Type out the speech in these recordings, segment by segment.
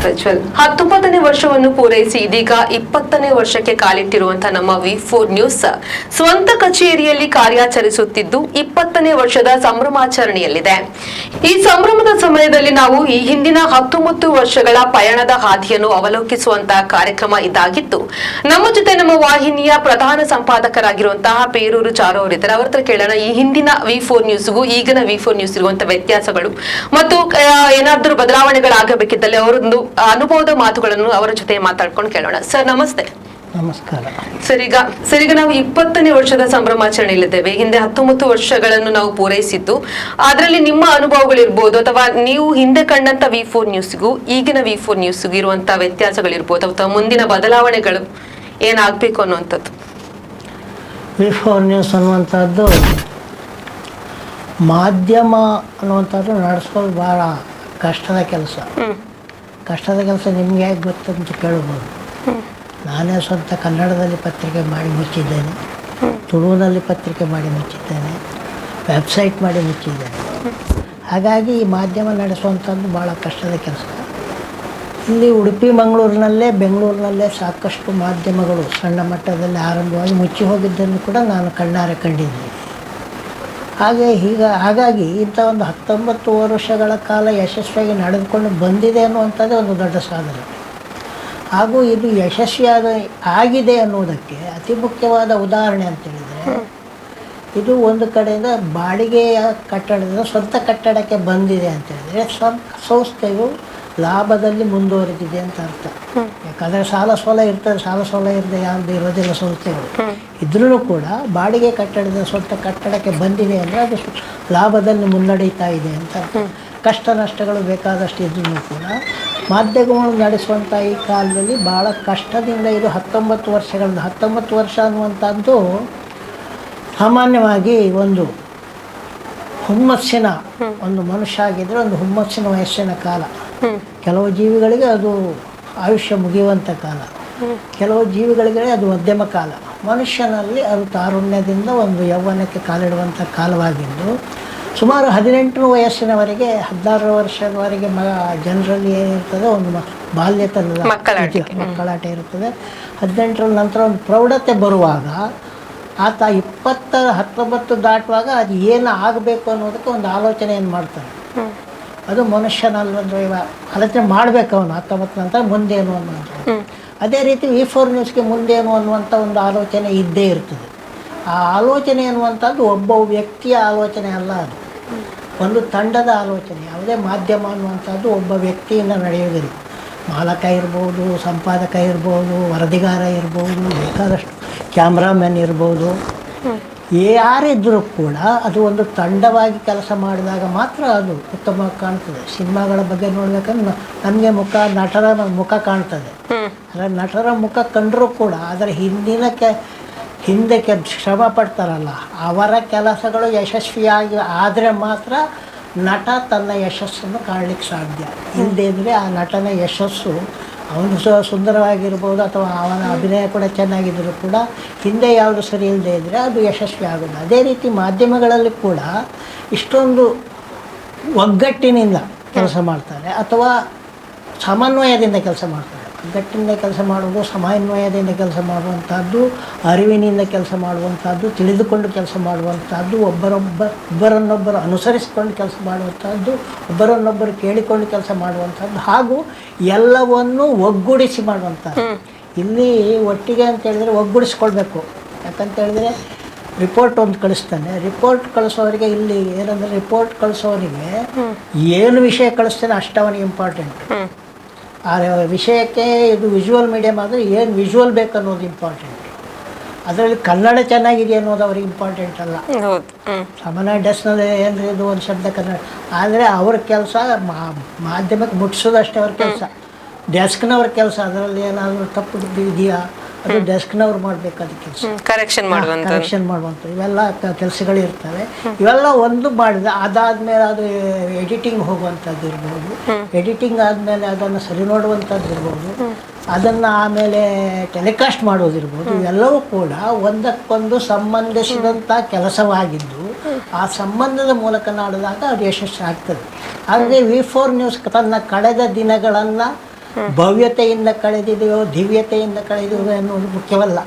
Prajwal. 19ನೇ ವರ್ಷವನ್ನು ಪೂರೈಸಿ ಇದೀಗ 20ನೇ ವರ್ಷಕ್ಕೆ ಕಾಲಿಟ್ಟಿರುವಂತಹ ನಮ್ಮ ವಿ4 ನ್ಯೂಸ್ ಸ್ವಂತ ಕಚೇರಿಯಲ್ಲಿ ಕಾರ್ಯಾಚರಿಸುತ್ತಿದ್ದು 20ನೇ ವರ್ಷದ ಸಂಭ್ರಮಾಚರಣೆಯಲ್ಲಿದೆ. ಈ ಸಂಭ್ರಮದ ಸಮಯದಲ್ಲಿ ನಾವು ಈ ಹಿಂದಿನ 19 ವರ್ಷಗಳ ಪಯಣದ ಹಾದಿಯನ್ನು ಅವಲೋಕಿಸುವಂತಹ ಕಾರ್ಯಕ್ರಮ ಇದಾಗಿತ್ತು. ನಮ್ಮ ಜೊತೆ ನಮ್ಮ ವಾಹಿನಿಯ ಪ್ರಧಾನ ಸಂಪಾದಕರಾಗಿರುವಂತಹ ಪೇರೂರು ಚಾರು ಅವರಿದ್ದಾರೆ. ಅವರ ಹತ್ರ ಕೇಳೋಣ, ಈ ಹಿಂದಿನ ವಿ4 ನ್ಯೂಸ್ಗೂ ಈಗಿನ ವಿ4 ನ್ಯೂಸ್ ಇರುವಂತಹ ವ್ಯತ್ಯಾಸಗಳು ಮತ್ತು ಏನಾದ್ರೂ ಬದಲಾವಣೆಗಳಾಗಬೇಕಿದ್ದಲ್ಲಿ ಅವರೊಂದು ಅನುಭವದ ಮಾತುಗಳನ್ನು ಅವರ ಜೊತೆ ಮಾತಾಡ್ಕೊಂಡು ಕೇಳೋಣ. ಸರ್, ನಮಸ್ತೆ. ನಮಸ್ಕಾರ. ಸರ್, ಈಗ ನಾವು 20ನೇ ವರ್ಷದ ಸಂಭ್ರಮಾಚರಣೆಯಲ್ಲಿದ್ದೇವೆ. ಹಿಂದೆ 19 ವರ್ಷಗಳನ್ನು ನಾವು ಪೂರೈಸಿದ್ದು, ಅದರಲ್ಲಿ ನಿಮ್ಮ ಅನುಭವಗಳಿರ್ಬೋದು ಅಥವಾ ನೀವು ಹಿಂದೆ ಕಂಡಂತ ವಿ4 ನ್ಯೂಸ್ಗೂ ಈಗಿನ ವಿ4 ನ್ಯೂಸ್ಗೂ ಇರುವಂತಹ ವ್ಯತ್ಯಾಸಗಳಿರ್ಬೋದು ಅಥವಾ ಮುಂದಿನ ಬದಲಾವಣೆಗಳು ಏನಾಗಬೇಕು ಅನ್ನುವಂಥದ್ದು. ವಿ4 ನ್ಯೂಸ್ ಅನ್ನುವಂಥದ್ದು, ಮಾಧ್ಯಮ ಅನ್ನುವಂಥದ್ದು ನಡೆಸೋದು ಭಾಳ ಕಷ್ಟದ ಕೆಲಸ. ಕಷ್ಟದ ಕೆಲಸ ನಿಮಗೆ ಹೇಗೆ ಗೊತ್ತಂತ ಕೇಳ್ಬೋದು. ನಾನೇ ಸ್ವಂತ ಕನ್ನಡದಲ್ಲಿ ಪತ್ರಿಕೆ ಮಾಡಿ ಮುಚ್ಚಿದ್ದೇನೆ, ತುಳುವಿನಲ್ಲಿ ಪತ್ರಿಕೆ ಮಾಡಿ ಮುಚ್ಚಿದ್ದೇನೆ, ವೆಬ್ಸೈಟ್ ಮಾಡಿ ಮುಚ್ಚಿದ್ದೇನೆ. ಹಾಗಾಗಿ ಈ ಮಾಧ್ಯಮ ನಡೆಸುವಂಥದ್ದು ಭಾಳ ಕಷ್ಟದ ಕೆಲಸ. ಇಲ್ಲಿ ಉಡುಪಿ, ಮಂಗಳೂರಿನಲ್ಲೇ, ಬೆಂಗಳೂರಿನಲ್ಲೇ ಸಾಕಷ್ಟು ಮಾಧ್ಯಮಗಳು ಸಣ್ಣ ಮಟ್ಟದಲ್ಲಿ ಆರಂಭವಾಗಿ ಮುಚ್ಚಿ ಹೋಗಿದ್ದನ್ನು ಕೂಡ ನಾನು ಕಣ್ಣಾರೆ ಕಂಡಿದ್ದೀನಿ. ಹಾಗೆ ಈಗ ಹಾಗಾಗಿ ಇಂಥ ಒಂದು 19 ವರ್ಷಗಳ ಕಾಲ ಯಶಸ್ವಿಯಾಗಿ ನಡೆದುಕೊಂಡು ಬಂದಿದೆ ಅನ್ನುವಂಥದ್ದೇ ಒಂದು ದೊಡ್ಡ ಸಾಧನೆ. ಹಾಗೂ ಇದು ಯಶಸ್ವಿಯಾದ ಆಗಿದೆ ಅನ್ನುವುದಕ್ಕೆ ಅತಿ ಮುಖ್ಯವಾದ ಉದಾಹರಣೆ ಅಂತೇಳಿದರೆ, ಇದು ಒಂದು ಕಡೆಯಿಂದ ಬಾಡಿಗೆಯ ಕಟ್ಟಡದಿಂದ ಸ್ವಂತ ಕಟ್ಟಡಕ್ಕೆ ಬಂದಿದೆ ಅಂತ ಹೇಳಿದರೆ, ಸಂಸ್ಥೆಯು ಲಾಭದಲ್ಲಿ ಮುಂದುವರೆದಿದೆ ಅಂತ ಅರ್ಥ. ಯಾಕಂದರೆ ಸಾಲ ಸೋಲ ಇರ್ತದೆ. ಸಾಲ ಸೋಲ ಇರದೆ ಯಾವುದು ಇರೋದಿಲ್ಲ ಸಂಸ್ಥೆಗಳು. ಇದ್ರೂ ಕೂಡ ಬಾಡಿಗೆ ಕಟ್ಟಡದ ಸ್ವಂತ ಕಟ್ಟಡಕ್ಕೆ ಬಂದಿದೆ ಅಂದರೆ ಅದು ಲಾಭದಲ್ಲಿ ಮುನ್ನಡೀತಾ ಇದೆ ಅಂತ ಅರ್ಥ. ಕಷ್ಟ ನಷ್ಟಗಳು ಬೇಕಾದಷ್ಟು ಇದ್ರೂ ಕೂಡ ಮಾಧ್ಯಮಗಳು ನಡೆಸುವಂಥ ಈ ಕಾಲದಲ್ಲಿ ಭಾಳ ಕಷ್ಟದಿಂದ ಇದು 19 ವರ್ಷಗಳಿಂದ, 19 ವರ್ಷ ಅನ್ನುವಂಥದ್ದು ಸಾಮಾನ್ಯವಾಗಿ ಒಂದು ಹುಮ್ಮಸ್ಸಿನ, ಒಂದು ಮನುಷ್ಯ ಆಗಿದ್ದರೆ ಒಂದು ಹುಮ್ಮಸ್ಸಿನ ವಯಸ್ಸಿನ ಕಾಲ. ಕೆಲವು ಜೀವಿಗಳಿಗೆ ಅದು ಆಯುಷ್ಯ ಮುಗಿಯುವಂಥ ಕಾಲ, ಕೆಲವು ಜೀವಿಗಳಿಗೆ ಅದು ಮಧ್ಯಮ ಕಾಲ. ಮನುಷ್ಯನಲ್ಲಿ ಅದು ತಾರುಣ್ಯದಿಂದ ಒಂದು ಯೌವನಕ್ಕೆ ಕಾಲಿಡುವಂಥ ಕಾಲವಾಗಿದ್ದು, ಸುಮಾರು 18 ವಯಸ್ಸಿನವರೆಗೆ, 16 ವರ್ಷದವರೆಗೆ ಜನರಲ್ಲಿ ಏನಿರ್ತದೆ, ಒಂದು ಬಾಲ್ಯತನದ ಮಕ್ಕಳಾಟ. ಮಕ್ಕಳಾಟ ಇರ್ತದೆ. 18ರ ನಂತರ ಒಂದು ಪ್ರೌಢತೆ ಬರುವಾಗ, ಆತ 19 ದಾಟುವಾಗ ಅದು ಏನು ಆಗಬೇಕು ಅನ್ನೋದಕ್ಕೆ ಒಂದು ಆಲೋಚನೆಯನ್ನು ಮಾಡ್ತಾನೆ. ಅದು ಮನುಷ್ಯನಲ್ಲೊಂದು ಇವ ಆಲೋಚನೆ ಮಾಡಬೇಕು ಅವನು, 19 ನಂತರ ಮುಂದೇನು ಅನ್ನುವಂಥದ್ದು. ಅದೇ ರೀತಿ ವಿ4 ನ್ಯೂಸ್ಗೆ ಮುಂದೇನು ಅನ್ನುವಂಥ ಒಂದು ಆಲೋಚನೆ ಇದ್ದೇ ಇರ್ತದೆ. ಆ ಆಲೋಚನೆ ಅನ್ನುವಂಥದ್ದು ಒಬ್ಬ ವ್ಯಕ್ತಿಯ ಆಲೋಚನೆ ಅಲ್ಲ, ಅದು ಒಂದು ತಂಡದ ಆಲೋಚನೆ. ಯಾವುದೇ ಮಾಧ್ಯಮ ಅನ್ನುವಂಥದ್ದು ಒಬ್ಬ ವ್ಯಕ್ತಿಯಿಂದ ನಡೆಯುವುದಿಲ್ಲ. ಮಾಲಕ ಇರ್ಬೋದು, ಸಂಪಾದಕ ಇರ್ಬೋದು, ವರದಿಗಾರ ಇರ್ಬೋದು, ಬೇಕಾದಷ್ಟು ಕ್ಯಾಮ್ರಾಮನ್ ಇರ್ಬೋದು, ಯಾರಿದ್ದರೂ ಕೂಡ ಅದು ಒಂದು ತಂಡವಾಗಿ ಕೆಲಸ ಮಾಡಿದಾಗ ಮಾತ್ರ ಅದು ಉತ್ತಮವಾಗಿ ಕಾಣ್ತದೆ. ಸಿನಿಮಾಗಳ ಬಗ್ಗೆ ನೋಡ್ಬೇಕಂದ್ರೆ ನಮಗೆ ಮುಖ, ನಟರ ಮುಖ ಕಾಣ್ತದೆ. ಆದರೆ ನಟರ ಮುಖ ಕಂಡರೂ ಕೂಡ ಅದರ ಹಿಂದಿನ ಹಿಂದೆ ಶ್ರಮ ಪಡ್ತಾರಲ್ಲ, ಅವರ ಕೆಲಸಗಳು ಯಶಸ್ವಿಯಾಗಿ ಆದರೆ ಮಾತ್ರ ನಟ ತನ್ನ ಯಶಸ್ಸನ್ನು ಕಾಣಲಿಕ್ಕೆ ಸಾಧ್ಯ. ಇಲ್ಲದೇ ಇದ್ದರೆ ಆ ನಟನ ಯಶಸ್ಸು, ಅವನು ಸಹ ಸುಂದರವಾಗಿರ್ಬೋದು ಅಥವಾ ಅವನ ಅಭಿನಯ ಕೂಡ ಚೆನ್ನಾಗಿದ್ದರೂ ಕೂಡ, ಹಿಂದೆ ಯಾವುದು ಸರಿ ಇಲ್ಲದೆ ಇದ್ದರೆ ಅದು ಯಶಸ್ವಿ ಆಗೋದು. ಅದೇ ರೀತಿ ಮಾಧ್ಯಮಗಳಲ್ಲಿ ಕೂಡ ಇಷ್ಟೊಂದು ಒಗ್ಗಟ್ಟಿನಿಂದ ಕೆಲಸ ಮಾಡ್ತಾರೆ ಅಥವಾ ಸಮನ್ವಯದಿಂದ ಕೆಲಸ ಮಾಡ್ತಾರೆ. ಒಗ್ಗಟ್ಟಿನಿಂದ ಕೆಲಸ ಮಾಡುವುದು, ಸಮನ್ವಯದಿಂದ ಕೆಲಸ ಮಾಡುವಂಥದ್ದು, ಅರಿವಿನಿಂದ ಕೆಲಸ ಮಾಡುವಂಥದ್ದು, ತಿಳಿದುಕೊಂಡು ಕೆಲಸ ಮಾಡುವಂಥದ್ದು, ಒಬ್ಬರನ್ನೊಬ್ಬರು ಅನುಸರಿಸಿಕೊಂಡು ಕೆಲಸ ಮಾಡುವಂಥದ್ದು, ಒಬ್ಬರನ್ನೊಬ್ಬರು ಕೇಳಿಕೊಂಡು ಕೆಲಸ ಮಾಡುವಂಥದ್ದು ಹಾಗೂ ಎಲ್ಲವನ್ನೂ ಒಗ್ಗೂಡಿಸಿ ಮಾಡುವಂಥದ್ದು. ಇಲ್ಲಿ ಒಟ್ಟಿಗೆ ಅಂತ ಹೇಳಿದರೆ ಒಗ್ಗೂಡಿಸ್ಕೊಳ್ಬೇಕು. ಯಾಕಂತ ಹೇಳಿದರೆ ರಿಪೋರ್ಟ್ ಒಂದು ಕಳಿಸ್ತಾನೆ. ರಿಪೋರ್ಟ್ ಕಳಿಸೋರಿಗೆ ಇಲ್ಲಿ ಏನಂದರೆ, ರಿಪೋರ್ಟ್ ಕಳಿಸೋರಿಗೆ ಏನು ವಿಷಯ ಕಳಿಸ್ತಾನೆ ಅಷ್ಟು ಅವನಿಗೆ ಇಂಪಾರ್ಟೆಂಟ್. ಆ ವಿಷಯಕ್ಕೆ ಇದು ವಿಜುವಲ್ ಮೀಡಿಯಮ್ ಆದರೆ ಏನು ವಿಜುವಲ್ ಬೇಕು ಅನ್ನೋದು ಇಂಪಾರ್ಟೆಂಟ್. ಅದರಲ್ಲಿ ಕನ್ನಡ ಚೆನ್ನಾಗಿದೆ ಅನ್ನೋದು ಅವ್ರಿಗೆ ಇಂಪಾರ್ಟೆಂಟ್ ಅಲ್ಲ. ಹೌದು ಹ್ಮ್ ಸಾಮಾನ್ಯ ಡೆಸ್ಕ್ನಲ್ಲಿ ಏನ್ರಿ ಇದು ಒಂದು ಶಬ್ದ ಕನ್ನಡ ಆದರೆ, ಅವ್ರ ಕೆಲಸ ಮಾಧ್ಯಮಕ್ಕೆ ಮುಟ್ಸೋದಷ್ಟೇ ಅವ್ರ ಕೆಲಸ, ಡೆಸ್ಕ್ನವ್ರ ಕೆಲಸ. ಅದರಲ್ಲಿ ಏನಾದರೂ ತಪ್ಪು ಇದೆಯಾ, ಅದು ಡೆಸ್ಕ್ನವ್ರು ಮಾಡಬೇಕಾದ ಕೆಲಸ. ಕರೆಕ್ಷನ್ ಮಾಡುವಂತ ಕರೆಕ್ಷನ್ ಮಾಡುವಂಥ ಇವೆಲ್ಲ ಕೆಲಸಗಳಿರ್ತವೆ. ಇವೆಲ್ಲ ಒಂದು ಮಾಡಿದ ಅದಾದಮೇಲೆ ಅದು ಎಡಿಟಿಂಗ್ ಹೋಗುವಂಥದ್ದು ಇರ್ಬೋದು, ಎಡಿಟಿಂಗ್ ಆದಮೇಲೆ ಅದನ್ನು ಸರಿ ನೋಡುವಂಥದ್ದು ಇರ್ಬೋದು, ಅದನ್ನು ಆಮೇಲೆ ಟೆಲಿಕಾಸ್ಟ್ ಮಾಡೋದಿರ್ಬೋದು. ಇವೆಲ್ಲವೂ ಕೂಡ ಒಂದಕ್ಕೊಂದು ಸಂಬಂಧಿಸಿದಂಥ ಕೆಲಸವಾಗಿದ್ದು, ಆ ಸಂಬಂಧದ ಮೂಲಕ ಮಾಡಿದಾಗ ಅದು ಯಶಸ್ಸು ಆಗ್ತದೆ. ಹಾಗಾಗಿ ವಿ4 ನ್ಯೂಸ್ ತನ್ನ ಕಳೆದ ದಿನಗಳನ್ನು ಭವ್ಯತೆಯಿಂದ ಕಳೆದಿದೆಯೋ ದಿವ್ಯತೆಯಿಂದ ಕಳೆದಿದೆಯೋ ಅನ್ನೋದು ಮುಖ್ಯವಲ್ಲ.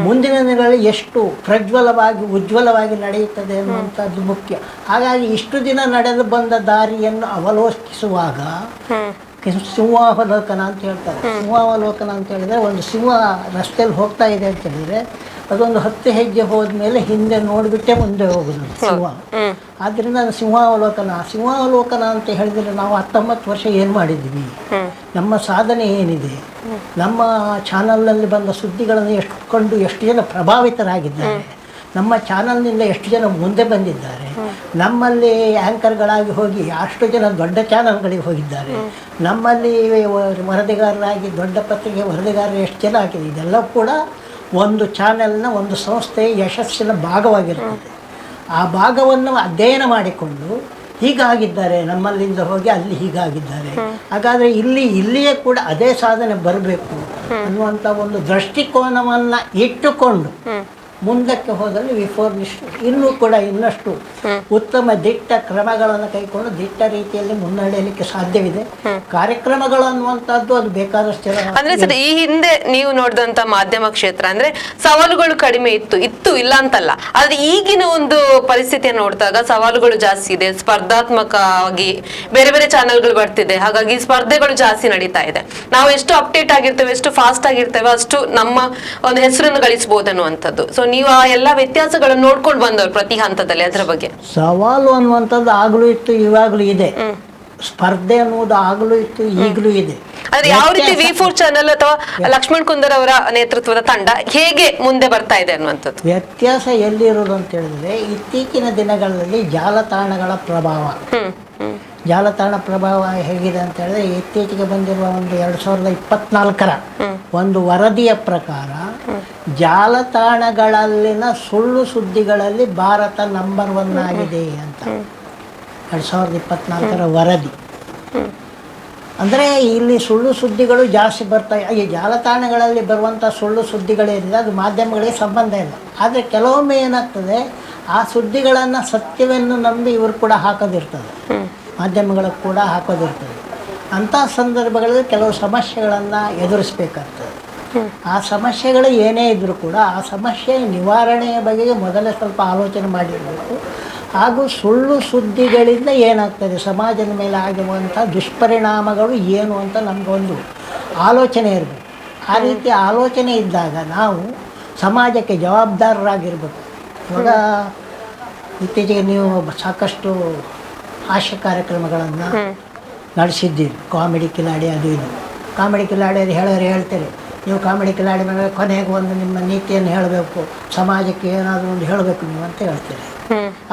ಮುಂದಿನ ದಿನಗಳಲ್ಲಿ ಎಷ್ಟು ಪ್ರಜ್ವಲವಾಗಿ ಉಜ್ವಲವಾಗಿ ನಡೆಯುತ್ತದೆ ಅನ್ನುವಂಥದ್ದು ಮುಖ್ಯ. ಹಾಗಾಗಿ ಇಷ್ಟು ದಿನ ನಡೆದು ಬಂದ ದಾರಿಯನ್ನು ಅವಲೋಕಿಸುವಾಗ ಸಿಂಹಾವಲೋಕನ ಅಂತ ಹೇಳ್ತಾರೆ. ಸಿಂಹಾವಲೋಕನ ಅಂತ ಹೇಳಿದರೆ, ಒಂದು ಸಿಂಹ ರಸ್ತೆಯಲ್ಲಿ ಹೋಗ್ತಾ ಇದೆ ಅಂತ ಹೇಳಿದರೆ ಅದೊಂದು 10 ಹೆಜ್ಜೆ ಹೋದ್ಮೇಲೆ ಹಿಂದೆ ನೋಡಿಬಿಟ್ಟೆ ಮುಂದೆ ಹೋಗೋದು ಸಿಂಹ. ಆದ್ದರಿಂದ ಅದು ಸಿಂಹಾವಲೋಕನ. ಸಿಂಹಾವಲೋಕನ ಅಂತ ಹೇಳಿದರೆ ನಾವು 19 ವರ್ಷ ಏನು ಮಾಡಿದ್ವಿ, ನಮ್ಮ ಸಾಧನೆ ಏನಿದೆ, ನಮ್ಮ ಚಾನಲ್ನಲ್ಲಿ ಬಂದ ಸುದ್ದಿಗಳನ್ನು ಎಷ್ಟು ಕಂಡು ಎಷ್ಟು ಜನ ಪ್ರಭಾವಿತರಾಗಿದ್ದಾರೆ, ನಮ್ಮ ಚಾನಲ್ನಿಂದ ಎಷ್ಟು ಜನ ಮುಂದೆ ಬಂದಿದ್ದಾರೆ, ನಮ್ಮಲ್ಲಿ ಆ್ಯಂಕರ್ಗಳಾಗಿ ಹೋಗಿ ಅಷ್ಟು ಜನ ದೊಡ್ಡ ಚಾನಲ್ಗಳಿಗೆ ಹೋಗಿದ್ದಾರೆ, ನಮ್ಮಲ್ಲಿ ವರದಿಗಾರರಾಗಿ ದೊಡ್ಡ ಪತ್ರಿಕೆ ವರದಿಗಾರರು ಎಷ್ಟು ಜನ ಆಗಿದೆ, ಇದೆಲ್ಲ ಕೂಡ ಒಂದು ಚಾನೆಲ್ನ ಒಂದು ಸಂಸ್ಥೆಯ ಯಶಸ್ಸಿನ ಭಾಗವಾಗಿರುತ್ತದೆ. ಆ ಭಾಗವನ್ನು ಅಧ್ಯಯನ ಮಾಡಿಕೊಂಡು ಹೀಗಾಗಿದ್ದಾರೆ, ನಮ್ಮಲ್ಲಿಂದ ಹೋಗಿ ಅಲ್ಲಿ ಹೀಗಾಗಿದ್ದಾರೆ, ಹಾಗಾದರೆ ಇಲ್ಲಿಯೇ ಕೂಡ ಅದೇ ಸಾಧನೆ ಬರಬೇಕು ಅನ್ನುವಂಥ ಒಂದು ದೃಷ್ಟಿಕೋನವನ್ನು ಇಟ್ಟುಕೊಂಡು ಮುಂದಕ್ಕೆ ಹೋದಲ್ಲಿ V4 ಇನ್ನೂ ಕೂಡ ಇನ್ನಷ್ಟು ಉತ್ತಮ ದಿಟ್ಟ ಕ್ರಮಗಳನ್ನು ಕೈಕೊಂಡು ದಿಟ್ಟ ರೀತಿಯಲ್ಲಿ ಮುನ್ನಡೆಯಲಿಕ್ಕೆ ಸಾಧ್ಯವಿದೆ. ಕಾರ್ಯಕ್ರಮಗಳು ಅನ್ನುವಂಥದ್ದು ಅದು ಬೇಕಾದಷ್ಟು ಜನ. ಅಂದ್ರೆ ಸರ್, ಈ ಹಿಂದೆ ನೀವು ನೋಡಿದಂತ ಮಾಧ್ಯಮ ಕ್ಷೇತ್ರ ಅಂದ್ರೆ ಸವಾಲುಗಳು ಕಡಿಮೆ ಇತ್ತು ಇಲ್ಲ ಅಂತಲ್ಲ. ಆದ್ರೆ ಈಗಿನ ಒಂದು ಪರಿಸ್ಥಿತಿಯನ್ನು ನೋಡಿದಾಗ ಸವಾಲುಗಳು ಜಾಸ್ತಿ ಇದೆ, ಸ್ಪರ್ಧಾತ್ಮಕವಾಗಿ ಬೇರೆ ಬೇರೆ ಚಾನೆಲ್ಗಳು ಬರ್ತಿದೆ, ಹಾಗಾಗಿ ಸ್ಪರ್ಧೆಗಳು ಜಾಸ್ತಿ ನಡೀತಾ ಇದೆ. ನಾವು ಎಷ್ಟು ಅಪ್ಡೇಟ್ ಆಗಿರ್ತೇವೆ, ಎಷ್ಟು ಫಾಸ್ಟ್ ಆಗಿರ್ತೇವೆ, ಅಷ್ಟು ನಮ್ಮ ಒಂದು ಹೆಸರನ್ನು ಗಳಿಸಬಹುದು ಅನ್ನುವಂಥದ್ದು. ಸೊ ನೀವು ಆ ಎಲ್ಲ ವ್ಯತ್ಯಾಸಗಳನ್ನು ನೋಡ್ಕೊಂಡು ಬಂದವರು ಪ್ರತಿ ಹಂತದಲ್ಲಿ, ಅದರ ಬಗ್ಗೆ. ಸವಾಲು ಅನ್ನುವಂಥದ್ದು ಆಗಲೂ ಇತ್ತು, ಇವಾಗಲೂ ಇದೆ. ಸ್ಪರ್ಧೆ ಅನ್ನುವುದು ಆಗಲೂ ಇತ್ತು, ಈಗಲೂ ಇದೆ. ಅಂದ್ರೆ ಯಾವ ರೀತಿ V4 channel ಅಥವಾ ಲಕ್ಷ್ಮಣ್ ಕುಂದರ್ ಅವರ ನೇತೃತ್ವದ ತಂಡ ಹೇಗೆ ಮುಂದೆ ಬರ್ತಾ ಇದೆ ಅನ್ನುವಂಥದ್ದು. ವ್ಯತ್ಯಾಸ ಎಲ್ಲಿರೋದು ಅಂತ ಹೇಳಿದ್ರೆ, ಇತ್ತೀಚಿನ ದಿನಗಳಲ್ಲಿ ಜಾಲತಾಣಗಳ ಪ್ರಭಾವ. ಜಾಲತಾಣ ಪ್ರಭಾವ ಹೇಗಿದೆ ಅಂತ ಹೇಳಿದ್ರೆ, ಇತ್ತೀಚೆಗೆ ಬಂದಿರುವ ಒಂದು 2024ರ ಒಂದು ವರದಿಯ ಪ್ರಕಾರ ಜಾಲತಾಣಗಳಲ್ಲಿನ ಸುಳ್ಳು ಸುದ್ದಿಗಳಲ್ಲಿ ಭಾರತ ನಂಬರ್ 1 ಆಗಿದೆ ಅಂತ 2024ರ ವರದಿ. ಅಂದರೆ ಇಲ್ಲಿ ಸುಳ್ಳು ಸುದ್ದಿಗಳು ಜಾಸ್ತಿ ಬರ್ತಾ, ಈ ಜಾಲತಾಣಗಳಲ್ಲಿ ಬರುವಂಥ ಸುಳ್ಳು ಸುದ್ದಿಗಳೇನಿದೆ ಅದು ಮಾಧ್ಯಮಗಳಿಗೆ ಸಂಬಂಧ ಇಲ್ಲ. ಆದರೆ ಕೆಲವೊಮ್ಮೆ ಏನಾಗ್ತದೆ, ಆ ಸುದ್ದಿಗಳನ್ನು ಸತ್ಯವನ್ನು ನಂಬಿ ಇವರು ಕೂಡ ಹಾಕೋದಿರ್ತದೆ, ಮಾಧ್ಯಮಗಳು ಕೂಡ ಹಾಕೋದಿರ್ತದೆ. ಅಂಥ ಸಂದರ್ಭಗಳಲ್ಲಿ ಕೆಲವು ಸಮಸ್ಯೆಗಳನ್ನು ಎದುರಿಸಬೇಕಾಗ್ತದೆ. ಆ ಸಮಸ್ಯೆಗಳು ಏನೇ ಇದ್ದರೂ ಕೂಡ ಆ ಸಮಸ್ಯೆ ನಿವಾರಣೆಯ ಬಗೆಗೆ ಮೊದಲೇ ಸ್ವಲ್ಪ ಆಲೋಚನೆ ಮಾಡಿರಬೇಕು. ಹಾಗೂ ಸುಳ್ಳು ಸುದ್ದಿಗಳಿಂದ ಏನಾಗ್ತದೆ, ಸಮಾಜದ ಮೇಲೆ ಆಗುವಂಥ ದುಷ್ಪರಿಣಾಮಗಳು ಏನು ಅಂತ ನಮಗೊಂದು ಆಲೋಚನೆ ಇರಬೇಕು. ಆ ರೀತಿ ಆಲೋಚನೆ ಇದ್ದಾಗ ನಾವು ಸಮಾಜಕ್ಕೆ ಜವಾಬ್ದಾರರಾಗಿರಬೇಕು. ಇವಾಗ ಇತ್ತೀಚೆಗೆ ನೀವು ಸಾಕಷ್ಟು ಹಾಸ್ಯ ಕಾರ್ಯಕ್ರಮಗಳನ್ನು ನಡೆಸಿದ್ದೀರಿ, ಕಾಮಿಡಿ ಕಿಲಾಡಿ ಅದು ಇದು. ಕಾಮಿಡಿ ಕಿಲಾಡಿ ಅದು ಹೇಳೋರು ಹೇಳ್ತೀರಿ, ನೀವು ಕಾಮಿಡಿ ಕಿಲಾಡಿ ಮೇಲೆ ಕೊನೆಗೆ ಒಂದು ನಿಮ್ಮ ನೀತಿಯನ್ನು ಹೇಳಬೇಕು, ಸಮಾಜಕ್ಕೆ ಏನಾದರೂ ಒಂದು ಹೇಳಬೇಕು ನೀವು ಅಂತ ಹೇಳ್ತೀರಿ.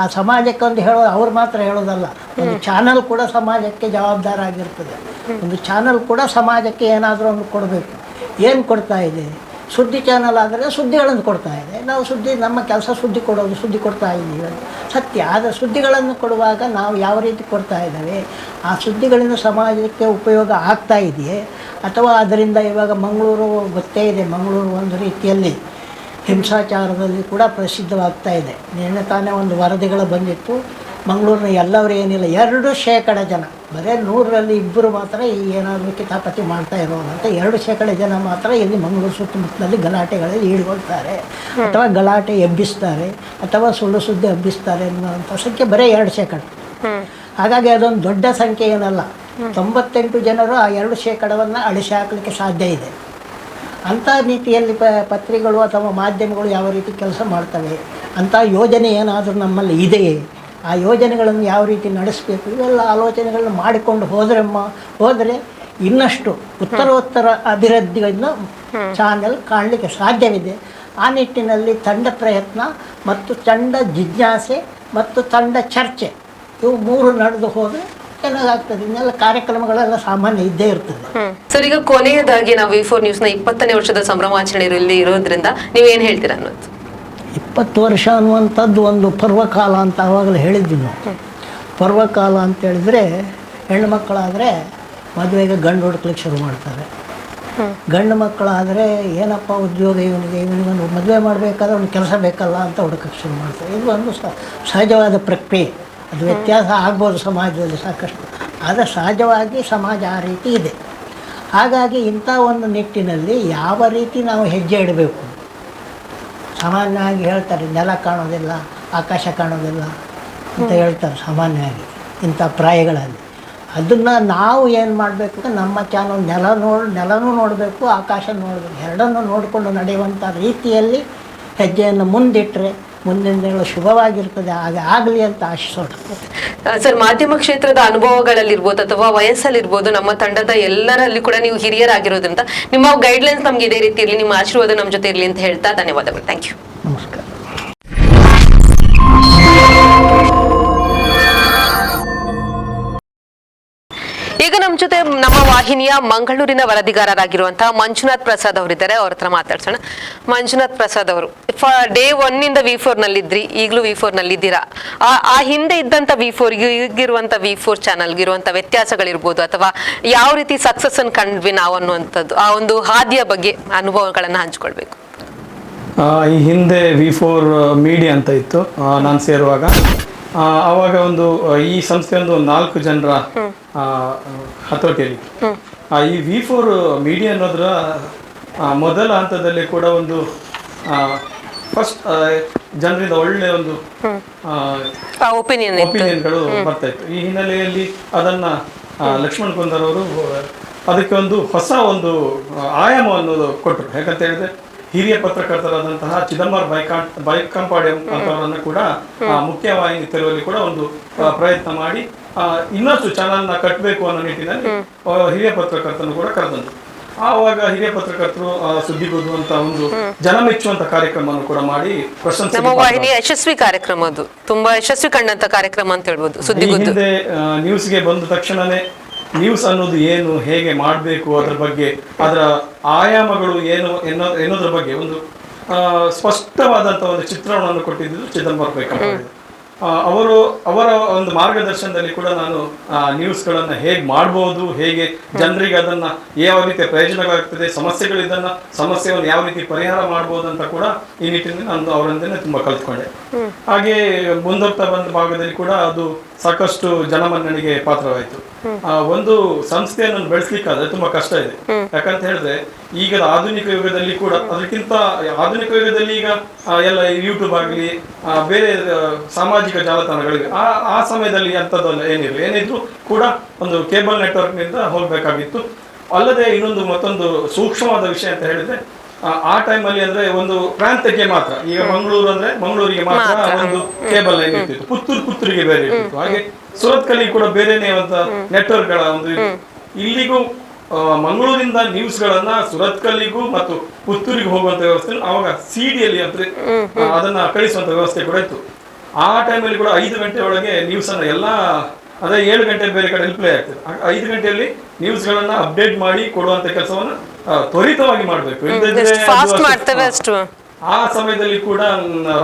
ಆ ಸಮಾಜಕ್ಕೆ ಒಂದು ಹೇಳೋ ಅವ್ರು ಮಾತ್ರ ಹೇಳೋದಲ್ಲ, ಒಂದು ಚಾನಲ್ ಕೂಡ ಸಮಾಜಕ್ಕೆ ಜವಾಬ್ದಾರ ಆಗಿರ್ತದೆ. ಒಂದು ಚಾನಲ್ ಕೂಡ ಸಮಾಜಕ್ಕೆ ಏನಾದರೂ ಒಂದು ಕೊಡಬೇಕು. ಏನು ಕೊಡ್ತಾ ಇದೆ? ಸುದ್ದಿ ಚಾನಲ್ ಆದರೆ ಸುದ್ದಿಗಳನ್ನು ಕೊಡ್ತಾ ಇದೆ. ನಾವು ಸುದ್ದಿ, ನಮ್ಮ ಕೆಲಸ ಸುದ್ದಿ ಕೊಡೋದು, ಸುದ್ದಿ ಕೊಡ್ತಾ ಇದ್ದೀವಿ ಅಂತ ಸತ್ಯ. ಆದರೆ ಸುದ್ದಿಗಳನ್ನು ಕೊಡುವಾಗ ನಾವು ಯಾವ ರೀತಿ ಕೊಡ್ತಾ ಇದ್ದೇವೆ, ಆ ಸುದ್ದಿಗಳಿಂದ ಸಮಾಜಕ್ಕೆ ಉಪಯೋಗ ಆಗ್ತಾ ಇದೆಯೇ ಅಥವಾ ಅದರಿಂದ, ಇವಾಗ ಮಂಗಳೂರು ಗೊತ್ತೇ ಇದೆ, ಮಂಗಳೂರು ಒಂದು ರೀತಿಯಲ್ಲಿ ಹಿಂಸಾಚಾರದಲ್ಲಿ ಕೂಡ ಪ್ರಸಿದ್ಧವಾಗ್ತಾ ಇದೆ. ನಿನ್ನೆ ತಾನೇ ಒಂದು ವರದಿಗಳು ಬಂದಿತ್ತು, ಮಂಗಳೂರಿನ ಎಲ್ಲರೂ ಏನಿಲ್ಲ, 2% ಜನ, ಬರೀ 100ರಲ್ಲಿ 2 ಮಾತ್ರ ಈ ಏನಾದರೂ ಕಿತಾಪತಿ ಮಾಡ್ತಾ ಇರೋರು ಅಂತ 2% ಜನ ಮಾತ್ರ ಇಲ್ಲಿ ಮಂಗಳೂರು ಸುತ್ತಮುತ್ತಲಲ್ಲಿ ಗಲಾಟೆಗಳಲ್ಲಿ ಈಡುಗೊಳ್ತಾರೆ ಅಥವಾ ಗಲಾಟೆ ಎಬ್ಬಿಸ್ತಾರೆ ಅಥವಾ ಸುಳ್ಳು ಸುದ್ದಿ ಹಬ್ಬಿಸ್ತಾರೆ ಅನ್ನುವಂಥ ಸಂಖ್ಯೆ ಬರೀ 2%. ಹಾಗಾಗಿ ಅದೊಂದು ದೊಡ್ಡ ಸಂಖ್ಯೆ ಏನಲ್ಲ. 98 ಜನರು ಆ 2%ವನ್ನು ಅಳಿಸಿ ಹಾಕಲಿಕ್ಕೆ ಸಾಧ್ಯ ಇದೆ. ಅಂಥ ರೀತಿಯಲ್ಲಿ ಪತ್ರಿಕೆಗಳು ಅಥವಾ ಮಾಧ್ಯಮಗಳು ಯಾವ ರೀತಿ ಕೆಲಸ ಮಾಡ್ತವೆ, ಅಂಥ ಯೋಜನೆ ಏನಾದರೂ ನಮ್ಮಲ್ಲಿ ಇದೆಯೇ, ಆ ಯೋಜನೆಗಳನ್ನು ಯಾವ ರೀತಿ ನಡೆಸಬೇಕು, ಇವೆಲ್ಲ ಆಲೋಚನೆಗಳನ್ನು ಮಾಡಿಕೊಂಡು ಹೋದರೆ ಇನ್ನಷ್ಟು ಉತ್ತರೋತ್ತರ ಅಭಿವೃದ್ಧಿಯನ್ನು ಚಾನೆಲ್ ಕಾಣಲಿಕ್ಕೆ ಸಾಧ್ಯವಿದೆ. ಆ ನಿಟ್ಟಿನಲ್ಲಿ ತಂಡ ಪ್ರಯತ್ನ ಮತ್ತು ತಂಡ ಜಿಜ್ಞಾಸೆ ಮತ್ತು ತಂಡ ಚರ್ಚೆ, ಇವು 3 ನಡೆದು ಹೋದರೆ ಚೆನ್ನಾಗಾಗ್ತದೆ. ಇನ್ನೆಲ್ಲ ಕಾರ್ಯಕ್ರಮಗಳೆಲ್ಲ ಸಾಮಾನ್ಯ ಇದ್ದೇ ಇರ್ತದೆ. ಸರ್, ಈಗ ಕೊನೆಯದಾಗಿ ನಾವು V4 ನ್ಯೂಸ್ನ 20ನೇ ವರ್ಷದ ಸಂಭ್ರಮಾಚರಣೆಯಲ್ಲಿ ಇರೋದ್ರಿಂದ ನೀವೇನು ಹೇಳ್ತೀರಾ ಅನ್ನೋದು? 20 ವರ್ಷ ಅನ್ನುವಂಥದ್ದು ಒಂದು ಪರ್ವಕಾಲ ಅಂತ ಆವಾಗಲೇ ಹೇಳಿದ್ವಿ ನಾವು. ಪರ್ವಕಾಲ ಅಂತೇಳಿದರೆ ಹೆಣ್ಣು ಮಕ್ಕಳಾದರೆ ಮದುವೆಗೆ ಗಂಡು ಹುಡುಕ್ಲಿಕ್ಕೆ ಶುರು ಮಾಡ್ತಾರೆ. ಗಂಡು ಮಕ್ಕಳಾದರೆ ಏನಪ್ಪ ಉದ್ಯೋಗ ಇವನಿಗೆ, ಇವನಿಗೊಂದು ಮದುವೆ ಮಾಡಬೇಕಾದ್ರೆ ಒಂದು ಕೆಲಸ ಬೇಕಲ್ಲ ಅಂತ ಹುಡುಕಕ್ಕೆ ಶುರು ಮಾಡ್ತಾರೆ. ಇದು ಒಂದು ಸಹಜವಾದ ಪ್ರಕ್ರಿಯೆ. ಅದು ವ್ಯತ್ಯಾಸ ಆಗ್ಬೋದು ಸಮಾಜದಲ್ಲಿ ಸಾಕಷ್ಟು, ಆದರೆ ಸಹಜವಾಗಿ ಸಮಾಜ ಆ ರೀತಿ ಇದೆ. ಹಾಗಾಗಿ ಇಂಥ ಒಂದು ನಿಟ್ಟಿನಲ್ಲಿ ಯಾವ ರೀತಿ ನಾವು ಹೆಜ್ಜೆ ಇಡಬೇಕು. ಸಾಮಾನ್ಯವಾಗಿ ಹೇಳ್ತಾರೆ ನೆಲ ಕಾಣೋದಿಲ್ಲ, ಆಕಾಶ ಕಾಣೋದಿಲ್ಲ ಅಂತ ಹೇಳ್ತಾರೆ ಸಾಮಾನ್ಯವಾಗಿ ಇಂಥ ಪ್ರಾಯಗಳಲ್ಲಿ. ಅದನ್ನು ನಾವು ಏನು ಮಾಡಬೇಕು, ನಮ್ಮ ಚಾನಲ್ ನೆಲನೂ ನೋಡಬೇಕು, ಆಕಾಶ ನೋಡಬೇಕು, ಎರಡನ್ನೂ ನೋಡಿಕೊಂಡು ನಡೆಯುವಂಥ ರೀತಿಯಲ್ಲಿ ಹೆಜ್ಜೆಯನ್ನು ಮುಂದಿಟ್ಟರೆ ಮುಂದಿನ ದಿನಗಳು ಶುಭವಾಗಿರ್ತದೆ. ಹಾಗೆ ಆಗಲಿ ಅಂತ ಆಶಿಸೋಣ. ಸರ್, ಮಾಧ್ಯಮ ಕ್ಷೇತ್ರದ ಅನುಭವಗಳಲ್ಲಿರ್ಬೋದು ಅಥವಾ ವಯಸ್ಸಲ್ಲಿರ್ಬೋದು, ನಮ್ಮ ತಂಡದ ಎಲ್ಲರಲ್ಲಿ ಕೂಡ ನೀವು ಹಿರಿಯರಾಗಿರೋದ್ರಿಂದ ನಿಮ್ಮ ಗೈಡ್ಲೈನ್ಸ್ ನಮ್ಗೆ ಇದೇ ರೀತಿ ಇರಲಿ, ನಿಮ್ಮ ಆಶೀರ್ವಾದ ನಮ್ಮ ಜೊತೆ ಇರಲಿ ಅಂತ ಹೇಳ್ತಾ ಧನ್ಯವಾದಗಳು. Thank you. ನಮಸ್ಕಾರ. ಈಗ ನಮ್ಮ ಜೊತೆ ನಮ್ಮ ವಾಹಿನಿಯ ಮಂಗಳೂರಿನ ವರದಿಗಾರರಾಗಿರುವಂತಹ ಮಂಜುನಾಥ್ ಪ್ರಸಾದ್ ಅವರಿದ್ದಾರೆ, ಅವ್ರ ಹತ್ರ ಮಾತಾಡ್ಸೋಣ. ಮಂಜುನಾಥ್ ಪ್ರಸಾದ್ ಅವರು, ಡೇ 1 ನಿಂದ V4 ನಲ್ಲಿದ್ರಿ, ಈಗಲೂ V4 ನಲ್ಲಿದ್ದೀರಾ. ಆ ಹಿಂದೆ ಇದ್ದಂತ V4 ಈಗಿರುವಂತ V4 ಚಾನಲ್ಗೆ ಇರುವಂತ ವ್ಯತ್ಯಾಸಗಳಿರ್ಬೋದು ಅಥವಾ ಯಾವ ರೀತಿ ಸಕ್ಸಸ್ ಅನ್ನು ಕಂಡ್ವಿ ನಾವು ಅನ್ನುವಂಥದ್ದು, ಆ ಒಂದು ಹಾದಿಯ ಬಗ್ಗೆ ಅನುಭವಗಳನ್ನ ಹಂಚ್ಕೊಳ್ಬೇಕು. ಈ ಹಿಂದೆ V4 media ಅಂತ ಇತ್ತು ನಾನು ಸೇರುವಾಗ. ಆವಾಗ ಒಂದು ಈ ಸಂಸ್ಥೆ ಒಂದು 4 ಜನರ ಹತೋಟಿಯಲ್ಲಿ. ಈ V4 media ಅನ್ನೋದರ ಮೊದಲ ಹಂತದಲ್ಲಿ ಕೂಡ ಒಂದು ಫಸ್ಟ್ ಜನರಿಂದ ಒಳ್ಳೆ ಒಂದು ಒಪಿನಿಯನ್ ಒಪಿನಿಯನ್ಗಳು ಬರ್ತಾ ಇತ್ತು. ಈ ಹಿನ್ನೆಲೆಯಲ್ಲಿ ಅದನ್ನ ಲಕ್ಷ್ಮಣ್ ಕುಂದರ್ ಅವರು ಅದಕ್ಕೆ ಒಂದು ಹೊಸ ಒಂದು ಆಯಾಮವನ್ನು ಕೊಟ್ಟರು. ಯಾಕಂತ ಹೇಳಿದ್ರೆ ಹಿರಿಯ ಪತ್ರಕರ್ತರಾದಂತಹ ಚಿದಂಬರ ಬೈಕಂಪಾಡಿ ಅಂತವರನ್ನು ಕೂಡ ಮುಖ್ಯವಾಹಿನಿ ತರುವಲ್ಲಿ ಕೂಡ ಒಂದು ಪ್ರಯತ್ನ ಮಾಡಿ ಇನ್ನಷ್ಟು ಚಾನಲ್ನ ಕಟ್ಟಬೇಕು ಅನ್ನೋ ನಿಟ್ಟಿನಲ್ಲಿ ಹಿರಿಯ ಪತ್ರಕರ್ತರನ್ನು ಕೂಡ ಕರೆದಂತು. ಆವಾಗ ಹಿರಿಯ ಪತ್ರಕರ್ತರು ಸುದ್ದಿಗೋದು ಅಂತ ಒಂದು ಜನ ಮೆಚ್ಚುವಂತ ಕಾರ್ಯಕ್ರಮವನ್ನು ಕೂಡ ಮಾಡಿ ಪ್ರಶಂಸೆ. ನಮ್ಮ ವಾಹಿನಿಯ ಯಶಸ್ವಿ ಕಾರ್ಯಕ್ರಮ ಅದು, ತುಂಬಾ ಯಶಸ್ವಿ ಕಂಡಂತ ಕಾರ್ಯಕ್ರಮ ಅಂತ ಹೇಳ್ಬೋದು ಈ ಸುದ್ದಿಗುದ್ದು. ಹಿಂದೆ ನ್ಯೂಸ್ಗೆ ಬಂದ ತಕ್ಷಣನೇ ನ್ಯೂಸ್ ಅನ್ನೋದು ಏನು, ಹೇಗೆ ಮಾಡಬೇಕು, ಅದರ ಬಗ್ಗೆ, ಅದರ ಆಯಾಮಗಳು ಏನು ಎನ್ನೋದ್ರ ಬಗ್ಗೆ ಒಂದು ಸ್ಪಷ್ಟವಾದಂಥ ಒಂದು ಚಿತ್ರಣವನ್ನು ಕೊಟ್ಟಿದ್ದು ಚಿದಂಬರ ಬೈಕಂಪಾಡಿ. ಅವರು ಅವರ ಒಂದು ಮಾರ್ಗದರ್ಶನದಲ್ಲಿ ಕೂಡ ನಾನು ನ್ಯೂಸ್ಗಳನ್ನು ಹೇಗೆ ಮಾಡ್ಬೋದು, ಹೇಗೆ ಜನರಿಗೆ ಅದನ್ನು ಯಾವ ರೀತಿಯ ಪ್ರಯೋಜನಗಳಾಗ್ತದೆ, ಸಮಸ್ಯೆಗಳಿದ್ದನ್ನು ಸಮಸ್ಯೆಯನ್ನು ಯಾವ ರೀತಿ ಪರಿಹಾರ ಮಾಡ್ಬೋದು ಅಂತ ಕೂಡ ಈ ನಿಟ್ಟಿನಲ್ಲಿ ನಾನು ಅವರಿಂದನೇ ತುಂಬ ಕಲ್ತ್ಕೊಂಡೆ. ಹಾಗೆ ಮುಂದೋಗ್ತಾ ಬಂದ ಭಾಗದಲ್ಲಿ ಕೂಡ ಅದು ಸಾಕಷ್ಟು ಜನಮನ್ನಣೆಗೆ ಪಾತ್ರವಾಯಿತು. ಒಂದು ಸಂಸ್ಥೆಯನ್ನು ಬೆಳೆಸ್ಲಿಕ್ಕಾದ್ರೆ ತುಂಬಾ ಕಷ್ಟ ಇದೆ. ಯಾಕಂತ ಹೇಳಿದ್ರೆ ಈಗ ಆಧುನಿಕ ಯುಗದಲ್ಲಿ ಕೂಡ, ಅದಕ್ಕಿಂತ ಆಧುನಿಕ ಯುಗದಲ್ಲಿ ಈಗ ಎಲ್ಲ ಯೂಟ್ಯೂಬ್ ಆಗಲಿ ಬೇರೆ ಸಾಮಾಜಿಕ ಜಾಲತಾಣಗಳಿವೆ. ಆ ಆ ಸಮಯದಲ್ಲಿ ಅಂಥದ್ದೆಲ್ಲ ಏನಿಲ್ಲ, ಏನಿದ್ರು ಕೂಡ ಒಂದು ಕೇಬಲ್ ನೆಟ್ವರ್ಕ್ನಿಂದ ಹೋಗಬೇಕಾಗಿತ್ತು. ಅಲ್ಲದೆ ಇನ್ನೊಂದು ಮತ್ತೊಂದು ಸೂಕ್ಷ್ಮವಾದ ವಿಷಯ ಅಂತ ಹೇಳಿದ್ರೆ ಆ ಟೈಮಲ್ಲಿ ಅಂದ್ರೆ ಒಂದು ಪ್ರಾಂತ್ಯಕ್ಕೆ ಮಾತ್ರ, ಈಗ ಮಂಗಳೂರು ಅಂದ್ರೆ ಮಂಗಳೂರಿಗೆ ಮಾತ್ರ ಒಂದು ಕೇಬಲ್ ಲೈನ್ ಇರ್ತಿತ್ತು, ಪುತ್ತೂರಿಗೆ ಬೇರೆ ಇರ್ತಿತ್ತು, ಹಾಗೆ ಸುರತ್ಕಲ್ಲಿ ಕೂಡ ಬೇರೆನೇ ಅಂತ ನೆಟ್ವರ್ಕ್ಗಳ ಒಂದು ಇದು. ಇಲ್ಲಿಗೂ ಮಂಗಳೂರಿಂದ ನ್ಯೂಸ್ಗಳನ್ನ ಸುರತ್ಕಲ್ಲಿಗೂ ಮತ್ತು ಪುತ್ತೂರಿಗೆ ಹೋಗುವಂತ ವ್ಯವಸ್ಥೆ ಅವಾಗ ಸಿಡಿಯಲ್ಲಿ ಅಂದ್ರೆ ಅದನ್ನ ಕಳಿಸುವಂತ ವ್ಯವಸ್ಥೆ ಕೂಡ ಇತ್ತು. ಆ ಟೈಮಲ್ಲಿ ಕೂಡ 5 ಗಂಟೆ ಒಳಗೆ ನ್ಯೂಸ್ ಅನ್ನ ಎಲ್ಲ, ಅದೇ 7 ಗಂಟೆ ಬೇರೆ ಕಡೆ ಪ್ಲೇ ಆಗ್ತದೆ. 5 ಗಂಟೆಯಲ್ಲಿ ನ್ಯೂಸ್ಗಳನ್ನ ಅಪ್ಡೇಟ್ ಮಾಡಿ ಕೊಡುವಂತ ಕೆಲಸವನ್ನ ತ್ವರಿತವಾಗಿ ಮಾಡಬೇಕು. ಆ ಸಮಯದಲ್ಲಿ ಕೂಡ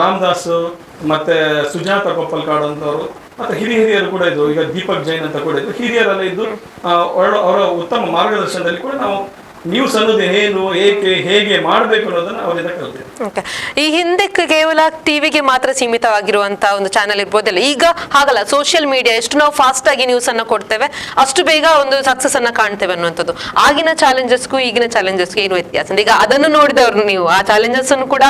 ರಾಮದಾಸ್ ಮತ್ತೆ ಸುಜಾತ ಕೊಪ್ಪಲ್ಕಾಡ್ ಅಂತವರು ಮತ್ತೆ ಹಿರಿಯರು ಕೂಡ ಇದ್ರು. ಈಗ ದೀಪಕ್ ಜೈನ್ ಅಂತ ಕೂಡ ಇದ್ರು, ಹಿರಿಯರೆಲ್ಲ ಇದ್ದು ಅವರ ಉತ್ತಮ ಮಾರ್ಗದರ್ಶನದಲ್ಲಿ ಕೂಡ ನಾವು ನ್ಯೂಸ್ ಅನ್ನೋದು ಏನು, ಏಕೆ, ಹೇಗೆ ಮಾಡಬೇಕು ಅನ್ನೋದನ್ನ ಅವರಿಂದ ಕಲಿತೇವೆ. ಈ ಹಿಂದೆ ಕೇವಲ ಟಿವಿಗೆ ಮಾತ್ರ ಸೀಮಿತವಾಗಿರುವಂತಹ ಒಂದು ಚಾನೆಲ್ ಇರ್ಬೋದಲ್ಲ, ಈಗ ಹಾಗಲ್ಲ. ಸೋಷಿಯಲ್ ಮೀಡಿಯಾ ಎಷ್ಟು ನಾವು ಫಾಸ್ಟ್ ಆಗಿ ನ್ಯೂಸ್ ಅನ್ನ ಕೊಡ್ತೇವೆ ಅಷ್ಟು ಬೇಗ ಒಂದು ಸಕ್ಸಸ್ ಅನ್ನ ಕಾಣ್ತೇವೆ ಅನ್ನುವಂಥದ್ದು. ಆಗಿನ ಚಾಲೆಂಜಸ್ಗೂ ಈಗಿನ ಚಾಲೆಂಜಸ್ಗೂ ಏನು ವ್ಯತ್ಯಾಸ? ಈಗ ಅದನ್ನು ನೋಡಿದವರು ನೀವು, ಆ ಚಾಲೆಂಜಸ್ ಅನ್ನು ಕೂಡ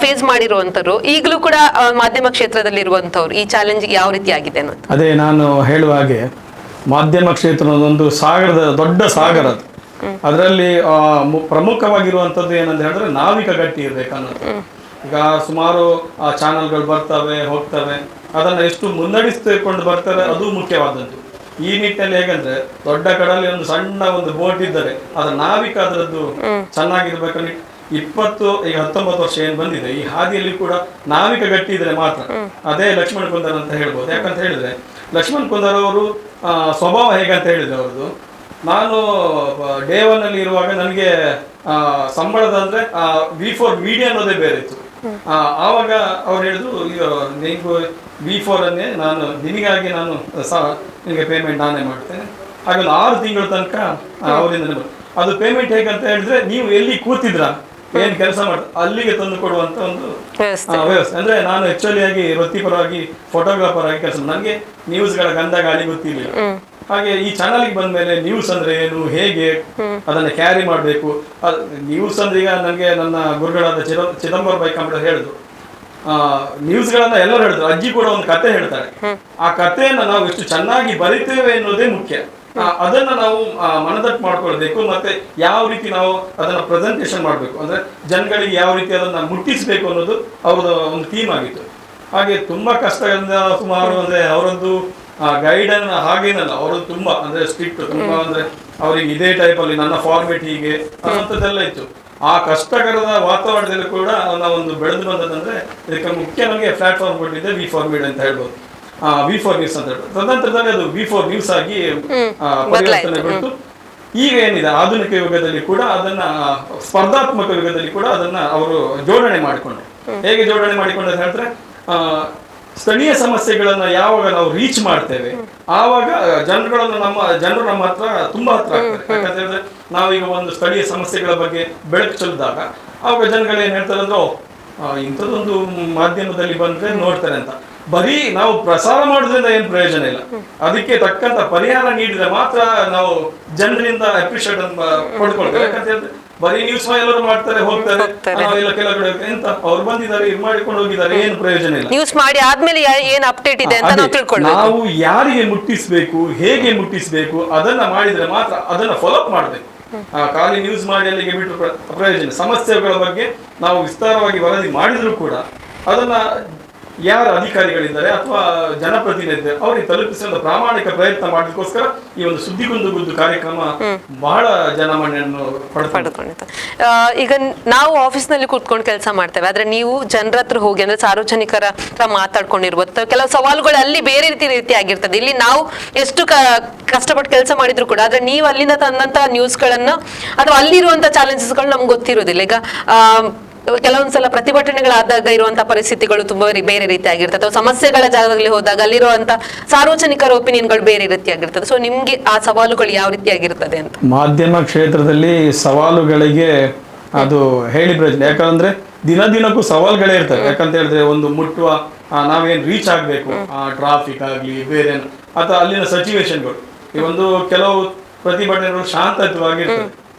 ಫೇಸ್ ಮಾಡಿರುವಂತರು, ಈಗಲೂ ಕೂಡ ಮಾಧ್ಯಮ ಕ್ಷೇತ್ರದಲ್ಲಿ ಇರುವಂತವ್ರು, ಈ ಚಾಲೆಂಜ್ ಯಾವ ರೀತಿ ಆಗಿದೆ ಅನ್ನೋದು? ಅದೇ ನಾನು ಹೇಳುವ ಹಾಗೆ ಮಾಧ್ಯಮ ಕ್ಷೇತ್ರ ಒಂದು ಸಾಗರದ, ದೊಡ್ಡ ಸಾಗರ ಅದು. ಅದರಲ್ಲಿ ಪ್ರಮುಖವಾಗಿರುವಂಥದ್ದು ಏನಂತ ಹೇಳಿದ್ರೆ ನಾವಿಕ ಗಟ್ಟಿ ಇರ್ಬೇಕನ್ನೋದು. ಈಗ ಸುಮಾರು ಚಾನಲ್ಗಳು ಬರ್ತವೆ ಹೋಗ್ತವೆ, ಅದನ್ನ ಎಷ್ಟು ಮುನ್ನಡೆಸಿಕೊಂಡು ಬರ್ತಾರೆ ಅದು ಮುಖ್ಯವಾದದ್ದು. ಈ ನಿಟ್ಟಿನಲ್ಲಿ ಹೇಗಂದ್ರೆ ದೊಡ್ಡ ಕಡಲಿ ಒಂದು ಸಣ್ಣ ಒಂದು ಬೋಟ್ ಇದ್ದರೆ ಅದರ ನಾವಿಕ ಅದರದ್ದು ಚೆನ್ನಾಗಿರ್ಬೇಕನ್ನ 20 ಈಗ 19 ವರ್ಷ ಏನ್ ಬಂದಿದೆ ಈ ಹಾದಿಯಲ್ಲಿ ಕೂಡ ನಾವಿಕ ಗಟ್ಟಿ ಇದ್ರೆ ಮಾತ್ರ. ಅದೇ ಲಕ್ಷ್ಮಣ್ ಕುಂದರ್ ಅಂತ ಹೇಳ್ಬೋದು. ಯಾಕಂತ ಹೇಳಿದ್ರೆ ಲಕ್ಷ್ಮಣ್ ಕುಂದರ್ ಅವರು ಸ್ವಭಾವ ಹೇಗಂತ ಹೇಳಿದ್ರೆ ಅವ್ರದ್ದು, ನಾನು ಡೇ 1 ಅಲ್ಲಿ ಇರುವಾಗ ನನಗೆ ಸಂಬಳದ ಅಂದ್ರೆ V4 media ಅನ್ನೋದೇ ಬೇರೆ ಇತ್ತು. ಆವಾಗ ಅವ್ರು ಹೇಳಿದ್ರು, ನಿಂಗೂ V4 ಅನ್ನೇ ನಾನು ನಿನಗಾಗಿ ನಾನು ನಿನಗೆ ಪೇಮೆಂಟ್ ನಾನೇ ಮಾಡ್ತೇನೆ. ಹಾಗೆ ಒಂದು 6 ತಿಂಗಳ ತನಕ ಅವರಿಂದ ಅದು ಪೇಮೆಂಟ್ ಹೇಗಂತ ಹೇಳಿದ್ರೆ, ನೀವು ಎಲ್ಲಿ ಕೂತಿದ್ರ ಏನ್ ಕೆಲಸ ಮಾಡ್ತಾರೆ ಅಲ್ಲಿಗೆ ತಂದು ಕೊಡುವಂತ ಒಂದು ವ್ಯವಸ್ಥೆ. ಅಂದ್ರೆ ನಾನು ಆಕ್ಚುಲಿ ಆಗಿ ವೃತ್ತಿಪರವಾಗಿ ಫೋಟೋಗ್ರಾಫರ್ ಆಗಿ ಕೆಲಸ, ನನಗೆ ನ್ಯೂಸ್ಗಳ ಗಂಧ ಗಾಳಿ ಗೊತ್ತಿರಲಿಲ್ಲ. ಹಾಗೆ ಈ ಚಾನಲ್ಗೆ ಬಂದ ಮೇಲೆ ನ್ಯೂಸ್ ಅಂದ್ರೆ ಏನು, ಹೇಗೆ ಅದನ್ನ ಕ್ಯಾರಿ ಮಾಡಬೇಕು, ನ್ಯೂಸ್ ಅಂದ್ರೆ ಈಗ ನನಗೆ ನನ್ನ ಗುರುಗಳಾದ ಚಿದಂಬರ ಬೈ ಕಂಪ್ಯೂಟರ್ ಹೇಳಿದ್ರು, ನ್ಯೂಸ್ಗಳನ್ನ ಎಲ್ಲರೂ ಹೇಳಿದ್ರು, ಅಜ್ಜಿ ಕೂಡ ಒಂದು ಕತೆ ಹೇಳ್ತಾರೆ, ಆ ಕಥೆಯನ್ನ ನಾವು ಎಷ್ಟು ಚೆನ್ನಾಗಿ ಬರಿತೇವೆ ಅನ್ನೋದೇ ಮುಖ್ಯ. ಅದನ್ನ ನಾವು ಮನದಟ್ಟು ಮಾಡ್ಕೊಳ್ಬೇಕು, ಮತ್ತೆ ಯಾವ ರೀತಿ ನಾವು ಅದನ್ನ ಪ್ರೆಸೆಂಟೇಷನ್ ಮಾಡಬೇಕು, ಅಂದ್ರೆ ಜನಗಳಿಗೆ ಯಾವ ರೀತಿ ಅದನ್ನ ಮುಟ್ಟಿಸ್ಬೇಕು ಅನ್ನೋದು ಅವ್ರದ್ದು ಒಂದು ಥೀಮ್ ಆಗಿತ್ತು. ಹಾಗೆ ತುಂಬಾ ಕಷ್ಟಗಳಿಂದ ಸುಮಾರು ಅಂದ್ರೆ ಅವರದ್ದು ಗೈಡನ್ನ ಹಾಗೇನಲ್ಲ, ಅವರದ್ದು ತುಂಬಾ ಅಂದ್ರೆ ಸ್ಟ್ರಿಕ್ಟ್, ತುಂಬಾ ಅಂದ್ರೆ ಅವರಿಗೆ ಇದೇ ಟೈಪ್ ಅಲ್ಲಿ ನನ್ನ ಫಾರ್ಮೆಟ್ ಹೀಗೆ ಅನ್ನುವಂಥದ್ದೆಲ್ಲ ಇತ್ತು. ಆ ಕಷ್ಟಕರದ ವಾತಾವರಣದಲ್ಲಿ ಕೂಡ ನಾವೊಂದು ಬೆಳೆದು ಬಂದದಂದ್ರೆ ಇದಕ್ಕೆ ಮುಖ್ಯ ನಮಗೆ ಪ್ಲಾಟ್ಫಾರ್ಮ್ ಕೊಟ್ಟಿದ್ದೆ V4 media ಅಂತ ಹೇಳ್ಬೋದು, V4 news ಅಂತ ಹೇಳ್ಬೋದು. ತದನಂತರದಲ್ಲಿ ಅದು V4 news ಆಗಿ ಪರಿವರ್ತನೆಗೊಳ್ತು. ಈಗ ಏನಿದೆ ಆಧುನಿಕ ಯುಗದಲ್ಲಿ ಕೂಡ ಅದನ್ನ, ಸ್ಪರ್ಧಾತ್ಮಕ ಯುಗದಲ್ಲಿ ಕೂಡ ಅದನ್ನ ಅವರು ಜೋಡಣೆ ಮಾಡಿಕೊಂಡ್ರು. ಹೇಗೆ ಜೋಡಣೆ ಮಾಡಿಕೊಂಡ್ರು ಅಂತ ಹೇಳಿದ್ರೆ, ಸ್ಥಳೀಯ ಸಮಸ್ಯೆಗಳನ್ನ ಯಾವಾಗ ನಾವು ರೀಚ್ ಮಾಡ್ತೇವೆ ಆವಾಗ ಜನರು ನಮ್ಮ ಹತ್ರ ತುಂಬಾ ಹತ್ರ ಆಗ್ತಾರೆ. ಯಾಕಂತ ಹೇಳಿದ್ರೆ ನಾವೀಗ ಒಂದು ಸ್ಥಳೀಯ ಸಮಸ್ಯೆಗಳ ಬಗ್ಗೆ ಬೆಳಕು ಚೆಲ್ಲಿದಾಗ ಆವಾಗ ಜನಗಳು ಏನ್ ಹೇಳ್ತಾರೆ ಅಂದ್ರೆ, ಇಂಥದ್ದೊಂದು ಮಾಧ್ಯಮದಲ್ಲಿ ಬಂದ್ರೆ ನೋಡ್ತಾರೆ ಅಂತ. ಬರೀ ನಾವು ಪ್ರಸಾರ ಮಾಡೋದ್ರಿಂದ ಏನು ಪ್ರಯೋಜನ ಇಲ್ಲ, ಅದಕ್ಕೆ ತಕ್ಕಂತ ಪರಿಹಾರ ನೀಡಿದ್ರೆ ಮಾತ್ರ ನಾವು ಜನರಿಂದ ಅಪ್ರಿಷಿಯೇಟ್ ಅನ್ನು ಪಡ್ಕೊಳ್ತೇವೆ. ಯಾಕಂತ ಹೇಳಿದ್ರೆ ಬರೀ ನ್ಯೂಸ್ ಎಲ್ಲರೂ ಮಾಡ್ತಾರೆ, ಹೋಗ್ತಾರೆ, ನಾವೆಲ್ಲ ಕೆಲವು ಕಡೆ ಎಂತ ಅವ್ರು ಬಂದಿದ್ದಾರೆ, ಇದು ಮಾಡಿಕೊಂಡು ಹೋಗಿದ್ದಾರೆ, ಏನು ಪ್ರಯೋಜನ ಇಲ್ಲ. ನ್ಯೂಸ್ ಮಾಡಿ ಆದ್ಮೇಲೆ ಏನ್ ಅಪ್ಡೇಟ್ ಇದೆ ಅಂತ ನಾವು ತಿಳ್ಕೊಳ್ಬೇಕು. ನಾವು ಯಾರಿಗೆ ಮುಟ್ಟಿಸ್ಬೇಕು, ಹೇಗೆ ಮುಟ್ಟಿಸ್ಬೇಕು ಅದನ್ನ ಮಾಡಿದ್ರೆ ಮಾತ್ರ ಅದನ್ನ ಫಾಲೋ ಅಪ್ ಮಾಡ್ಬೇಕು. ಖಾಲಿ ನ್ಯೂಸ್ ಮಾಡಿ ಅಲ್ಲಿಗೆ ಬಿಟ್ಟು ಪ್ರಯೋಜನ. ಸಮಸ್ಯೆಗಳ ಬಗ್ಗೆ ನಾವು ವಿಸ್ತಾರವಾಗಿ ವರದಿ ಮಾಡಿದ್ರು ಕೂಡ ಅದನ್ನ ಯಾರ ಅಧಿಕಾರಿಗಳಿದ್ದಾರೆ ಅಥವಾ ಜನಪ್ರತಿನಿಧಿ ಅವರಿಗೆ ತಲುಪಿಸುವ ಪ್ರಾಮಾಣಿಕ ಪ್ರಯತ್ನ ಮಾಡಲಿಕ್ಕೋಸ್ಕರ ಈ ಒಂದು ಸುದ್ದಿಗೊಂದು ಗುದ್ದು ಕಾರ್ಯಕ್ರಮ ಬಹಳ ಜನಮಾನ್ಯನ್ನು ಪಡ್ಕೊಂಡಿತ್ತು. ಈಗ ನಾವು ಆಫೀಸ್ನಲ್ಲಿ ಕೂತ್ಕೊಂಡು ಕೆಲಸ ಮಾಡ್ತೇವೆ, ಆದ್ರೆ ನೀವು ಜನರ ಹತ್ರ ಹೋಗಿ ಅಂದ್ರೆ ಸಾರ್ವಜನಿಕರ ಹತ್ರ ಮಾತಾಡ್ಕೊಂಡಿರ್ಬೋದು. ಕೆಲವು ಸವಾಲುಗಳು ಅಲ್ಲಿ ಬೇರೆ ರೀತಿ ಆಗಿರ್ತದೆ. ಇಲ್ಲಿ ನಾವು ಎಷ್ಟು ಕಷ್ಟಪಟ್ಟು ಕೆಲಸ ಮಾಡಿದ್ರು ಕೂಡ ಆದ್ರೆ ನೀವು ಅಲ್ಲಿಂದ ತಂದಂತ ನ್ಯೂಸ್ಗಳನ್ನ ಅಥವಾ ಅಲ್ಲಿರುವಂತ ಚಾಲೆಂಜಸ್ಗಳು ನಮ್ಗೆ ಗೊತ್ತಿರೋದಿಲ್ಲ. ಈಗ ಕೆಲವೊಂದ್ಸಲ ಪ್ರತಿಭಟನೆಗಳಾದಾಗ ಇರುವಂತಹ ಪರಿಸ್ಥಿತಿಗಳು ತುಂಬಾ ಬೇರೆ ರೀತಿಯಾಗಿರ್ತದೆ, ಅಥವಾ ಸಮಸ್ಯೆಗಳ ಜಾಗದಲ್ಲಿ ಹೋದಾಗ ಅಲ್ಲಿರುವಂತಹ ಸಾರ್ವಜನಿಕರ ಒಪಿನಿಯನ್ಗಳು ಬೇರೆ ರೀತಿಯಾಗಿರ್ತದೆ. ಸೊ ನಿಮ್ಗೆ ಆ ಸವಾಲುಗಳು ಯಾವ ರೀತಿಯಾಗಿರ್ತದೆ ಅಂತ? ಮಾಧ್ಯಮ ಕ್ಷೇತ್ರದಲ್ಲಿ ಸವಾಲುಗಳಿಗೆ ಅದು ಹೇಳಿ ಪ್ರಯೋಜನ. ಯಾಕಂದ್ರೆ ದಿನ ದಿನಕ್ಕೂ ಸವಾಲುಗಳೇ ಇರ್ತವೆ. ಯಾಕಂತ ಹೇಳಿದ್ರೆ ಒಂದು ಮುಟ್ಟುವ ನಾವೇನ್ ರೀಚ್ ಆಗ್ಬೇಕು, ಟ್ರಾಫಿಕ್ ಆಗ್ಲಿ ಬೇರೆ ಅಥವಾ ಅಲ್ಲಿನ ಸಿಚುವೇಶನ್ಗಳು, ಈ ಒಂದು ಕೆಲವು ಪ್ರತಿಭಟನೆಗಳು ಶಾಂತವಾಗಿರ್ತವೆ,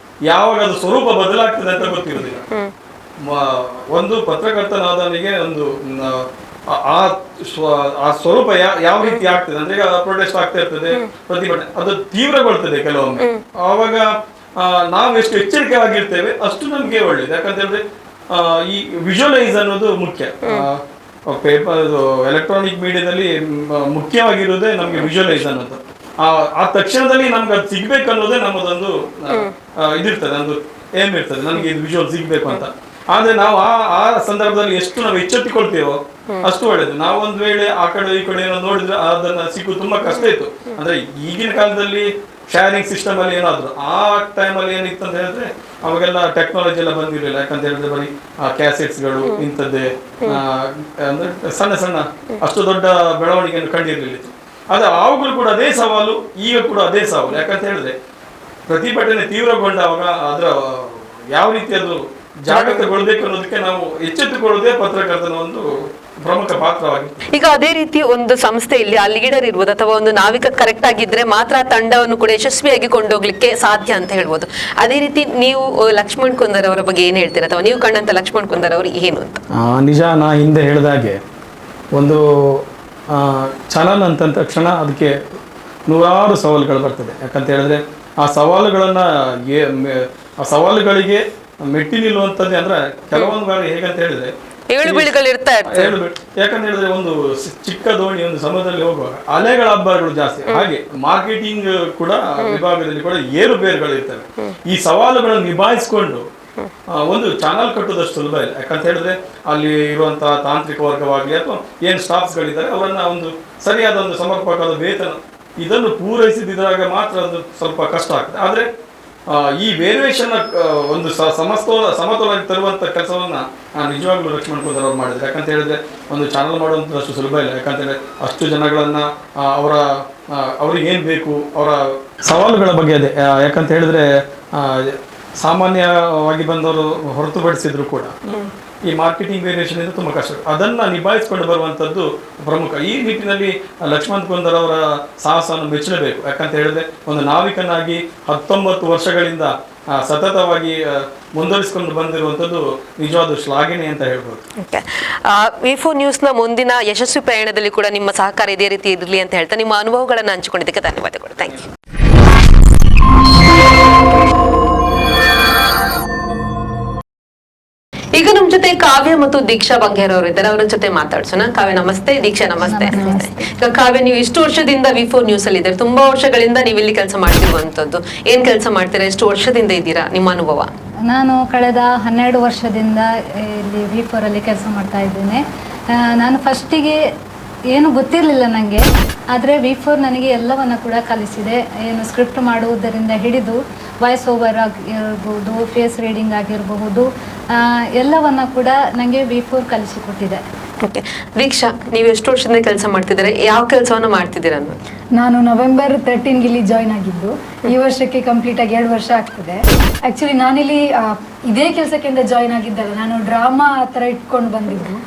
ಯಾವಾಗ ಅದು ಸ್ವರೂಪ ಬದಲಾಗ್ತದೆ ಅಂತ ಗೊತ್ತಿರೋದಿಲ್ಲ. ಒಂದು ಪತ್ರಕರ್ತನಾದವನಿಗೆ ಒಂದು ಆ ಸ್ವರೂಪ ಯಾವ ರೀತಿ ಆಗ್ತದೆ ಅಂದ್ರೆ, ಈಗ ಪ್ರೊಟೆಸ್ಟ್ ಆಗ್ತಾ ಇರ್ತದೆ, ಪ್ರತಿಭಟನೆ ಅದು ತೀವ್ರಗೊಳ್ತದೆ ಕೆಲವೊಮ್ಮೆ. ಆವಾಗ ನಾವು ಎಷ್ಟು ಎಚ್ಚರಿಕೆಯಾಗಿರ್ತೇವೆ ಅಷ್ಟು ನಮ್ಗೆ ಒಳ್ಳೇದು. ಯಾಕಂತ ಹೇಳಿದ್ರೆ ಈ ವಿಜುವಲೈಸ್ ಅನ್ನೋದು ಮುಖ್ಯ. ಪೇಪರ್ ಎಲೆಕ್ಟ್ರಾನಿಕ್ ಮೀಡಿಯಾದಲ್ಲಿ ಮುಖ್ಯವಾಗಿರುವುದೇ ನಮ್ಗೆ ವಿಜುವಲೈಸ್ ಅನ್ನೋದು. ಆ ತಕ್ಷಣದಲ್ಲಿ ನಮ್ಗೆ ಅದು ಸಿಗ್ಬೇಕು ಅನ್ನೋದೇ ನಮ್ಮದೊಂದು ಇದಿರ್ತದೆ, ಒಂದು ಏಮ್ ಇರ್ತದೆ, ನಮ್ಗೆ ಇದು ವಿಜುವಲ್ ಸಿಗ್ಬೇಕು ಅಂತ. ಆದ್ರೆ ನಾವು ಆ ಆ ಸಂದರ್ಭದಲ್ಲಿ ಎಷ್ಟು ನಾವು ಎಚ್ಚೆತ್ತುಕೊಳ್ತೇವೋ ಅಷ್ಟು ಒಳ್ಳೇದು. ನಾವು ಒಂದ್ ವೇಳೆ ಆ ಕಡೆ ಈ ಕಡೆ ಏನೋ ನೋಡಿದ್ರೆ ಅದನ್ನ ಸಿಕ್ಕು ತುಂಬಾ ಕಷ್ಟ ಇತ್ತು. ಅಂದ್ರೆ ಈಗಿನ ಕಾಲದಲ್ಲಿ ಶೇರಿಂಗ್ ಸಿಸ್ಟಮ್ ಅಲ್ಲಿ ಏನಾದ್ರು ಆ ಟೈಮ್ ಅಲ್ಲಿ ಏನಿತ್ತು ಅಂತ ಹೇಳಿದ್ರೆ ಅವಾಗೆಲ್ಲ ಟೆಕ್ನಾಲಜಿ ಎಲ್ಲ ಬಂದಿರಲಿಲ್ಲ. ಯಾಕಂತ ಹೇಳಿದ್ರೆ ಬರೀ ಆ ಕ್ಯಾಸೆಟ್ಸ್ಗಳು ಇಂಥದ್ದೇ, ಅಂದ್ರೆ ಸಣ್ಣ ಸಣ್ಣ ಅಷ್ಟು ದೊಡ್ಡ ಬೆಳವಣಿಗೆಯನ್ನು ಕಂಡಿರ್ಲಿಲ್ಲ. ಆದ್ರೆ ಆವಾಗಲೂ ಕೂಡ ಅದೇ ಸವಾಲು, ಈಗ ಕೂಡ ಅದೇ ಸವಾಲು. ಯಾಕಂತ ಹೇಳಿದ್ರೆ ಪ್ರತಿಭಟನೆ ತೀವ್ರಗೊಂಡಾಗ ಅದರ ಯಾವ ರೀತಿ ಅದು ಜಾಗೃತಗೊಳ್ಬೇಕು ಅನ್ನೋದಕ್ಕೆ ನಾವು ಎಚ್ಚೆತ್ತುಕೊಳ್ಳೋದೇ ಪತ್ರಕರ್ತನ ಒಂದು ಪ್ರಮುಖ ಪಾತ್ರವಾಗಿತ್ತು. ಈಗ ಅದೇ ರೀತಿ ಒಂದು ಸಂಸ್ಥೆಯಲ್ಲಿ ಆ ಲೀಡರ್ ಇರ್ಬೋದು ಅಥವಾ ಒಂದು ನಾವಿಕ ಕರೆಕ್ಟ್ ಆಗಿದ್ರೆ ಮಾತ್ರ ಆ ತಂಡವನ್ನು ಕೂಡ ಯಶಸ್ವಿಯಾಗಿ ಕೊಂಡೋಗ್ಲಿಕ್ಕೆ ಸಾಧ್ಯ ಅಂತ ಹೇಳ್ಬೋದು. ಅದೇ ರೀತಿ ನೀವು ಲಕ್ಷ್ಮಣ್ ಕುಂದರ್ ಅವರ ಬಗ್ಗೆ ಏನ್ ಹೇಳ್ತೀರಾ, ಅಥವಾ ನೀವು ಕಂಡಂತ ಲಕ್ಷ್ಮಣ್ ಕುಂದರ್ ಅವರು ಏನು ಅಂತ? ನಿಜ, ನಾ ಹಿಂದೆ ಹೇಳಿದಾಗೆ ಒಂದು ಚಾನಲ್ ಅಂತ ತಕ್ಷಣ ಅದಕ್ಕೆ ನೂರಾರು ಸವಾಲುಗಳು ಬರ್ತದೆ. ಯಾಕಂತ ಹೇಳಿದ್ರೆ ಆ ಸವಾಲುಗಳನ್ನ ಆ ಸವಾಲುಗಳಿಗೆ ಮೆಟ್ಟಿ ನಿಲ್ಲುವಂಥದ್ದೇ ಅಂದ್ರೆ ಕೆಲವೊಂದು ಬಾರಿ ಹೇಗಂತ ಹೇಳಿದ್ರೆ ಏಳು ಬೀಳುಗಳು ಇರ್ತಾ ಇರ್ತದೆ. ಯಾಕಂತ ಹೇಳಿದ್ರೆ ಒಂದು ಚಿಕ್ಕ ದೋಣಿ ಒಂದು ಸಮುದ್ರದಲ್ಲಿ ಹೋಗುವಾಗ ಅಲೆಗಳ ಅಬ್ಬರಗಳು ಜಾಸ್ತಿ. ಹಾಗೆ ಮಾರ್ಕೆಟಿಂಗ್ ಕೂಡ ವಿಭಾಗದಲ್ಲಿ ಕೂಡ ಏರುಪೇರುಗಳು ಇರ್ತವೆ. ಈ ಸವಾಲುಗಳನ್ನು ನಿಭಾಯಿಸಿಕೊಂಡು ಒಂದು ಚಾನಲ್ ಕಟ್ಟುವುದಷ್ಟು ಸುಲಭ ಇಲ್ಲ. ಯಾಕಂತ ಹೇಳಿದ್ರೆ ಅಲ್ಲಿ ಇರುವಂತಹ ತಾಂತ್ರಿಕ ವರ್ಗವಾಗಲಿ ಅಥವಾ ಏನು ಸ್ಟಾಫ್ಸ್ಗಳಿದ್ದಾರೆ ಅವರನ್ನ ಒಂದು ಸರಿಯಾದ ಒಂದು ಸಮರ್ಪಕವಾದ ವೇತನ ಇದನ್ನು ಪೂರೈಸದಿದ್ದಾಗ ಮಾತ್ರ ಅದು ಸ್ವಲ್ಪ ಕಷ್ಟ ಆಗ್ತದೆ. ಆದ್ರೆ ಈ ವೇರಿಯೇಷನ್ ಒಂದು ಸಮತೋಲನ ತರುವಂತ ಕೆಲಸವನ್ನ ನಿಜವಾಗ್ಲೂ ಲಕ್ಷ್ಮಣ್ ಕುಂದರ್ ಅವರು ಮಾಡಿದ್ರು. ಯಾಕಂತ ಹೇಳಿದ್ರೆ ಒಂದು ಚಾನಲ್ ಮಾಡುವಂಥದ್ದು ಅಷ್ಟು ಸುಲಭ ಇಲ್ಲ. ಯಾಕಂತ ಹೇಳಿದ್ರೆ ಅಷ್ಟು ಜನಗಳನ್ನ ಅವರ ಅವ್ರಿಗೆ ಏನ್ ಬೇಕು ಅವರ ಸವಾಲುಗಳ ಬಗ್ಗೆ ಅದೇ. ಯಾಕಂತ ಹೇಳಿದ್ರೆ ಸಾಮಾನ್ಯವಾಗಿ ಬಂದವರು ಹೊರತುಪಡಿಸಿದ್ರು ಕೂಡ ಈ ಮಾರ್ಕೆಟಿಂಗ್ ವೇರಿಯೇಷನ್ ಇಂದ ತುಂಬ ಕಷ್ಟ. ಅದನ್ನು ನಿಭಾಯಿಸಿಕೊಂಡು ಬರುವಂಥದ್ದು ಪ್ರಮುಖ. ಈ ನಿಟ್ಟಿನಲ್ಲಿ ಲಕ್ಷ್ಮಣ್ ಕುಂದರ್ ಅವರ ಸಾಹಸವನ್ನು ಮೆಚ್ಚಲೇಬೇಕು. ಯಾಕಂತ ಹೇಳಿದ್ರೆ ಒಂದು ನಾವಿಕನಾಗಿ 19 ವರ್ಷಗಳಿಂದ ಸತತವಾಗಿ ಮುಂದುವರಿಸಿಕೊಂಡು ಬಂದಿರುವಂಥದ್ದು ನಿಜವಾದ ಶ್ಲಾಘನೆ ಅಂತ ಹೇಳ್ಬೋದು. ಓಕೆ, ವಿ4 ನ್ಯೂಸ್ನ ಮುಂದಿನ ಯಶಸ್ವಿ ಪ್ರಯಾಣದಲ್ಲಿ ಕೂಡ ನಿಮ್ಮ ಸಹಕಾರ ಇದೇ ರೀತಿ ಇರಲಿ ಅಂತ ಹೇಳ್ತಾ ನಿಮ್ಮ ಅನುಭವಗಳನ್ನು ಹಂಚಿಕೊಂಡಿದ್ದಕ್ಕೆ ಧನ್ಯವಾದಗಳು. Thank you. ಈಗ ನಮ್ಮ ಜೊತೆ ಕಾವ್ಯ ಮತ್ತು ದೀಕ್ಷಾ ಬಂಗೇರ್ ಅವರು ಇದ್ದಾರೆ, ಅವರ ಜೊತೆ ಮಾತಾಡ್ಸೋಣ. ಕಾವ್ಯ ನಮಸ್ತೆ, ದೀಕ್ಷಾ ನಮಸ್ತೆ. ಈಗ ಕಾವ್ಯ, ನೀವು ಇಷ್ಟು ವರ್ಷದಿಂದ ವಿ4 ನ್ಯೂಸ್ ಅಲ್ಲಿ ಇದ್ದೀರಿ, ತುಂಬಾ ವರ್ಷಗಳಿಂದ ನೀವು ಇಲ್ಲಿ ಕೆಲಸ ಮಾಡ್ತಿರುವಂತದ್ದು. ಏನ್ ಕೆಲಸ ಮಾಡ್ತೀರಾ, ಎಷ್ಟು ವರ್ಷದಿಂದ ಇದ್ದೀರಾ, ನಿಮ್ಮ ಅನುಭವ? ನಾನು ಕಳೆದ 12 ವರ್ಷದಿಂದ ಇಲ್ಲಿ ವಿ4 ಅಲ್ಲಿ ಕೆಲಸ ಮಾಡ್ತಾ ಇದ್ದೇನೆ. ನಾನು ಫಸ್ಟಿಗೆ ಏನು ಗೊತ್ತಿರಲಿಲ್ಲ ನನಗೆ. ಆದರೆ ವಿ4 ನನಗೆ ಎಲ್ಲವನ್ನು ಕೂಡ ಕಲಿಸಿದೆ. ಏನು ಸ್ಕ್ರಿಪ್ಟ್ ಮಾಡುವುದರಿಂದ ಹಿಡಿದು ವಾಯ್ಸ್ ಓವರ್ ಆಗಿರ್ಬೋದು, ಫೇಸ್ ರೀಡಿಂಗ್ ಆಗಿರಬಹುದು, ಎಲ್ಲವನ್ನು ಕೂಡ ನನಗೆ ವಿ4 ಕಲಿಸಿಕೊಟ್ಟಿದೆ. ಓಕೆ, ದೀಕ್ಷಾ, ನೀವು ಎಷ್ಟು ವರ್ಷದಿಂದ ಕೆಲಸ ಮಾಡ್ತಿದ್ದೀರಾ, ಯಾವ ಕೆಲಸವನ್ನು ಮಾಡ್ತಿದ್ದೀರಾ ಅನ್ನೋದು? ನಾನು ನವೆಂಬರ್ 13ಗೆ ಇಲ್ಲಿ ಜಾಯ್ನ್ ಆಗಿದ್ದು. ಈ ವರ್ಷಕ್ಕೆ ಕಂಪ್ಲೀಟ್ ಆಗಿ 2 ವರ್ಷ ಆಗ್ತದೆ. ಆಕ್ಚುಲಿ ನಾನಿಲ್ಲಿ ಇದೇ ಕೆಲಸಕ್ಕಿಂತ ಜಾಯ್ನ್ ಆಗಿದ್ದಲ್ಲ, ನಾನು ಡ್ರಾಮಾ ಆ ಥರ ಇಟ್ಕೊಂಡು ಬಂದಿದ್ದು.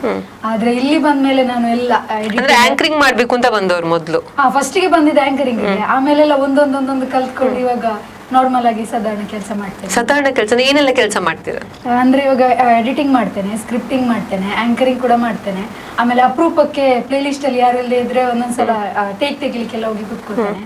ಆದ್ರೆ ಇಲ್ಲಿ ಬಂದ್ಮೇಲೆ ನಾನು ಎಲ್ಲ ಅಂದ್ರೆ ಆಂಕರಿಂಗ್ ಮಾಡ್ಬೇಕು ಅಂತ ಬಂದವರು ಮೊದಲು? ಹಾ, ಫಸ್ಟಿಗೆ ಬಂದಿದ್ದೆ ಆಂಕರಿಂಗ್, ಆಮೇಲೆಲ್ಲ ಒಂದೊಂದೊಂದೊಂದು ಕಲ್ತ್ಕೊಂಡು ಇವಾಗ ನಾರ್ಮಲ್ ಆಗಿ ಸಾಧಾರಣ ಕೆಲಸ ಮಾಡ್ತೇನೆ. ಸಾಧಾರಣ ಕೆಲಸ, ಏನೆಲ್ಲ ಕೆಲಸ ಮಾಡ್ತೀರಾ? ಅಂದ್ರೆ ಇವಾಗ ಎಡಿಟಿಂಗ್ ಮಾಡ್ತೇನೆ, ಸ್ಕ್ರಿಪ್ಟಿಂಗ್ ಮಾಡ್ತೇನೆ, ಆಂಕರಿಂಗ್ ಕೂಡ ಮಾಡ್ತೇನೆ. ಆಮೇಲೆ ಅಪರೂಪಕ್ಕೆ ಪ್ಲೇ ಲಿಸ್ಟ್ ಅಲ್ಲಿ ಯಾರೆಲ್ಲ ಇದ್ರೆ ಒಂದೊಂದ್ಸಲ ಟೇಕ್ ತೆಗಿಲಿಕ್ಕೆಲ್ಲ ಹೋಗಿ ಕೂತ್ಕೊಳ್ತೇನೆ.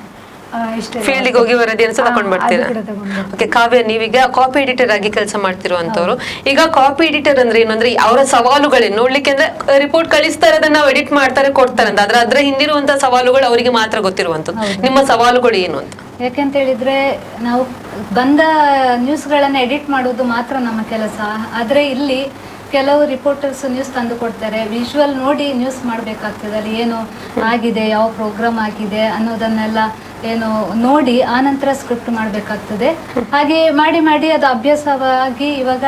ಇಷ್ಟೆಲ್ಲ. ಫೀಲ್ಡ್ ಹೋಗಿ ವರದಿಯನ್ನು ಸಹ ತಗೊಂಡ್ ಹಾ, ಬರ್ತೀರಾ? ಅದು ಕೂಡ ತಗೊಂಡ್ ಬರ್ತೀನಿ. ಓಕೆ, ಕಾವ್ಯ, ನೀವೀಗ ಕಾಪಿ ಎಡಿಟರ್ ಆಗಿ ಕೆಲಸ ಮಾಡ್ತಿರುವಂತವ್ರು. ಈಗ ಕಾಪಿ ಎಡಿಟರ್ ಅಂದ್ರೆ ಏನು ಅಂದ್ರೆ, ಅವರ ಸವಾಲುಗಳೇನು ನೋಡ್ಲಿಕ್ಕೆ? ಅಂದ್ರೆ ರಿಪೋರ್ಟ್ ಕಳಿಸ್ತಾರೆ, ಅದನ್ನ ನಾವು ಎಡಿಟ್ ಮಾಡ್ತಾರೆ, ಕೊಡ್ತಾರೆ ಅಂತ. ಆದ್ರೆ ಅದ್ರ ಹಿಂದಿರುವಂತ ಸವಾಲುಗಳು ಅವರಿಗೆ ಮಾತ್ರ ಗೊತ್ತಿರುವಂತದ್ದು. ನಿಮ್ಮ ಸವಾಲುಗಳು ಏನು ಅಂತ? ಯಾಕೆಂತ ಹೇಳಿದ್ರೆ ನಾವು ಬಂದ ನ್ಯೂಸ್ಗಳನ್ನು ಎಡಿಟ್ ಮಾಡೋದು ಮಾತ್ರ ನಮ್ಮ ಕೆಲಸ. ಆದರೆ ಇಲ್ಲಿ ಕೆಲವು ರಿಪೋರ್ಟರ್ಸ್ ನ್ಯೂಸ್ ತಂದು ಕೊಡ್ತಾರೆ, ವಿಜುವಲ್ ನೋಡಿ ನ್ಯೂಸ್ ಮಾಡಬೇಕಾಗ್ತದೆ. ಅಲ್ಲಿ ಏನು ಆಗಿದೆ, ಯಾವ ಪ್ರೋಗ್ರಾಮ್ ಆಗಿದೆ ಅನ್ನೋದನ್ನೆಲ್ಲ ಏನು ನೋಡಿ ಆನಂತರ ಸ್ಕ್ರಿಪ್ಟ್ ಮಾಡಬೇಕಾಗ್ತದೆ. ಹಾಗೆ ಮಾಡಿ ಮಾಡಿ ಅದು ಅಭ್ಯಾಸವಾಗಿ ಇವಾಗ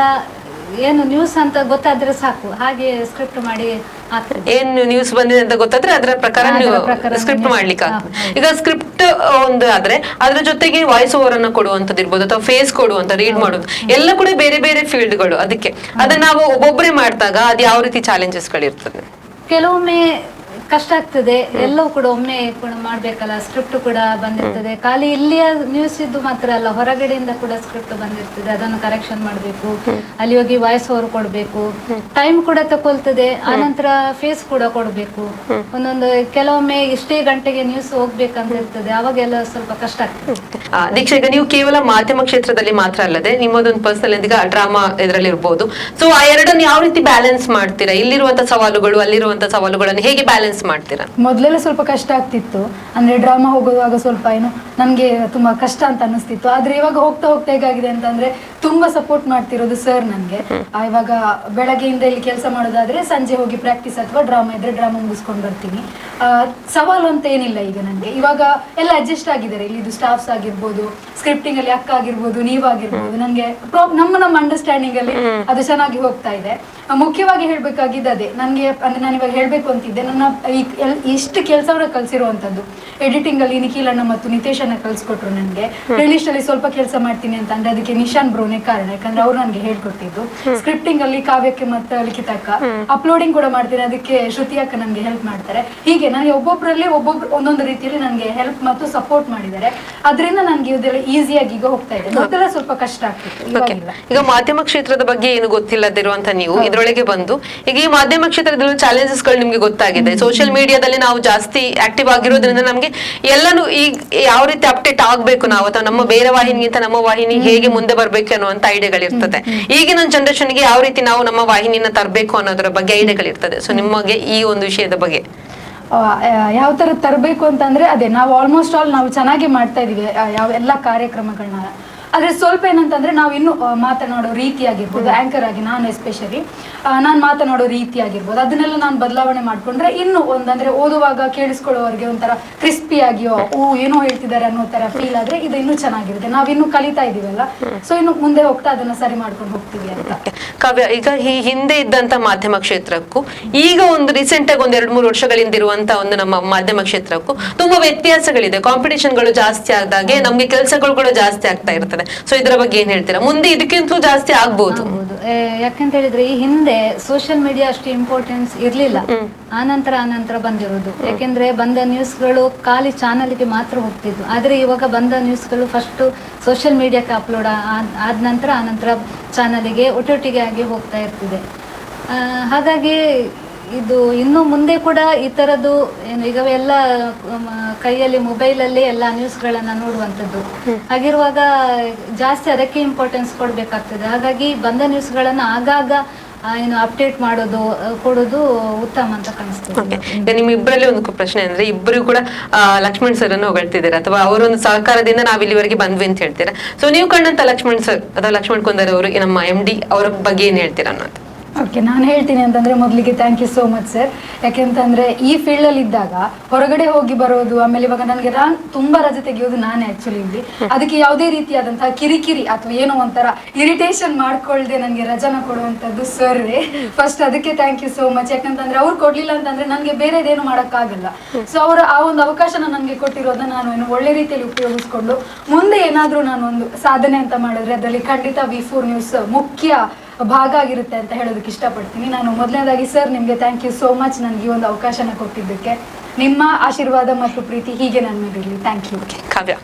ಏನು ನ್ಯೂಸ್ ಅಂತ ಗೊತ್ತಾದ್ರೆ ಸಾಕು, ಹಾಗೆ ಸ್ಕ್ರಿಪ್ಟ್ ಮಾಡಿ ಆಗ್ತದೆ. ಏನ್ ನ್ಯೂಸ್ ಬಂದಿದೆ ಅಂತ ಗೊತ್ತಾದ್ರೆ ಅದರ ಪ್ರಕಾರ ಅದರ ನೀವು ಪ್ರಕಾರ ಸ್ಕ್ರಿಪ್ಟ್ ನೀವು- ಮಾಡ್ಲಿಕ್ಕೆ ಆಗ್ತದೆ. ಈಗ ಸ್ಕ್ರಿಪ್ಟ್ ಒಂದು ಆದ್ರೆ ಅದ್ರ ಜೊತೆಗೆ ವಾಯ್ಸ್ ಓವರ್ ಅನ್ನ ಕೊಡುವಂತದ್ದು ಇರ್ಬೋದು, ಅಥವಾ ಫೇಸ್ ಕೊಡುವಂತ, ರೀಡ್ ಮಾಡೋದು, ಎಲ್ಲ ಕೂಡ ಬೇರೆ ಬೇರೆ ಫೀಲ್ಡ್ಗಳು. ಅದಕ್ಕೆ ಅದನ್ನ ನಾವು ಒಬ್ಬೊಬ್ಬರೇ ಮಾಡಿದಾಗ ಅದು ಯಾವ ರೀತಿ ಚಾಲೆಂಜಸ್ ಗಳಿರ್ತದೆ? ಕೆಲವೊಮ್ಮೆ ಕಷ್ಟ ಆಗ್ತದೆ. ಎಲ್ಲವೂ ಕೂಡ ಒಮ್ಮೆ ಕೂಡ ಮಾಡ್ಬೇಕಲ್ಲ. ಸ್ಕ್ರಿಪ್ಟ್ ಕೂಡ ಬಂದಿರ್ತದೆ. ಖಾಲಿ ಇಲ್ಲಿಯ ನ್ಯೂಸ್ ಇದ್ದು ಮಾತ್ರ ಅಲ್ಲ, ಹೊರಗಡೆಯಿಂದ ಕೂಡ ಸ್ಕ್ರಿಪ್ಟ್ ಬಂದಿರ್ತದೆ. ಅದನ್ನು ಕರೆಕ್ಷನ್ ಮಾಡಬೇಕು, ಅಲ್ಲಿ ಹೋಗಿ ವಾಯ್ಸ್ ಓವರ್ ಕೊಡಬೇಕು, ಟೈಮ್ ಕೂಡ ತಕೊಳ್ತದೆ. ಆನಂತರ ಫೇಸ್ ಕೂಡ ಕೊಡಬೇಕು. ಒಂದೊಂದು ಕೆಲವೊಮ್ಮೆ ಇಷ್ಟೇ ಗಂಟೆಗೆ ನ್ಯೂಸ್ ಹೋಗ್ಬೇಕಂತ ಇರ್ತದೆ, ಅವಾಗೆಲ್ಲ ಸ್ವಲ್ಪ ಕಷ್ಟ ಆಗ್ತದೆ. ದೀಕ್ಷಾ, ಈಗ ನೀವು ಕೇವಲ ಮಾಧ್ಯಮ ಕ್ಷೇತ್ರದಲ್ಲಿ ಮಾತ್ರ ಅಲ್ಲದೆ ನಿಮ್ಮದೊಂದು ಪರ್ಸನಲ್ ಈಗ ಡ್ರಾಮಾ ಇದರಲ್ಲಿ ಇರ್ಬೋದು. ಸೊ ಆ ಎರಡನ್ನು ಯಾವ ರೀತಿ ಬ್ಯಾಲೆನ್ಸ್ ಮಾಡ್ತೀರಾ? ಇಲ್ಲಿರುವಂತ ಸವಾಲುಗಳು, ಅಲ್ಲಿರುವಂತ ಸವಾಲುಗಳನ್ನು ಹೇಗೆ ಬ್ಯಾಲೆನ್ಸ್ ಮಾಡ್ತೀರಾ? ಮೊದಲೆಲ್ಲ ಸ್ವಲ್ಪ ಕಷ್ಟ ಆಗ್ತಿತ್ತು. ಅಂದ್ರೆ ಡ್ರಾಮಾ ಹೋಗುವಾಗ ಸ್ವಲ್ಪ ಏನು ನನಗೆ ತುಂಬಾ ಕಷ್ಟ ಅಂತ ಅನಿಸ್ತಿತ್ತು. ಆದ್ರೆ ಇವಾಗ ಹೋಗ್ತಾ ಹೋಗ್ತಾ ಹೇಗಾಗಿದೆ ಅಂತಂದ್ರೆ, ತುಂಬಾ ಸಪೋರ್ಟ್ ಮಾಡ್ತಿರೋದು ಸರ್ ನನಗೆ. ಇವಾಗ ಬೆಳಗ್ಗೆಯಿಂದ ಇಲ್ಲಿ ಕೆಲಸ ಮಾಡೋದಾದ್ರೆ ಸಂಜೆ ಹೋಗಿ ಪ್ರಾಕ್ಟೀಸ್ ಅಥವಾ ಡ್ರಾಮಾ ಇದ್ರೆ ಡ್ರಾಮಾ ಮುಗಿಸ್ಕೊಂಡು ಬರ್ತೀನಿ. ಸವಾಲು ಅಂತ ಏನಿಲ್ಲ ಈಗ ನನಗೆ. ಇವಾಗ ಎಲ್ಲ ಅಡ್ಜಸ್ಟ್ ಆಗಿದ್ದಾರೆ. ಇಲ್ಲಿ ಇದು ಸ್ಟಾಫ್ಸ್ ಆಗಿರ್ಬೋದು, ಸ್ಕ್ರಿಪ್ಟಿಂಗ್ ಅಲ್ಲಿ ಅಕ್ಕ ಆಗಿರ್ಬೋದು, ನೀವಾಗಿರ್ಬೋದು, ನನಗೆ ನಮ್ಮ ನಮ್ಮ ಅಂಡರ್ಸ್ಟ್ಯಾಂಡಿಂಗ್ ಅಲ್ಲಿ ಅದು ಚೆನ್ನಾಗಿ ಹೋಗ್ತಾ ಇದೆ. ಮುಖ್ಯವಾಗಿ ಹೇಳ್ಬೇಕಾಗಿದ್ದು ಅದೇ ನನಗೆ. ಅಂದ್ರೆ ನಾನು ಇವಾಗ ಹೇಳ್ಬೇಕು ಅಂತಿದ್ದೆ, ನನ್ನ ಈ ಇಷ್ಟು ಕೆಲಸವನ್ನ ಕಲಿಸಿರುವಂತದ್ದು ಎಡಿಟಿಂಗ್ ಅಲ್ಲಿ ನಿಖಿಲ್ ಅಣ್ಣ ಮತ್ತು ನಿತೇಶ್ ಅಣ್ಣ ಕಲ್ಸ್ಕೊಟ್ರು ನನಗೆ. ಪ್ಲೇಲಿಸ್ಟ್ ಅಲ್ಲಿ ಸ್ವಲ್ಪ ಕೆಲಸ ಮಾಡ್ತೀನಿ ಅಂತ ಅಂದ್ರೆ ಅದಕ್ಕೆ ನಿಶಾನ್ ಬ್ರೋನೇ ಕಾರಣ, ಯಾಕಂದ್ರೆ ಅವ್ರು ನನಗೆ ಹೇಳ್ಕೊಟ್ಟಿದ್ದು. ಸ್ಕ್ರಿಪ್ಟಿಂಗ್ ಅಲ್ಲಿ ಕಾವ್ಯಕ್ಕೆ ಮತ್ತು ಲಿಖಿತಕ್ಕ. ಅಪ್ಲೋಡಿಂಗ್ ಕೂಡ ಮಾಡ್ತೀನಿ, ಅದಕ್ಕೆ ಶ್ರುತಿ ಅಕ್ಕ ನನಗೆ ಹೆಲ್ಪ್ ಮಾಡ್ತಾರೆ. ಹೀಗೆ ನನಗೆ ಒಬ್ಬೊಬ್ಬರಲ್ಲಿ ಒಬ್ಬೊಬ್ರು ಒಂದೊಂದು ರೀತಿಯಲ್ಲಿ ನನಗೆ ಹೆಲ್ಪ್ ಮತ್ತು ಸಪೋರ್ಟ್ ಮಾಡಿದ್ದಾರೆ. ಅದರಿಂದ ನನಗೆ ಇದೆಲ್ಲ ಈಸಿಯಾಗಿ ಈಗ ಹೋಗ್ತಾ ಇದೆ. ಮೊದಲೆಲ್ಲ ಸ್ವಲ್ಪ ಕಷ್ಟ ಆಗ್ತಿತ್ತು, ಓಕೆ. ಇವಾಗಿಲ್ಲ. ಈಗ ಮಾಧ್ಯಮ ಕ್ಷೇತ್ರದ ಬಗ್ಗೆ ಏನು ಗೊತ್ತಿಲ್ಲದಿರುವಂತ ನೀವು ಇದ್ರೊಳಗೆ ಬಂದು ಈಗ ಈ ಮಾಧ್ಯಮ ಕ್ಷೇತ್ರದಲ್ಲಿ ಚಾಲೆಂಜಸ್ ಗಳು ನಿಮ್ಗೆ ಗೊತ್ತಾಗಿದೆ. ಸೋಷಿಯಲ್ ಮೀಡಿಯಾದಲ್ಲಿ ನಾವು ಜಾಸ್ತಿ ಆಕ್ಟಿವ್ ಆಗಿರೋದ್ರಿಂದ ನಮ್ಗೆ ಎಲ್ಲಾನು ಈಗ ಯಾವ ರೀತಿ ಅಪ್ಡೇಟ್ ಆಗ್ಬೇಕು ನಾವು, ಅಥವಾ ನಮ್ಮ ಬೇರೆ ವಾಹಿನಿಗಿಂತ ನಮ್ಮ ವಾಹಿನಿ ಹೇಗೆ ಮುಂದೆ ಬರ್ಬೇಕು ಅನ್ನುವಂತ ಐಡಿಯಾಗಳಿರ್ತದೆ. ಈಗಿನ ಜನರೇಷನ್ಗೆ ಯಾವ ರೀತಿ ನಾವು ನಮ್ಮ ವಾಹಿನಿನ ತರಬೇಕು ಅನ್ನೋದ್ರ ಬಗ್ಗೆ ಐಡಿಯಾಗಳಿರ್ತದೆ. ಸೊ ನಿಮಗೆ ಈ ಒಂದು ವಿಷಯದ ಬಗ್ಗೆ? ಯಾವ ಥರ ತರಬೇಕು ಅಂತಂದ್ರೆ, ಅದೇ ನಾವು ಆಲ್ಮೋಸ್ಟ್ ಆಲ್ ನಾವು ಚೆನ್ನಾಗಿ ಮಾಡ್ತಾ ಇದೀವಿ ಯಾವ ಎಲ್ಲ ಕಾರ್ಯಕ್ರಮಗಳನ್ನ. ಆದರೆ ಸ್ವಲ್ಪ ಏನಂತಂದ್ರೆ ನಾವು ಇನ್ನೂ ಮಾತನಾಡೋ ರೀತಿ ಆಗಿರ್ಬೋದು, ಆಂಕರ್ ಆಗಿ ನಾನು ಎಸ್ಪೆಷಲಿ ನಾನು ಮಾತನಾಡೋ ರೀತಿ ಆಗಿರ್ಬೋದು, ಅದನ್ನೆಲ್ಲ ನಾನು ಬದಲಾವಣೆ ಮಾಡ್ಕೊಂಡ್ರೆ ಇನ್ನು ಒಂದಂದ್ರೆ ಓದುವಾಗ ಕೇಳಿಸ್ಕೊಳ್ಳೋರಿಗೆ ಒಂಥರ ಕ್ರಿಸ್ಪಿ ಆಗಿಯೋ, ಓ ಏನೋ ಹೇಳ್ತಿದ್ದಾರೆ ಅನ್ನೋ ಥರ ಫೀಲ್ ಆದ್ರೆ ಇದು ಇನ್ನೂ ಚೆನ್ನಾಗಿರುತ್ತೆ. ನಾವಿನ್ನೂ ಕಲಿತಾ ಇದೀವಲ್ಲ, ಸೊ ಇನ್ನು ಮುಂದೆ ಹೋಗ್ತಾ ಅದನ್ನ ಸರಿ ಮಾಡ್ಕೊಂಡು ಹೋಗ್ತೀವಿ ಅಂತ. Okay. ಕಾವ್ಯ, ಈಗ ಈ ಹಿಂದೆ ಇದ್ದಂತ ಮಾಧ್ಯಮ ಕ್ಷೇತ್ರಕ್ಕೂ ಈಗ ಒಂದು ರೀಸೆಂಟ್ ಆಗಿ ಒಂದ್ 2-3 ವರ್ಷಗಳಿಂದ ಇರುವಂತ ಒಂದು ನಮ್ಮ ಮಾಧ್ಯಮ ಕ್ಷೇತ್ರಕ್ಕೂ ತುಂಬಾ ವ್ಯತ್ಯಾಸಗಳಿದೆ. ಕಾಂಪಿಟೇಷನ್ಗಳು ಜಾಸ್ತಿ ಆದಾಗೆ ನಮ್ಗೆ ಕೆಲಸಗಳು ಕೂಡ ಜಾಸ್ತಿ ಆಗ್ತಾ ಇರ್ತದೆ. ಆಗ್ತದೆ. ಸೊ ಇದರ ಬಗ್ಗೆ ಏನ್ ಹೇಳ್ತೀರಾ? ಮುಂದೆ ಇದಕ್ಕಿಂತಲೂ ಜಾಸ್ತಿ ಆಗ್ಬಹುದು. ಆಗ್ಬೋದು. ಯಾಕಂತ ಹೇಳಿದ್ರೆ ಈ ಹಿಂದೆ ಸೋಷಿಯಲ್ ಮೀಡಿಯಾ ಅಷ್ಟು ಇಂಪಾರ್ಟೆನ್ಸ್ ಇರ್ಲಿಲ್ಲ. ಆನಂತರ ಆನಂತರ ಬಂದಿರೋದು. ಯಾಕೆಂದ್ರೆ ಬಂದ ನ್ಯೂಸ್ಗಳು ಖಾಲಿ ಚಾನಲ್ಗೆ ಮಾತ್ರ ಹೋಗ್ತಿದ್ವು. ಆದ್ರೆ ಇವಾಗ ಬಂದ ನ್ಯೂಸ್ಗಳು ಫಸ್ಟ್ ಸೋಷಿಯಲ್ ಮೀಡಿಯಾಕ್ಕೆ ಅಪ್ಲೋಡ್ ಆದ ನಂತರ ಆನಂತರ ಚಾನಲಿಗೆ ಒಟ್ಟೊಟ್ಟಿಗೆ ಆಗಿ ಹೋಗ್ತಾ ಇರ್ತಿದೆ. ಹಾಗಾಗಿ ಇದು ಇನ್ನು ಮುಂದೆ ಕೂಡ ಈ ಥರದ್ದು ಏನು ಈಗ ಎಲ್ಲ ಕೈಯಲ್ಲಿ ಮೊಬೈಲಲ್ಲಿ ಎಲ್ಲ ನ್ಯೂಸ್ಗಳನ್ನು ನೋಡುವಂಥದ್ದು ಹಾಗಿರುವಾಗ ಜಾಸ್ತಿ ಅದಕ್ಕೆ ಇಂಪಾರ್ಟೆನ್ಸ್ ಕೊಡಬೇಕಾಗ್ತದೆ. ಹಾಗಾಗಿ ಬಂದ ನ್ಯೂಸ್ಗಳನ್ನು ಆಗಾಗ ಏನು ಅಪ್ಡೇಟ್ ಮಾಡೋದು, ಕೊಡೋದು ಉತ್ತಮ ಅಂತ ಕಾಣಿಸ್ತದೆ. ಓಕೆ, ಈಗ ನಿಮ್ಮ ಇಬ್ಬರಲ್ಲಿ ಒಂದು ಪ್ರಶ್ನೆ ಅಂದ್ರೆ, ಇಬ್ಬರು ಕೂಡ ಲಕ್ಷ್ಮಣ್ ಸರ್ ಅನ್ನು ಹೊಗಳ್ತಿದ್ದೀರಾ ಅಥವಾ ಅವರೊಂದು ಸಹಕಾರದಿಂದ ನಾವ್ ಇಲ್ಲಿವರೆಗೆ ಬಂದ್ವಿ ಅಂತ ಹೇಳ್ತೀರಾ. ಸೊ ನೀವು ಕಂಡಂತ ಲಕ್ಷ್ಮಣ್ ಸರ್ ಅಥವಾ ಲಕ್ಷ್ಮಣ್ ಕುಂದರ್ ಅವರು ನಮ್ಮ MD ಅವರ ಬಗ್ಗೆ ಏನ್ ಹೇಳ್ತೀರಾ ಅನ್ನೋದು? ಓಕೆ, ನಾನು ಹೇಳ್ತೀನಿ ಅಂತಂದರೆ ಮೊದಲಿಗೆ thank you so much sir. ಯಾಕೆಂತಂದರೆ ಈ ಫೀಲ್ಡಲ್ಲಿ ಇದ್ದಾಗ ಹೊರಗಡೆ ಹೋಗಿ ಬರೋದು, ಆಮೇಲೆ ಇವಾಗ ನನಗೆ ತುಂಬ ರಜೆ ತೆಗೆಯೋದು ನಾನೇ ಆ್ಯಕ್ಚುಲಿ ಇಲ್ಲಿ. ಅದಕ್ಕೆ ಯಾವುದೇ ರೀತಿಯಾದಂತಹ ಕಿರಿಕಿರಿ ಅಥವಾ ಏನೋ ಒಂಥರ ಇರಿಟೇಷನ್ ಮಾಡ್ಕೊಳ್ದೆ ನನಗೆ ರಜಾನ ಕೊಡುವಂಥದ್ದು ಸರ್ ಫಸ್ಟ್. ಅದಕ್ಕೆ thank you so much. ಯಾಕಂತಂದರೆ ಅವ್ರು ಕೊಡಲಿಲ್ಲ ಅಂತಂದರೆ ನನಗೆ ಬೇರೆದೇನು ಮಾಡೋಕ್ಕಾಗಲ್ಲ. ಸೊ ಅವರ ಆ ಒಂದು ಅವಕಾಶನ ನನಗೆ ಕೊಟ್ಟಿರೋದನ್ನ ನಾನು ಏನು ಒಳ್ಳೆ ರೀತಿಯಲ್ಲಿ ಉಪಯೋಗಿಸ್ಕೊಂಡು ಮುಂದೆ ಏನಾದರೂ ನಾನು ಒಂದು ಸಾಧನೆ ಅಂತ ಮಾಡಿದ್ರೆ ಅದರಲ್ಲಿ ಖಂಡಿತ V4 news ಮುಖ್ಯ ಭಾಗ ಆಗಿರುತ್ತೆ ಅಂತ ಹೇಳೋದಕ್ಕೆ ಇಷ್ಟಪಡ್ತೀನಿ. ನಾನು ಮೊದಲನೇದಾಗಿ ಸರ್ ನಿಮಗೆ thank you so much ನನಗೆ ಈ ಒಂದು ಅವಕಾಶನ ಕೊಟ್ಟಿದ್ದಕ್ಕೆ. ನಿಮ್ಮ ಆಶೀರ್ವಾದ ಮತ್ತು ಪ್ರೀತಿ ಹೀಗೆ ನನ್ನ ಮೇಲಿರಲಿ. Thank you. ಕಾವ್ಯ,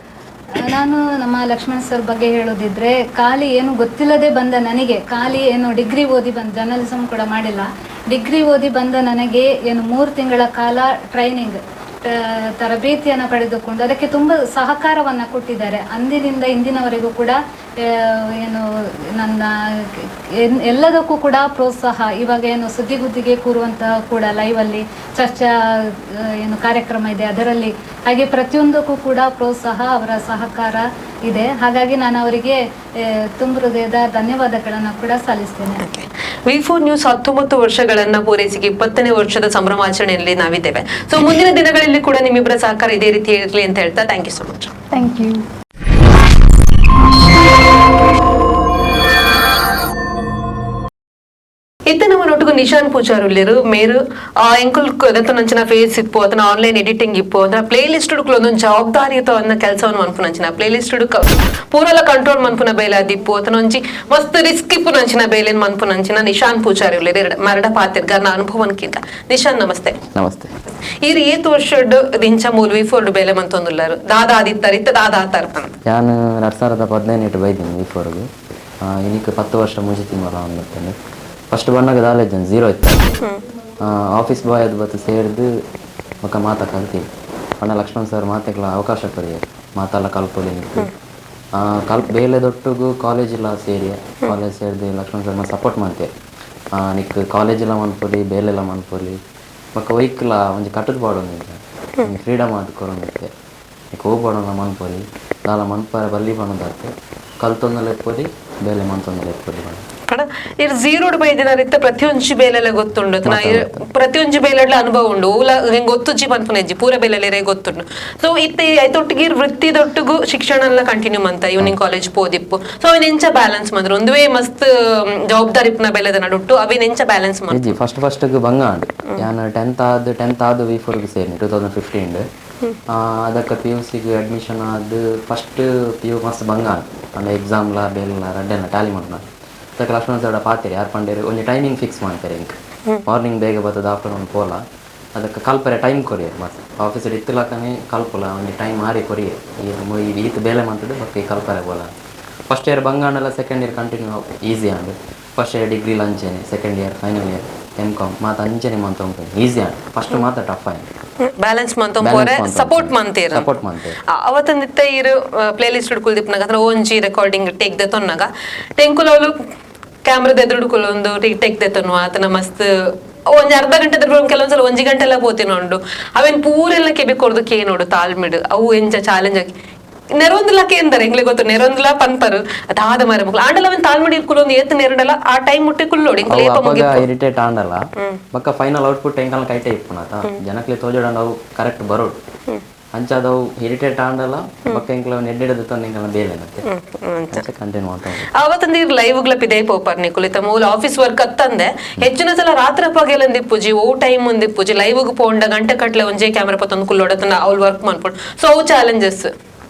ನಾನು ನಮ್ಮ ಲಕ್ಷ್ಮಣ್ ಸರ್ ಬಗ್ಗೆ ಹೇಳೋದಿದ್ರೆ, ಖಾಲಿ ಏನು ಗೊತ್ತಿಲ್ಲದೆ ಬಂದ ನನಗೆ, ಖಾಲಿ ಏನು ಡಿಗ್ರಿ ಓದಿ ಬಂದ, ಜರ್ನಲಿಸಮ್ ಕೂಡ ಮಾಡಿಲ್ಲ, ಡಿಗ್ರಿ ಓದಿ ಬಂದ ನನಗೆ ಏನು 3 ತಿಂಗಳ ಕಾಲ ಟ್ರೈನಿಂಗ್ ತರಬೇತಿಯನ್ನು ಪಡೆದುಕೊಂಡು ಅದಕ್ಕೆ ತುಂಬ ಸಹಕಾರವನ್ನು ಕೊಟ್ಟಿದ್ದಾರೆ. ಅಂದಿನಿಂದ ಇಂದಿನವರೆಗೂ ಕೂಡ ಏನು ನನ್ನ ಎಲ್ಲದಕ್ಕೂ ಕೂಡ ಪ್ರೋತ್ಸಾಹ. ಇವಾಗ ಏನು ಸುದ್ದಿಗುದ್ದಿಗೆ ಕೂರುವಂತಹ ಕೂಡ ಲೈವಲ್ಲಿ ಚರ್ಚಾ ಏನು ಕಾರ್ಯಕ್ರಮ ಇದೆ ಅದರಲ್ಲಿ, ಹಾಗೆ ಪ್ರತಿಯೊಂದಕ್ಕೂ ಕೂಡ ಪ್ರೋತ್ಸಾಹ, ಅವರ ಸಹಕಾರ ಇದೆ. ಹಾಗಾಗಿ ನಾನು ಅವರಿಗೆ ತುಂಬ ಹೃದಯದ ಧನ್ಯವಾದಗಳನ್ನು ಕೂಡ ಸಲ್ಲಿಸ್ತೇನೆ. V4 news 19 ವರ್ಷಗಳನ್ನ ಪೂರೈಸಿ 20ನೇ ವರ್ಷದ ಸಂಭ್ರಮಾಚರಣೆಯಲ್ಲಿ ನಾವಿದ್ದೇವೆ. ಸೊ ಮುಂದಿನ ದಿನಗಳಲ್ಲಿ ಕೂಡ ನಿಮ್ಮಿಬ್ಬರ ಸಹಕಾರ ಇದೇ ರೀತಿ ಇರಲಿ ಅಂತ ಹೇಳ್ತಾ thank you so much. Thank you. ಇತ್ತ ನಮ್ಮ ನೊಟ್ಟುಗು ನಿಶಾನ್ ಪೂಜಾರುಲ್ಲೇರು ಮೇರು ಎಂಕುಲ್ ನಂಚಿನ ಫೇಸ್ ಇಪ್ಪು ಅದನ್ನ ಆನ್ಲೈನ್ ಎಡಿಟಿಂಗ್ ಇಪ್ಪು ಅದನ್ನ ಪ್ಲೇ ಲಿಸ್ಟ್ ಒಂದೊಂದು ಜವಾಬ್ದಾರಿಯುತ ಅನ್ನ ಕೆಲಸವನ್ನು ಮನ್ಪುನಂಚಿನ ಪ್ಲೇ ಲಿಸ್ಟ್ ಪೂರಲ ಕಂಟ್ರೋಲ್ ಮನ್ಪುನ ಬೇಲೆ ಅದಿಪ್ಪು ಅದನ್ನ ಒಂಜಿ ಮಸ್ತ್ ರಿಸ್ಕ್ ಇಪ್ಪು ನಂಚಿನ ಬೇಲೆನ್ ಮನ್ಪುನಂಚಿನ ನಿಶಾನ್ ಪೂಜಾರಿ ಉಲ್ಲೇರು ಮರಡ ಪಾತಿರ್ಗಾರ್ನ ಅನುಭವನ್ಕಿಂತ. ನಿಶಾನ್ ನಮಸ್ತೆ. ನಮಸ್ತೆ. ಈರ್ ಏತ್ ವರ್ಷಡ್ ದಿಂಚ ಮೂಲು V4 ಬೇಲೆ ಮಂತೊಂದುಲ್ಲಾರು ದಾದಾ ಆದಿತ್ತಾರ ಇತ್ತ ದಾದಾ ಆತಾರ ಪಂದ್. ನಾನು 2015 ಬೈದೀನಿ V4ಗೆ. ಇನ್ನಿಕ್ 10 ವರ್ಷ 3 ತಿಂಗಳ ಅಂದ್ಬಿಡ್ತೇನೆ. ಫಸ್ಟ್ ಬಣ್ಣಗ ದಾಲೇಜ್ ಝೀರೋ ಇತ್ತು. ಆಫೀಸ್ ಬಾಯ್ ಅದು ಬತ್ತು ಸೇರಿದು ಬೊಕ್ಕ ಮಾತಾ ಕಲ್ತೀವಿ. ಪಂಡ ಲಕ್ಷ್ಮಣ್ ಸರ್ ಮಾತೆಗ್ಲ ಅವಕಾಶ ಕೊರಿಯೆ ಮಾತೆಲ್ಲ ಕಲ್ಪೊಲಿ ನಿಕ್ಕು. ಕಲ್ಪ್ ಬೇಲೆ ದೊಟ್ಟುಗು ಕಾಲೇಜೆಲ್ಲ ಸೇರಿ ಕಾಲೇಜ್ ಸೇರಿದು ಲಕ್ಷ್ಮಣ್ ಸರ್ ಮಸ್ತ್ ಸಪೋರ್ಟ್ ಮಾಡ್ತೆ. ನಿಕ್ ಕಾಲೇಜೆಲ್ಲ ಮನ್ಪೊಲಿ ಬೇಲೆಲ್ಲ ಮನ್ಪೊಲಿ ಬೊಕ್ಕ ಒಯ್ಕ್ಲ ಒಂಜಿ ಕಟ್ಟುದು ಪಾಡೊಂದಿಜ್ಜ ಒಂಜಿ ಫ್ರೀಡಮ್ ಆದ್ ಕೊರೊಂದಿತ್ತೆ. ನಿಕ್ ಒವು ಪಾಡೊಂಡ ಮನ್ಪೊಲಿ ದಾಲ ಮನ್ಪರೆ ಬಲ್ಲಿ ಪನೊಂದಾತೆ ಕಲ್ತೊಂದಲ ಇಪ್ಪೊಲಿ ಬೇಲೆ ಮಂತೊಂದಲ ಇಪ್ಪೊಲಿ ಪಂಡ. ಪಂಡ ಇರ್ ಝೀರೋಡ್ ಬೈದಿನ ಇತ್ತ ಪ್ರತಿಯೊಂಜಿ ಬೇಲೆಲ್ಲ ಗೊತ್ತುಂಡು ಪ್ರತಿಯೊಂಜಿ ಬೇಲೆಡ್ಲ ಅನುಭವ ಉಂಡು ಓಲ ಹೆಂಗ್ ಗೊತ್ತುಜ್ಜಿ ಪನ್ಪುನ ಇಜ್ಜಿ ಪೂರ ಬೇಲೆಲೆ ಗೊತ್ತುಂಡು. ಸೊ ಇತ್ತೆ ಐತೊಟ್ಟಿಗೆ ಇರ್ ವೃತ್ತಿದೊಟ್ಟಿಗೂ ಶಿಕ್ಷಣ ಎಲ್ಲ ಕಂಟಿನ್ಯೂ ಮಂತ ಈವ್ನಿಂಗ್ ಕಾಲೇಜ್ ಪೋದಿಪ್ಪು. ಸೊ ಅವಿನ ಎಂಚ ಬ್ಯಾಲೆನ್ಸ್ ಮಂದ್ರ ಒಂದುವೇ ಮಸ್ತ್ ಜವಾಬ್ದಾರಿ ಇಪ್ಪುನ ಬೇಲೆದ ನಡುಟ್ಟು ಅವಿನ ಎಂಚ ಬ್ಯಾಲೆನ್ಸ್ ಮಂತ್ರ? ಇಜ್ಜಿ ಫಸ್ಟ್ ಫಸ್ಟ್ಗೆ ಬಂಗ ಆಂಡ್ ಯಾನ್ ಟೆಂತ್ ಆದ್ V4ಗೆ ಸೇರಿನಿ 2015. ಅದಕ್ಕೆ ಪಿ ಯು ಸಿಗೆ ಅಡ್ಮಿಷನ್ ಆದ್ first P U ಮಸ್ತ್ ಬಂಗ ಆಂಡ್ ಪಂಡ ಎಕ್ಸಾಮ್ಲ ಬೇಲೆಲ ರಡ್ಡೆನ ಟ್ಯಾಲಿ ಮಲ್ಪುನ. ಅದಕ್ಕೆ ಲಕ್ಷ್ಮಣ ಸರ್ ಪಾತೆರ್ ಯಾರು ಪಂಡೇರು ಒಂಜಿ ಟೈಮಿಂಗ್ ಫಿಕ್ಸ್ ಮಾಡ್ತಾರೆ ಇಂಕ್ ಮಾರ್ನಿಂಗ್ ಬೇಗ ಬರ್ತದೆ ಆಫ್ಟರ್ನೂನ್ ಪೋಲ ಅದಕ್ಕೆ ಕಲ್ಪರೆ ಟೈಮ್ ಕೊರಿಯರ್ ಮತ್ತೆ ಆಫೀಸಲ್ಲಿ ಇತ್ತಲಕ್ಕನೇ ಕಲ್ಪುಲ ಒಂಜಿ ಟೈಮ್ ಆರಿ ಕೊರಿಯರ್ ಈತ ಬೇಲೆ ಮಾಡ್ತದೆ ಬೊಕ್ಕ ಈ ಕಲ್ಪರೆ ಪೋಲ. ಫಸ್ಟ್ ಇಯರ್ ಬಂಗಾಂಡಲ second year continue easy and first year degree ಅಂಚೆನೆ second year final year M com ಮಾತ ಅಂಚೆನೆ ಮಂತ ಉಂಟು ಈಸಿ ಆಂಡ್ ಫಸ್ಟ್ ಮಾತ ಟಫ್ ಆಯ್ತು. ಬ್ಯಾಲೆನ್ಸ್ ಮಂತ ಪೋರೆ ಸಪೋರ್ಟ್ ಮಂತೇರ್ ಸಪೋರ್ಟ್ ಮಂತೇರ್. ಅವತ್ತಂದಿತ್ತ ಇರು ಪ್ಲೇ ಲಿಸ್ಟ್ ಕುಲ್ದಿಪ್ನಾಗ ಅಥವಾ ಒಂಜಿ ರೆಕಾರ್ಡಿಂಗ್ ಟೇಕ್ ದೆ ತೊನ್ನಾಗ ಟೆಂಕುಲವ್ಲು ಕ್ಯಾಮ್ರಾದ ಎದುರು ಕುಲೊಂದು ಟೇಕ್ ದೆ ತೊನ್ನುವ ಆತನ ಮಸ್ತ್ ಒಂಜಿ ಅರ್ಧ ಗಂಟೆ ಕೆಲವೊಂದ್ಸಲ ಒಂಜಿ ಗಂಟೆ ಎಲ್ಲ ಪೋತಿನ ಉಂಡು ಅವೇನ್ ಪೂರೆಲ್ಲ ಕೆಬಿ ಕೊರ್ದು ಕೇ ನೋಡು ತಾಳ್ಮಿಡು ಅವು ಎಂಚ ಚಾಲೆಂಜ್ ಆಗಿ ನೆರೊಂದುಲ ಕೇಂದರೆ ಎಂಗ್ಲೆ ಗೊತ್ತು ನೆರೊಂದುಲ ಪನ್ಪರು ಅದಾದ ಮರ ಮಕ್ಕಳು ಆಂಡಲ ಅವನ್ ತಾಳ್ಮಿಡಿ ಕುಲೊಂದು ಏತ್ ನೆರಡಲ ಆ ಟೈಮ್ ಮುಟ್ಟಿ ಕುಲ್ಲೋಡು ಇಂಕ್ಲೆ ಏಪ ಮುಗಿಪ್ಪು. ಇರಿಟೇಟ್ ಆಂಡಲ ಬೊಕ್ಕ ಫೈನಲ್ ಔಟ್ಪುಟ್ ಎಂಕಲ್ನ ಕೈಟೆ ಇಪ್ಪುನಾತ ಜನಕ್ಲೆ ತೋಜೋಡಂಡ ಅವು ಕರೆಕ್ಟ್ ಬರೋಡು ಅಂಚಾದವು ಇರಿಟೇಟ್ ಆಂಡಲ ಬೊಕ್ಕ ಎಂಕ್ಲ ನೆಡ್ಡೆಡ್ದು ತೊಂದು ಎಂಕಲ್ನ ಬೇಲೆ ಅಂಚ ಕಂಟಿನ್ಯೂ ಮಾಡ್ತಾ ಅವತ್ತಂದು ಇರ್ ಲೈವ್ ಗ್ಲಪ್ ಇದೇ ಪೋಪರ್ ನಿಕುಲು ಇತ್ತ ಮೂಲ ಆಫೀಸ್ ವರ್ಕ್ ಅತ್ತಂದೆ ಹೆಚ್ಚಿನ ಸಲ ರಾತ್ರಿ ಪಗೆಲಂದಿಪ್ಪುಜಿ ಓ ಟೈಮ್ ಒಂದಿಪ್ಪುಜಿ ಲೈವ್ ಪೋಂಡ ಗಂಟೆ ಕಟ್ಲೆ ಒಂಜೇ ಕ್ಯಾಮ್ರಾ ಪತ್ತೊಂದು ಕುಲ್ಲೋಡತನ ಅವ್ಲು ವರ್ಕ್ ಮನ್ಪೊಡು. ಸೊ ಅವು ಚಾಲೆಂಜಸ್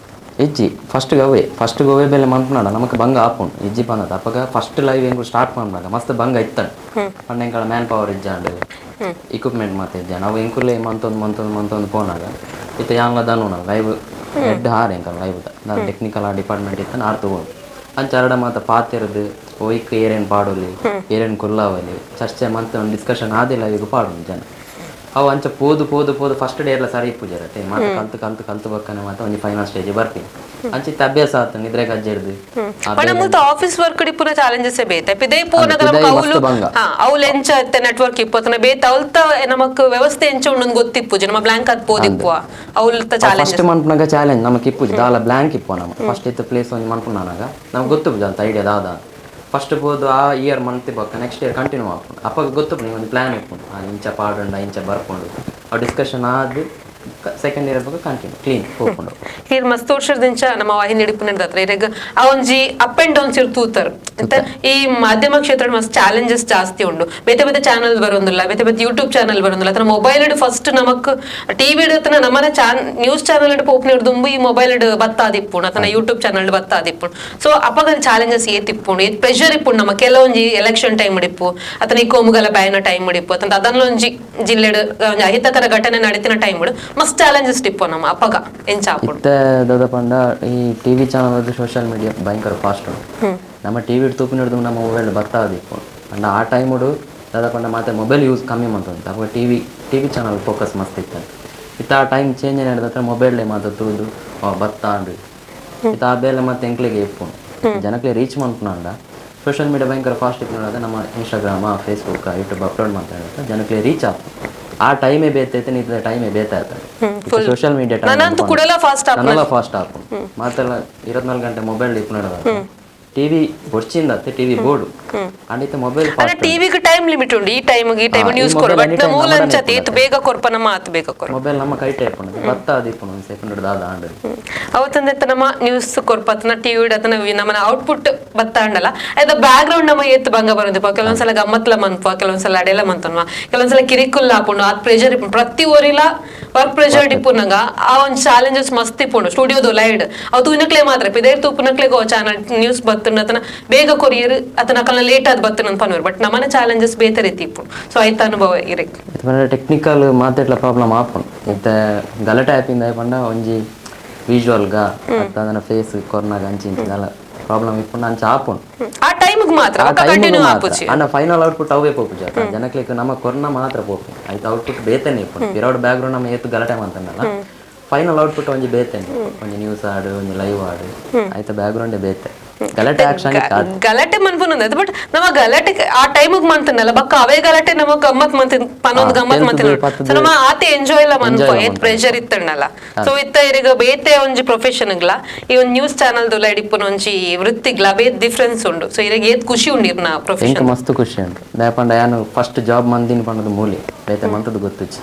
ಇಜ್ಜಿ ಫಸ್ಟ್ ಗವೇ ಫಸ್ಟ್ ಗೋವೆ ಬೆಲೆ ಮನ್ಪುನಾಡ ನಮಕ್ ಬಂಗ ಆಪುಂಡು ಇಜ್ಜಿ ಪಂದದ ಅಪಗ ಫಸ್ಟ್ ಲೈವ್ ಎಂಕುಲು ಸ್ಟಾರ್ಟ್ ಮನ್ಪುನಾಗ ಮಸ್ತ್ ಬಂಗ ಇತ್ತಂಡ್ ಪಂಡ ಎಂಕಳ ಮ್ಯಾನ್ ಪವರ್ ಇಜ್ಜಾಂಡ್ ಇಕ್ವಿಪ್ಮೆಂಟ್ ಮಾತ ಇಜ್ಜಾಂಡ್ ಅವು ಎಂಕುಲೇ ಮಂತೊಂದು ಮಂತೊಂದು ಮಂತೊಂದು ಪೋನಾಗ ಇತ್ತೆ ಯಾಂಗ್ಲ ದನುನ ಲೈವ್ ಹೆಡ್ ಹಾರ್ ಎಂಕಲ್ ಲೈವ್ ದಾದ ಟೆಕ್ನಿಕಲ್ ಆ ಡಿಪಾರ್ಟ್ಮೆಂಟ್ ಇತ್ತನ ಆರ್ ತಗೊಂಡು ಅಂಚ ಅರಡ ಮಾತ ಪಾತೆರ್ದು ಒಯ್ಕ್ ಏರೇನ್ ಪಾಡೊಲಿ ಏರೇನ್ ಕುಲ್ಲಾವಲಿ ಚರ್ಚೆ ಮಂತ್ ಒಂದು ಡಿಸ್ಕಷನ್ ಆದಿಲ್ಲ ಲೈವಿಗೆ ಪಾಡೊಂದು ಜನ ಅವು ಅಂಚ ಪೋದು ಪೋದು ಪೋದು ಫಸ್ಟ್ ಡೇ ಎಲ್ಲ ಸರಿ ಇಪ್ಪುಜರ ಮಾತ ಕಲ್ತು ಕಲ್ತು ಕಲ್ತು ಬಕ್ಕನೆ ಮಾತ ಒಂಜಿ ಫೈನಲ್ ಸ್ಟೇಜ್ ಬರ್ತೀನಿ ಅಂಚಿತ್ತ ಅಭ್ಯಾಸ ಆತು ನಿದ್ರೆ ಗಜ್ಜೆ ಹಿಡ್ದು ಆ ಪಂಡ ಮುಲ್ತ ಆಫೀಸ್ ವರ್ಕ್ ಇಪ್ಪುನ ಚಾಲೆಂಜಸ್ ಬೇತೆ ಪಿದೈ ಪೋನಗ ಪಿದೈ ನಮಕ್ ಮಸ್ತ್ ಅವ್ಲು ಬಂಗ. ಹಾ ಅವ್ಲು ಎಂಚ ನೆಟ್ವರ್ಕ್ ಇಪ್ಪತ್ತನ ಬೇತೆ ಅವಲ್ತ ನಮಕ್ ವ್ಯವಸ್ಥೆ ಎಂಚ ಉಂಡು ಗೊತ್ತಿಪ್ಪುಜಿ ನಮ್ಮ ಬ್ಲಾಂಕ್ ಅದ್ ಪೋದಿಪ್ಪುವ ಅವ್ಲ್ತ ಚಾಲೆಂಜಸ್ ಫಸ್ಟ್ ಮನ್ಪುನಾಗ ಚಾಲೆಂಜ್ ನಮಕ್ ಇಪ್ಪುಜಿ ದಾಲ ಬ್ಲಾಂಕ್ ಇಪ್ಪು ನಮ್ಮ ಫಸ್ಟ್ ಇತ್ತು ಪ್ಲೇಸ್ ಒಂಜಿ ಮನ್ಪುನಾಗ ನಮ್ಗೆ ಗೊತ್ತುಪುಜಿ ಅಂತ ಐಡಿಯಾ ದಾದ ಫಸ್ಟ್ ಪೋದು ಆ ಇಯರ್ ಮಂತ್ ಬೊಕ್ಕ next year continue ಆಪುಂಡು ಅಪ್ಪಗ ಗೊತ್ತುಪುಂಡು ಒಂಜಿ ಪ್ಲಾನ್ ಇಪ್ಪುಂಡು ಆ ಇಂಚ ಪಾಡುಂಡ ಇಂಚ ಬರ್ಪುಂಡು ಆ ಡಿಸ್ಕಷನ್ ಆದ್ ಸೆಕೆಂಡ್ ಇಯರ್ ಬೊಕ್ಕ ಕಂಟಿನ್ಯೂ ಕ್ಲೀನ್ ಪೋಪುಂಡು here ಮಸ್ತ್ ವರ್ಷದಿಂಚ ನಮ್ಮ ವಾಹಿನಿ ಹಿಡಿಪುನ ಇರೆಗ್ ಆ ಒಂಜಿ up and downs ಇರ್ ತೂತರ್ ಅಂತ ಈ ಮಾಧ್ಯಮ ಕ್ಷೇತ್ರ ಮಸ್ತ್ ಚಾಲೆಂಜಸ್ ಜಾಸ್ತಿ ಉಂಡು. ಬೇತೆ ಬೇತೆ ಚಾನಲ್ ಬರೋದಿಲ್ಲ, ಬೇತೆ ಬೇತೆ ಯೂಟ್ಯೂಬ್ ಚಾನಲ್ ಬರೋದಿಲ್ಲ. ಅಥವಾ ಮೊಬೈಲ್ ಫಸ್ಟ್ ನಮಕ್ ಟಿವಿ ಇಡತನ ನಮ್ಮನೆ ನ್ಯೂಸ್ ಚಾನಲ್ ಪೋಪ್ನ ದುಂಬು ಈ ಮೊಬೈಲ್ ಬತ್ತಾದಿಪ್ಪುಂಡು ಅಥವಾ ಯೂಟ್ಯೂಬ್ ಚಾನಲ್ ಬತ್ತಾದಿಪ್ಪುಂಡು. ಸೊ ಅಪಗ ಚಾಲೆಂಜಸ್ ಏತಿಪ್ಪುಂಡು, ಏತ್ ಪ್ರೆಷರ್ ಇಪ್ಪುಂಡು ನಮ್ಮ ಕೆಲವೊಂಜಿ ಎಲೆಕ್ಷನ್ ಟೈಮ್ ಇಡಿಪ್ಪು ಅಥವಾ ಈ ಕೋಮುಗಲ ಬ್ಯಾನ ಟೈಮ್ ಇಡಿಪ್ಪು ಅಥವಾ ಅದನ್ನೊಂಜಿ ಜಿಲ್ಲೆಡ್ ಒಂಜಿ ಅಹಿತಕರ ಘಟನೆ ನಡೀತಿನ ಟೈಮ್ ಮಸ್ತ್ ಚಾಲೆಂಜಸ್ ಇಪ್ಪು ನಮ್ಮ ಅಪಗ ಎಂಚ ಆಪುಂಡು. ಇತ್ತೆ ದಾದ ಪಂಡ ಈ TV channel social media ಭಯಂಕರ ಫಾಸ್ಟ್ ಉಂಟು. ನಮ್ಮ ಟಿವಿ ತೂಪಿನ ಹಿಡ್ದು ನಮ್ಮ ಮೊಬೈಲ್ ಬತ್ತಾದಿಪ್ಪು ಅಂಡ ಆ ಟೈಮುಡು ದಾದ ಪಂಡ ಮಾತೆ ಮೊಬೈಲ್ ಯೂಸ್ ಕಮ್ಮಿ ಮಂತುಂಟು. ಅವಾಗ TV TV channel focus ಮಸ್ತ್ ಇತ್ತು. ಇತ್ತ ಆ ಟೈಮ್ ಚೇಂಜ್ ಏನಾಯ್ತು ಮೊಬೈಲ್ ಮಾತ ತೂದು ಬತ್ತಾಂಡು ಇತ್ತ ಆ ಬೇಲೆ ಮತ್ತೆ ಎಂಕ್ಲಿಗೆ ಇಪ್ಪು ಜನಕ್ಕೆ ರೀಚ್ ಮನ್ಪುನಾಂಡ ಸೋಷಿಯಲ್ ಮೀಡಿಯಾ ಭಯಂಕರ ಫಾಸ್ಟ್ ಇತ್ತು. ನೋಡೋದು ನಮ್ಮ Instagram Facebook YouTube upload ಮಾಡ್ತಾ ಜನಕ್ಕೆ ರೀಚ್ ಆಪು. ಆ ಟೈಮೇ ಬೇತೈತೆ, ನಿಂತ ಟೈಮೇ ಬೇತಾಯ್ತದೆ ಸೋಷಿಯಲ್ ಮೀಡಿಯಾ ನನಂತೂ ಕುಡಲ ಫಾಸ್ಟ್ ಆಪು. ನನಲ ಫಾಸ್ಟ್ ಆಪು ಮಾತೆಲ್ಲ 24 ಗಂಟೆ ಮೊಬೈಲ್ ಇಪ್ಪು ನೋಡೋದು. ಟಿವಿ ಬೊಡ್ಚಿಂದ TV board and ಇತ್ತ ಮೊಬೈಲ್ ಅಂದ್ರೆ ಟಿವಿಗೆ ಟೈಮ್ ಲಿಮಿಟ್ ಉಂಟು, ಈ ಟೈಮ್ ಈ ಟೈಮ್ ಈ ನ್ಯೂಸ್ ಕೊರು mobile but anytime ಮೂಲ ನಮ್ಮನೆ ಅಂಚತಿ ಏತ್ ಬೇಗ ಕೊರ್ಪ ನಮ್ಮ ಆತ್ ಬೇಗ ಕೊರು ಮೊಬೈಲ್ ನಮ್ಮ ಕೈ ಟೈಪ್ ಉಂಟು ಬತ್ತ ಅದಿಪ್ಪುಂಡು ಒಂದು ಸೆಕೆಂಡ್ ದಾದ ಆಂಡ್ ಅವತ್ತಂದ್ರೆ ನಮ್ಮ ನ್ಯೂಸ್ ಕೊರ್ಪತ್ನ ಟಿವಿ ಅದನ್ನ ನಮ್ಮನ ಔಟ್ಪುಟ್ ಬತ್ತಾಂಡಲ್ಲ ಅದ ಬ್ಯಾಕ್ ಗ್ರೌಂಡ್ ನಮ್ಮ ಏತ್ ಬಂಗ ಬರೋದಿಪ್ಪ. ಕೆಲವೊಂದ್ಸಲ ಗಮ್ಮತ್ಲ ಮನ್ಪ, ಕೆಲವೊಂದ್ಸಲ ಅಡೆಲ ಮಂತನ್ವ, ಕೆಲವೊಂದ್ಸಲ ಕಿರಿಕುಲ್ಲ ಆಪುಂಡು. ಆತ್ ಪ್ರೆಷರ್ ಇಪ್ಪುಂಡು ಪ್ರತಿ ಓರಿಲ ವರ್ಕ್ ಪ್ರೆಷರ್ ಇಪ್ಪುನಗ ಆ ಒಂದು ಚಾಲೆಂಜಸ್ ಮಸ್ತ್ ಇಪ್ಪುಂಡು. ಸ್ಟುಡಿಯೋದು ಲೈಡ್ ಅವು ತೂನಕ್ಲೆ ಮಾತ್ರ ಪಿದೇರ್ ತೂಪುನಕ್ಲೆ ಗೋ ಚಾನಲ್ ನ್ಯೂಸ್ ಬತ್ತುಂಡು ಅತನ ಬೇಗ ಕೊರಿಯರ್ ಅತನ ಅಕಲ್ನ ಲೇಟ್ ಆದ್ ಬತ್ತುಂಡು ಅಂತ ಪನ್ನುವರು. ಬಟ್ ನಮ್ಮನೆ ಚಾಲೆಂಜಸ್ ಬೇತೆ ರೀತಿ ಇಪ್ಪುಂಡು. ಸೊ ಆಯ್ತ ಅನುಭವ ಇರಕ್ ಟೆಕ್ನಿಕಲ್ ಮಾತೆಟ್ಲ ಪ್ರಾಬ್ಲಮ್ ಆಪುಂಡು. ಇತ್ತೆ ಗಲಾಟೆ ಆಪಿಂದ ಪಂಡ ಒಂಜಿ ವಿಜುವಲ್ಗ ಅದನ್ನ ಫೇಸ್ ಕೊರ್ನಾಗ ಅಂಚಿ ಇಂಚಿ ದಾಲ ಪ್ರಾಬ್ಲಮ್ ಇಪ್ಪುಂಡು ಅಂಚ ಆಪುಂಡು. ಆ ಟೈಮ್ ಮಾತ್ರ ಕಂಟಿನ್ಯೂ ಆಪುಜಿ. ಅಣ್ಣ ಫೈನಲ್ ಔಟ್ಪುಟ್ ಅವೇ ಪೋಪುಜಿ ಅತ್ತ ಜನಕ್ಲೆಗ್ ನಮ್ಮ ಕೊರ್ನ ಮಾತ್ರ ಪೋಪು ಐತ ಔಟ್ಪುಟ್ ಬೇತೆನೆ ಇಪ್ಪುಂಡು. ಪಿರೌಡ್ ಬ್ಯಾಕ್ ಗ್ರೌಂಡ್ ನಮ್ಮ ಏತ್ ಗಲಾಟೆ ಮಂತಂಡಲ್ಲ ಫೈನಲ್ ಔಟ್ಪುಟ್ ಒಂಜಿ ಬೇತೆನೆ ಒಂಜಿ ನ್ಯೂಸ್ ಆಡು ಒಂಜಿ ಲೈವ್ ಆಡು ಐತ ಬ್ಯಾಕ್ ಗ್ರೌಂಡ್ ಬೇತೆ ಗಲಾಟೆ ಆಕ್ಷನ್ ಗಲಾಟೆ ಮನ್ಪುನಂದ ಬಟ್ ನಮ್ಮ ಗಲಾಟೆ ಆ ಟೈಮಿಗೆ ಮಂತನಲ್ಲ ಬಕ್ಕ ಅವೇ ಗಲಾಟೆ ನಮ್ಮ ಗಮ್ಮತ್ ಮಂತ ಪನೊಂದು ಗಮ್ಮತ್ ಮಂತಿನ ಸೊ ನಮ್ಮ ಆತೆ ಎಂಜಾಯ್ ಇಲ್ಲ ಮನ್ಪ ಏತ್ ಪ್ರೆಷರ್ ಇತ್ತಣ್ಣಲ್ಲ. ಸೊ ಇತ್ತ ಇರಿಗ ಬೇತೆ ಒಂಜಿ ಪ್ರೊಫೆಷನ್ ಗ್ಲ ಈ ಒಂದು ನ್ಯೂಸ್ ಚಾನಲ್ ದುಲ ಇಡಿಪ್ಪುನ ಒಂಜಿ ವೃತ್ತಿಗ್ಲ ಬೇತ್ ಡಿಫ್ರೆನ್ಸ್ ಉಂಡು. ಸೊ ಇರಿಗ ಏತ್ ಖುಷಿ ಉಂಡು ಇರ್ನ ಎಂಕ್ ಪ್ರೊಫೆಷನ್ ಮಸ್ತ್ ಖುಷಿ ಉಂಟು. ದಾಯಪಂಡ ಯಾನು ಫಸ್ಟ್ ಜಾಬ್ ಮಂದಿನ ಪಂಡದ ಮೂಲೆ ಬೇತೆ ಮಂತದ್ದು ಗೊತ್ತುಚ್ಚಿ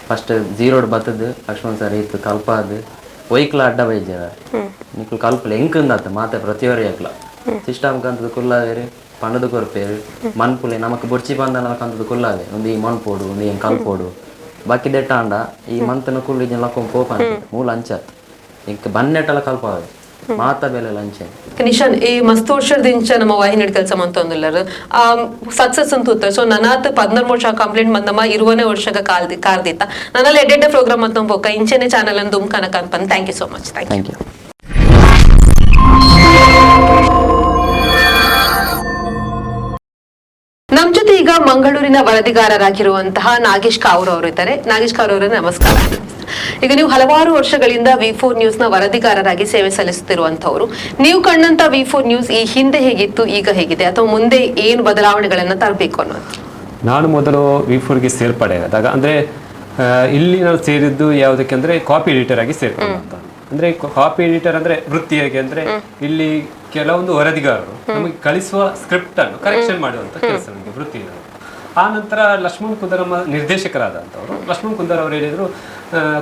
ಫಸ್ಟ್ ಜೀರೋಡ್ ಬತ್ತದು ಲಕ್ಷ್ಮಣ್ ಸರ್ ಇತ್ತು ಕಲ್ಪಾದು ಒಯ್ಕ್ಲ ಅಡ್ಡ ಬೈಜರ ನಿಕ್ಲು ಕಲ್ಪಲೆ ಎಂಕಂದಾತ ಮಾತೆ ಪ್ರತಿಯೊರಿ ಅಕ್ಲ ಸಿಸ್ಟಮ್ ಕಂತದ ಕುಲ್ಲಾವೇರು ಪಂಡದ ಕೊರ್ಪೇರು ಮನ್ಪುಲೆ ನಮಕ್ ಬೊಡ್ಚಿ ಬಂದ ಕಂತದ ಕುಲ್ಲಾವೆ ಒಂದು ಈ ಮನ್ಪೋಡು ಒಂದು ಏನ್ ಕಲ್ಪೋಡು ಬಾಕಿ ದೆಟ್ಟಾಂಡ ಈ ಮಂತನ ಕುಲ್ಲು ಇದನ್ನ ಲಕ್ಕೊಂಡ್ ಪೋಪ ಮೂಲ ಅಂಚಾತ್ ಇಂಕ್ ಬನ್ನೆಟ್ಟಲ ಕಲ್ಪಾವೆ ಮಾತ ಬೆಲೆ ಲಂಚೆ. ನಿಶಾನ್ ಈ ಮಸ್ತ್ ವರ್ಷದಿಂಚ ನಮ್ಮ ವಾಹಿನಿ ಕೆಲಸ ಮಂತೊಂದುಲ್ಲರು ಸಕ್ಸಸ್ ಅಂತ ಉತ್ತರ. ಸೊ ನನಾತ್ 13 ವರ್ಷ ಕಂಪ್ಲೀಟ್ ಬಂದಮ್ಮ 20ನೇ ವರ್ಷ ಕಾರ್ದಿತ್ತ ನನ್ನಲ್ಲಿ ಎಡೆಡ್ ಪ್ರೋಗ್ರಾಮ್ ಅಂತ ಪೋಕ ಇಂಚೆನೆ ಚಾನಲ್ ಅನ್ನು ದುಮ್ಕನಕ ಅಂತ. Thank you so much. Thank you. Thank you. ನಮ್ ಜೊತೆ ಈಗ ಮಂಗಳೂರಿನ ವರದಿಗಾರರಾಗಿರುವಂತಹ ನಾಗೇಶ್ ಕಾವೂರ್ ಅವರು ಇದ್ದಾರೆ. ನಾಗೇಶ್ ಕಾವೂರ್ ಅವರೇ ನಮಸ್ಕಾರ. ಈಗ ನೀವು ಹಲವಾರು ವರ್ಷಗಳಿಂದ V4 news ನ ವರದಿಗಾರರಾಗಿ ಸೇವೆ ಸಲ್ಲಿಸುತ್ತಿರುವಂತವರು. ನೀವು ಕಂಡಂತ V4 news ಈ ಹಿಂದೆ ಹೇಗಿತ್ತು, ಈಗ ಹೇಗಿದೆ, ಅಥವಾ ಮುಂದೆ ಏನು ಬದಲಾವಣೆಗಳನ್ನ ತರಬೇಕು ಅನ್ನೋದು? ನಾನು ಮೊದಲು V4ಗೆ ಸೇರ್ಪಡೆ ಆದಾಗ ಅಂದ್ರೆ ಇಲ್ಲಿ ನಾನು ಸೇರಿದ್ದು ಯಾವುದಕ್ಕೆ ಅಂದ್ರೆ ಕಾಪಿ ಎಡಿಟರ್ ಆಗಿ ಸೇರ್ಕೊಂಡಂತ. ಅಂದ್ರೆ ಕಾಪಿ ಎಡಿಟರ್ ಅಂದ್ರೆ ವೃತ್ತಿ ಹೇಗೆ ಅಂದ್ರೆ ಇಲ್ಲಿ ಕೆಲವೊಂದು ವರದಿಗಾರರು ನಮಗೆ ಕಳಿಸುವ ಸ್ಕ್ರಿಪ್ಟ್ ಅನ್ನು ಕರೆಕ್ಷನ್ ಮಾಡುವಂತ ಕೆಲಸ ನಮಗೆ ವೃತ್ತಿ ಇದು. ಆ ನಂತರ ಲಕ್ಷ್ಮಣ್ ಕುಂದರ್ ನಮ್ಮ ನಿರ್ದೇಶಕರಾದಂಥವ್ರು ಲಕ್ಷ್ಮಣ್ ಕುಂದರ್ ಅವರು ಹೇಳಿದ್ರು,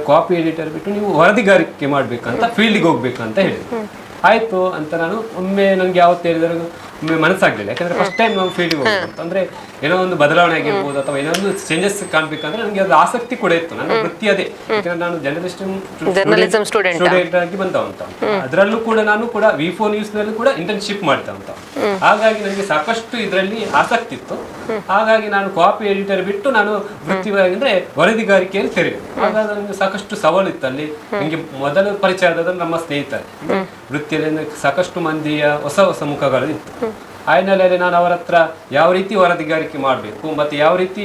ಕಾಪಿ ಎಡಿಟರ್ ಬಿಟ್ಟು ನೀವು ವರದಿಗಾರಿಕೆ ಮಾಡ್ಬೇಕಂತ ಫೀಲ್ಡಿಗೆ ಹೋಗ್ಬೇಕಂತ ಹೇಳಿದ್ರು. ಆಯ್ತು ಅಂತ ನಾನು ಒಮ್ಮೆ ನನಗೆ ಯಾವತ್ತು ಹೇಳಿದ್ರು ಒಮ್ಮೆ ಮನಸ್ಸಾಗ್ಲಿಲ್ಲ. ಯಾಕಂದ್ರೆ ಫಸ್ಟ್ ಟೈಮ್ ನಾವು ಫೀಲ್ಡಿಗೆ ಹೋಗ್ಬೇಕು ಅಂದ್ರೆ ಏನೋ ಒಂದು ಬದಲಾವಣೆ ಆಗಿರ್ಬೋದು ಅಥವಾ ಏನೋ ಒಂದು ಚೇಂಜಸ್ ಕಾಣ್ಬೇಕಂದ್ರೆ ನನಗೆ ಅದು ಆಸಕ್ತಿ ಕೂಡ ಇತ್ತು. ನನ್ನ ವೃತ್ತಿ ಅದೇ, ಯಾಕಂದ್ರೆ ನಾನು ಜರ್ನಲಿಸಂ ಸ್ಟೂಡೆಂಟ್ ಆಗಿ ಬಂದವಂತ. ಅದರಲ್ಲೂ ಕೂಡ ನಾನು ಕೂಡ V4 news ನಲ್ಲಿ ಕೂಡ ಇಂಟರ್ನ್ಶಿಪ್ ಮಾಡಿದಂತ. ಹಾಗಾಗಿ ನನಗೆ ಸಾಕಷ್ಟು ಇದರಲ್ಲಿ ಆಸಕ್ತಿ ಇತ್ತು. ಹಾಗಾಗಿ ನಾನು ಕಾಪಿ ಎಡಿಟರ್ ಬಿಟ್ಟು ನಾನು ವೃತ್ತಿಯಾಗಿ ಅಂದ್ರೆ ವರದಿಗಾರಿಕೆಯಲ್ಲಿ ಸೇರಿದೆ. ಹಾಗಾಗಿ ನನಗೆ ಸಾಕಷ್ಟು ಸವಾಲು ಇತ್ತು ಅಲ್ಲಿ. ನನಗೆ ಮೊದಲು ಪರಿಚಯ ಆದದ್ದು ನಮ್ಮ ಸ್ನೇಹಿತರೆ, ವೃತ್ತಿಯಲ್ಲಿ ಸಾಕಷ್ಟು ಮಂದಿಯ ಹೊಸ ಹೊಸ ಮುಖಗಳು ಇತ್ತು. ಆ ಹಿನ್ನೆಲೆಯಲ್ಲಿ ನಾನು ಅವರ ಹತ್ರ ಯಾವ ರೀತಿ ವರದಿಗಾರಿಕೆ ಮಾಡಬೇಕು ಮತ್ತು ಯಾವ ರೀತಿ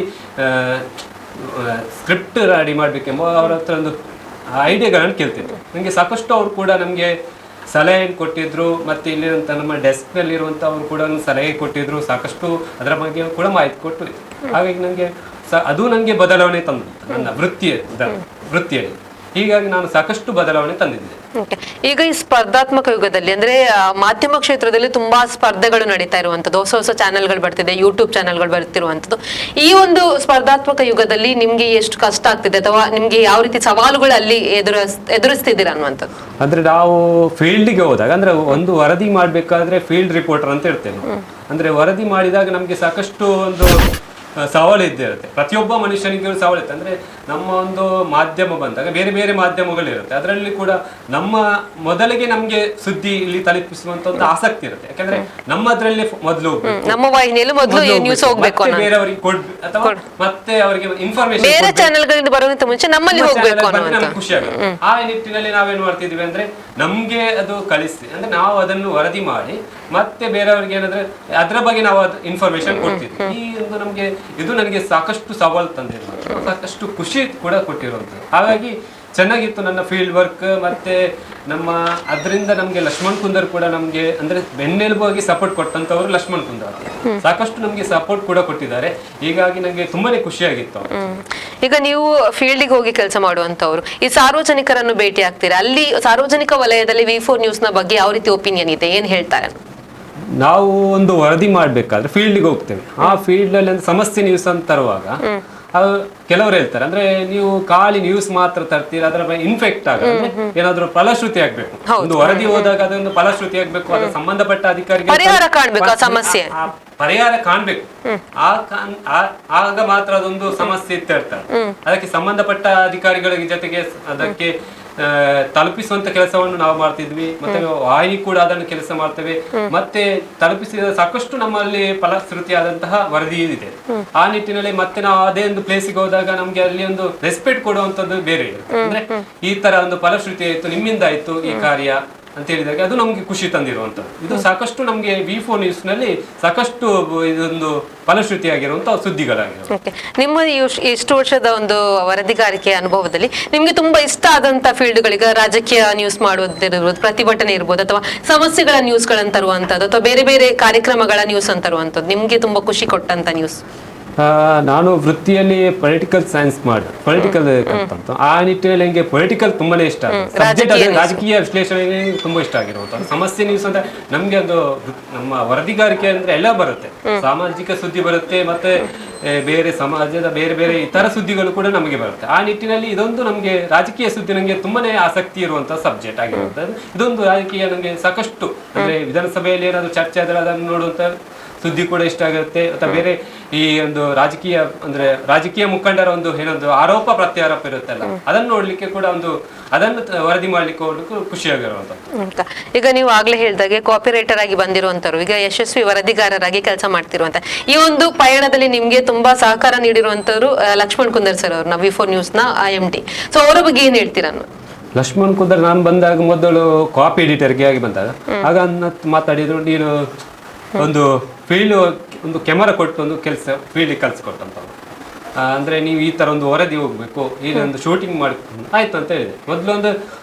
ಸ್ಕ್ರಿಪ್ಟ್ ರೆಡಿ ಮಾಡಬೇಕೆಂಬ ಅವರ ಹತ್ರ ಒಂದು ಐಡಿಯಾಗಳನ್ನು ಕೇಳ್ತಿದ್ರು. ನನಗೆ ಸಾಕಷ್ಟು ಅವರು ಕೂಡ ನಮಗೆ ಸಲಹೆ ಕೊಟ್ಟಿದ್ರು. ಮತ್ತು ಇಲ್ಲಿರುವಂಥ ನಮ್ಮ ಡೆಸ್ಕ್ನಲ್ಲಿರುವಂಥ ಅವರು ಕೂಡ ಸಲಹೆ ಕೊಟ್ಟಿದ್ರು, ಸಾಕಷ್ಟು ಅದರ ಬಗ್ಗೆ ಕೂಡ ಮಾಹಿತಿ ಕೊಟ್ಟು. ಹಾಗಾಗಿ ನನಗೆ ಅದು ನನಗೆ ಬದಲಾವಣೆ ತಂದಿತ್ತು ನನ್ನ ವೃತ್ತಿಯಲ್ಲಿ. ಹೀಗಾಗಿ ನಾನು ಸಾಕಷ್ಟು ಬದಲಾವಣೆ ತಂದಿದ್ದೆ. ಈಗ ಈ ಸ್ಪರ್ಧಾತ್ಮಕ ಯುಗದಲ್ಲಿ ಅಂದ್ರೆ ಮಾಧ್ಯಮ ಕ್ಷೇತ್ರದಲ್ಲಿ ತುಂಬಾ ಸ್ಪರ್ಧೆಗಳು ನಡೀತಾ ಇರುವಂತದ್ದು, ಹೊಸ ಹೊಸ ಚಾನೆಲ್ಗಳು ಬರ್ತಿದೆ, ಯೂಟ್ಯೂಬ್ ಚಾನೆಲ್ಗಳು ಬರ್ತಿರುವಂತದ್ದು. ಈ ಒಂದು ಸ್ಪರ್ಧಾತ್ಮಕ ಯುಗದಲ್ಲಿ ನಿಮ್ಗೆ ಎಷ್ಟು ಕಷ್ಟ ಆಗ್ತಿದೆ ಅಥವಾ ನಿಮ್ಗೆ ಯಾವ ರೀತಿ ಸವಾಲುಗಳು ಅಲ್ಲಿ ಎದುರಿಸ್ತಿದ್ದೀರಾ ಅನ್ನುವಂಥದ್ದು? ಅಂದ್ರೆ ನಾವು ಫೀಲ್ಡ್ಗೆ ಹೋದಾಗ, ಅಂದ್ರೆ ಒಂದು ವರದಿ ಮಾಡ್ಬೇಕಾದ್ರೆ ಫೀಲ್ಡ್ ರಿಪೋರ್ಟರ್ ಅಂತ ಇರ್ತೇವೆ. ಅಂದ್ರೆ ವರದಿ ಮಾಡಿದಾಗ ನಮ್ಗೆ ಸಾಕಷ್ಟು ಒಂದು ಸವಾಲು ಇದ್ದೇ ಇರುತ್ತೆ. ಪ್ರತಿಯೊಬ್ಬ ಮನುಷ್ಯನಿಗೆ ಸವಾಲು ಇರುತ್ತೆ. ಅಂದ್ರೆ ನಮ್ಮ ಒಂದು ಮಾಧ್ಯಮ ಬಂದಾಗ ಬೇರೆ ಬೇರೆ ಮಾಧ್ಯಮಗಳಿರುತ್ತೆ, ಅದರಲ್ಲಿ ಕೂಡ ನಮ್ಮ ಮೊದಲಿಗೆ ನಮ್ಗೆ ಸುದ್ದಿ ಇಲ್ಲಿ ತಲುಪಿಸುವಂತ ಒಂದು ಆಸಕ್ತಿ ಇರುತ್ತೆ. ಯಾಕಂದ್ರೆ ನಮ್ಮದ್ರಲ್ಲಿ ಮೊದಲು ನಮ್ಮ ವಾಹಿನಿಯಲ್ಲಿ ಮೊದಲು ನ್ಯೂಸ್ ಹೋಗ್ಬೇಕು, ಬೇರೆಯವರಿಗೆ ಕೊಡ್ಬೇಕು ಅಥವಾ ಮತ್ತೆ ಅವರಿಗೆ ಇನ್ಫಾರ್ಮೇಶನ್ ಬೇರೆ ಚಾನೆಲ್ಗಳಿಂದ ಬರೋಕ್ಕಿಂತ ಮುಂಚೆ ನಮ್ಮಲ್ಲಿ ಹೋಗ್ಬೇಕು ಅನ್ನೋ ಖುಷಿ ಆಗುತ್ತೆ. ಆ ನಿಟ್ಟಿನಲ್ಲಿ ನಾವೇನ್ ಮಾಡ್ತಿದ್ವಿ ಅಂದ್ರೆ ನಮ್ಗೆ ಅದು ಕಳಿಸಿ, ಅಂದ್ರೆ ನಾವು ಅದನ್ನು ವರದಿ ಮಾಡಿ ಮತ್ತೆ ಬೇರೆಯವರಿಗೆ ಏನಂದ್ರೆ ಅದರ ಬಗ್ಗೆ ನಾವು ಅದು ಇನ್ಫಾರ್ಮೇಶನ್ ಕೊಡ್ತಿದ್ವಿ. ಈ ಒಂದು ನಮ್ಗೆ ಇದು ನನಗೆ ಸಾಕಷ್ಟು ಸವಾಲು ತಂದಿರುವಂಥದ್ದು, ಸಾಕಷ್ಟು ಖುಷಿ ಕೂಡ ಕೊಟ್ಟಿರುವಂಥದ್ದು. ಹಾಗಾಗಿ ಚೆನ್ನಾಗಿತ್ತು ನನ್ನ ಫೀಲ್ಡ್ ವರ್ಕ್. ಮತ್ತೆ ನಮ್ಮ ಅದರಿಂದ ನಮಗೆ ಲಕ್ಷ್ಮಣ್ ಕುಂದರ್ ಕೂಡ ನಮಗೆ ಅಂದ್ರೆ ಬೆನ್ನೆಲುಬಾಗಿ ಸಪೋರ್ಟ್ ಕೊಟ್ಟಂತವರು ಲಕ್ಷ್ಮಣ್ ಕುಂದರ್, ಸಾಕಷ್ಟು ನಮಗೆ ಸಪೋರ್ಟ್ ಕೂಡ ಕೊಟ್ಟಿದ್ದಾರೆ. ಹೀಗಾಗಿ ನನಗೆ ತುಂಬಾನೇ ಖುಷಿಯಾಗಿತ್ತು. ಈಗ ನೀವು ಫೀಲ್ಡಿಗೆ ಹೋಗಿ ಕೆಲಸ ಮಾಡುವಂತವ್ರು, ಈ ಸಾರ್ವಜನಿಕರನ್ನು ಭೇಟಿ ಆಗ್ತೀರಾ, ಅಲ್ಲಿ ಸಾರ್ವಜನಿಕ ವಲಯದಲ್ಲಿ V4 news ನ ಬಗ್ಗೆ ಯಾವ ರೀತಿ ಒಪಿನಿಯನ್ ಇದೆ, ಏನ್ ಹೇಳ್ತಾರೆ? ನಾವು ಒಂದು ವರದಿ ಮಾಡ್ಬೇಕಾದ್ರೆ ಫೀಲ್ಡ್ಗೆ ಹೋಗ್ತೇವೆ. ಆ ಫೀಲ್ಡ್ ಅಲ್ಲಿ ಒಂದು ಸಮಸ್ಯೆ ನ್ಯೂಸ್ ಅಂತ ತರುವಾಗ ಕೆಲವರು ಹೇಳ್ತಾರೆ ಅಂದ್ರೆ ನೀವು ಖಾಲಿ ನ್ಯೂಸ್ ಮಾತ್ರ ತರ್ತೀರ, ಅದರ ಇನ್ಫೆಕ್ಟ್ ಆಗ ಅಂದ್ರೆ ಏನಾದ್ರೂ ಫಲಶ್ರುತಿ ಆಗ್ಬೇಕು. ಒಂದು ವರದಿ ಹೋದಾಗ ಅದೊಂದು ಫಲಶ್ರುತಿ ಆಗ್ಬೇಕು, ಅದರ ಸಂಬಂಧಪಟ್ಟ ಅಧಿಕಾರಿಗೆ ಪರಿಹಾರ ಕಾಣ್ಬೇಕು, ಸಮಸ್ಯೆ ಪರಿಹಾರ ಕಾಣ್ಬೇಕು. ಆಗ ಮಾತ್ರ ಅದೊಂದು ಸಮಸ್ಯೆ ಇತ್ತು ಹೇಳ್ತಾರೆ. ಅದಕ್ಕೆ ಸಂಬಂಧಪಟ್ಟ ಅಧಿಕಾರಿಗಳ ಜೊತೆಗೆ ಅದಕ್ಕೆ ತಲುಪಿಸುವಂತ ಕೆಲಸವನ್ನು ನಾವು ಮಾಡ್ತಿದ್ವಿ. ಮತ್ತೆ ವಾಹಿನಿ ಕೂಡ ಅದನ್ನು ಕೆಲಸ ಮಾಡ್ತೇವೆ. ಮತ್ತೆ ತಲುಪಿಸಿದ ಸಾಕಷ್ಟು ನಮ್ಮಲ್ಲಿ ಫಲಶ್ರುತಿಯಾದಂತಹ ವರದಿ ಇದೆ. ಆ ನಿಟ್ಟಿನಲ್ಲಿ ಮತ್ತೆ ನಾವು ಅದೇ ಒಂದು ಪ್ಲೇಸಿಗೆ ಹೋದಾಗ ನಮ್ಗೆ ಅಲ್ಲಿ ಒಂದು ರೆಸ್ಪೆಕ್ಟ್ ಕೊಡುವಂತದ್ದು ಬೇರೆ ಇರುತ್ತೆ. ಅಂದ್ರೆ ಈ ತರ ಒಂದು ಫಲಶ್ರುತಿ ಆಯ್ತು, ನಿಮ್ಮಿಂದ ಆಯ್ತು ಈ ಕಾರ್ಯ ಅಂತ ಹೇಳಿದಾಗ ಅದು ನಮ್ಗೆ ಖುಷಿ ತಂದಿರುವಂತದ್ದು. ಇದು ಸಾಕಷ್ಟು ನಮ್ಗೆ V4 news ನಲ್ಲಿ ಸಾಕಷ್ಟು ಇದೊಂದು ಫಲಶ್ರುತಿಯಾಗಿರುವಂತಹ ಸುದ್ದಿಗಳಾಗಿರುತ್ತೆ. ನಿಮ್ಮ ಇಷ್ಟು ವರ್ಷದ ಒಂದು ವರದಿಗಾರಿಕೆ ಅನುಭವದಲ್ಲಿ ನಿಮ್ಗೆ ತುಂಬಾ ಇಷ್ಟ ಆದಂತ ಫೀಲ್ಡ್ಗಳಿಗೆ ರಾಜಕೀಯ ನ್ಯೂಸ್ ಮಾಡೋದಿರ್ಬೋದು, ಪ್ರತಿಭಟನೆ ಇರ್ಬೋದು, ಅಥವಾ ಸಮಸ್ಯೆಗಳ ನ್ಯೂಸ್ ಗಳನ್ನ ತರುವಂತದ್ದು, ಅಥವಾ ಬೇರೆ ಬೇರೆ ಕಾರ್ಯಕ್ರಮಗಳ ನ್ಯೂಸ್ ಅಂತ ತರುವಂತದ್ದು, ನಿಮ್ಗೆ ತುಂಬಾ ಖುಷಿ ಕೊಟ್ಟಂತ ನ್ಯೂಸ್? ನಾನು ವೃತ್ತಿಯಲ್ಲಿ ಪೊಲಿಟಿಕಲ್ ಸೈನ್ಸ್ ಮಾಡಿ ಪೊಲಿಟಿಕಲ್ ಅಂತ ಆ ನಿಟ್ಟಿನಲ್ಲಿ ನನಗೆ ಪೊಲಿಟಿಕಲ್ ತುಂಬಾನೇ ಇಷ್ಟ, ರಾಜಕೀಯ ವಿಶ್ಲೇಷಣೆ ತುಂಬಾ ಇಷ್ಟ ಆಗಿರುವಂತಹ ಸಮಸ್ಯೆ ನ್ಯೂಸ್ ಅಂದ್ರೆ ನಮ್ಗೆ ಅದು ನಮ್ಮ ವರದಿಗಾರಿಕೆ ಅಂದ್ರೆ ಎಲ್ಲ ಬರುತ್ತೆ, ಸಾಮಾಜಿಕ ಸುದ್ದಿ ಬರುತ್ತೆ, ಮತ್ತೆ ಬೇರೆ ಸಮಾಜದ ಬೇರೆ ಬೇರೆ ಇತರ ಸುದ್ದಿಗಳು ಕೂಡ ನಮಗೆ ಬರುತ್ತೆ. ಆ ನಿಟ್ಟಿನಲ್ಲಿ ಇದೊಂದು ನಮಗೆ ರಾಜಕೀಯ ಸುದ್ದಿ ನಮಗೆ ತುಂಬಾನೇ ಆಸಕ್ತಿ ಇರುವಂತಹ ಸಬ್ಜೆಕ್ಟ್ ಆಗಿರುವಂತದ್ದು. ಇದೊಂದು ರಾಜಕೀಯ ನಮಗೆ ಸಾಕಷ್ಟು ಅಂದ್ರೆ ವಿಧಾನಸಭೆಯಲ್ಲಿ ಏನಾದ್ರು ಚರ್ಚೆ ಆದ್ರೆ ಅದನ್ನು ನೋಡುವಂತ ಸುದ್ದಿ ಕೂಡ ಇಷ್ಟ ಆಗುತ್ತೆ. ಅಥವಾ ಬೇರೆ ಈ ಒಂದು ರಾಜಕೀಯ ಅಂದ್ರೆ ರಾಜಕೀಯ ಮುಖಂಡರ ಒಂದು ಏನೊಂದು ಆರೋಪ ಪ್ರತ್ಯಾರೋಪ ಇರುತ್ತಲ್ಲ, ಅದನ್ನು ನೋಡ್ಲಿಕ್ಕೆ ಕೂಡ ಒಂದು ಅದನ್ನು ವರದಿ ಮಾಡ್ಲಿಕ್ಕೆ ಹೋಗ್ಲಿಕ್ಕೂ ಖುಷಿಯಾಗಿರುವಂತದ್ದು. ಈಗ ನೀವು ಆಗ್ಲೇ ಹೇಳಿದಾಗೆ ಕಾಪಿ ರೈಟರ್ ಆಗಿ ಬಂದಿರುವಂತವ್ರು, ಈಗ ಯಶಸ್ವಿ ವರದಿಗಾರರಾಗಿ ಕೆಲಸ ಮಾಡ್ತಿರುವಂತ ಈ ಒಂದು ಪಯಣದಲ್ಲಿ ನಿಮ್ಗೆ ತುಂಬಾ ಸಹಕಾರ ನೀಡಿರುವಂತವ್ರು ಲಕ್ಷ್ಮಣ್ ಕುಂದರ್ ಸರ್ ಅವ್ರು, V4 news ನ MD. ಸೊ ಅವರ ಬಗ್ಗೆ ಏನ್ ಹೇಳ್ತೀರಾ? ಲಕ್ಷ್ಮಣ್ ಕುಂದರ್ ನಾನು ಬಂದಾಗ ಮೊದಲು ಕಾಪಿ ಎಡಿಟರ್ಗೆ ಆಗಿ ಬಂದಾಗ ಆಗ ಮಾತಾಡಿದ್ರು, ನೀನು ಒಂದು ಫೀಲ್ಡ್ ಒಂದು ಕ್ಯಾಮರಾ ಕೊಟ್ಟು ಒಂದು ಕೆಲಸ ಫೀಲ್ಡಿಗೆ ಕಲಿಸ್ಕೊಟ್ಟಂಥವ್ರು. ಅಂದರೆ ನೀವು ಈ ಥರ ಒಂದು ವರದಿ ಹೋಗ್ಬೇಕು, ಈ ಒಂದು ಶೂಟಿಂಗ್ ಮಾಡಿ ಆಯ್ತು ಅಂತ ಹೇಳಿದೆ. ಮೊದಲು ಒಂದು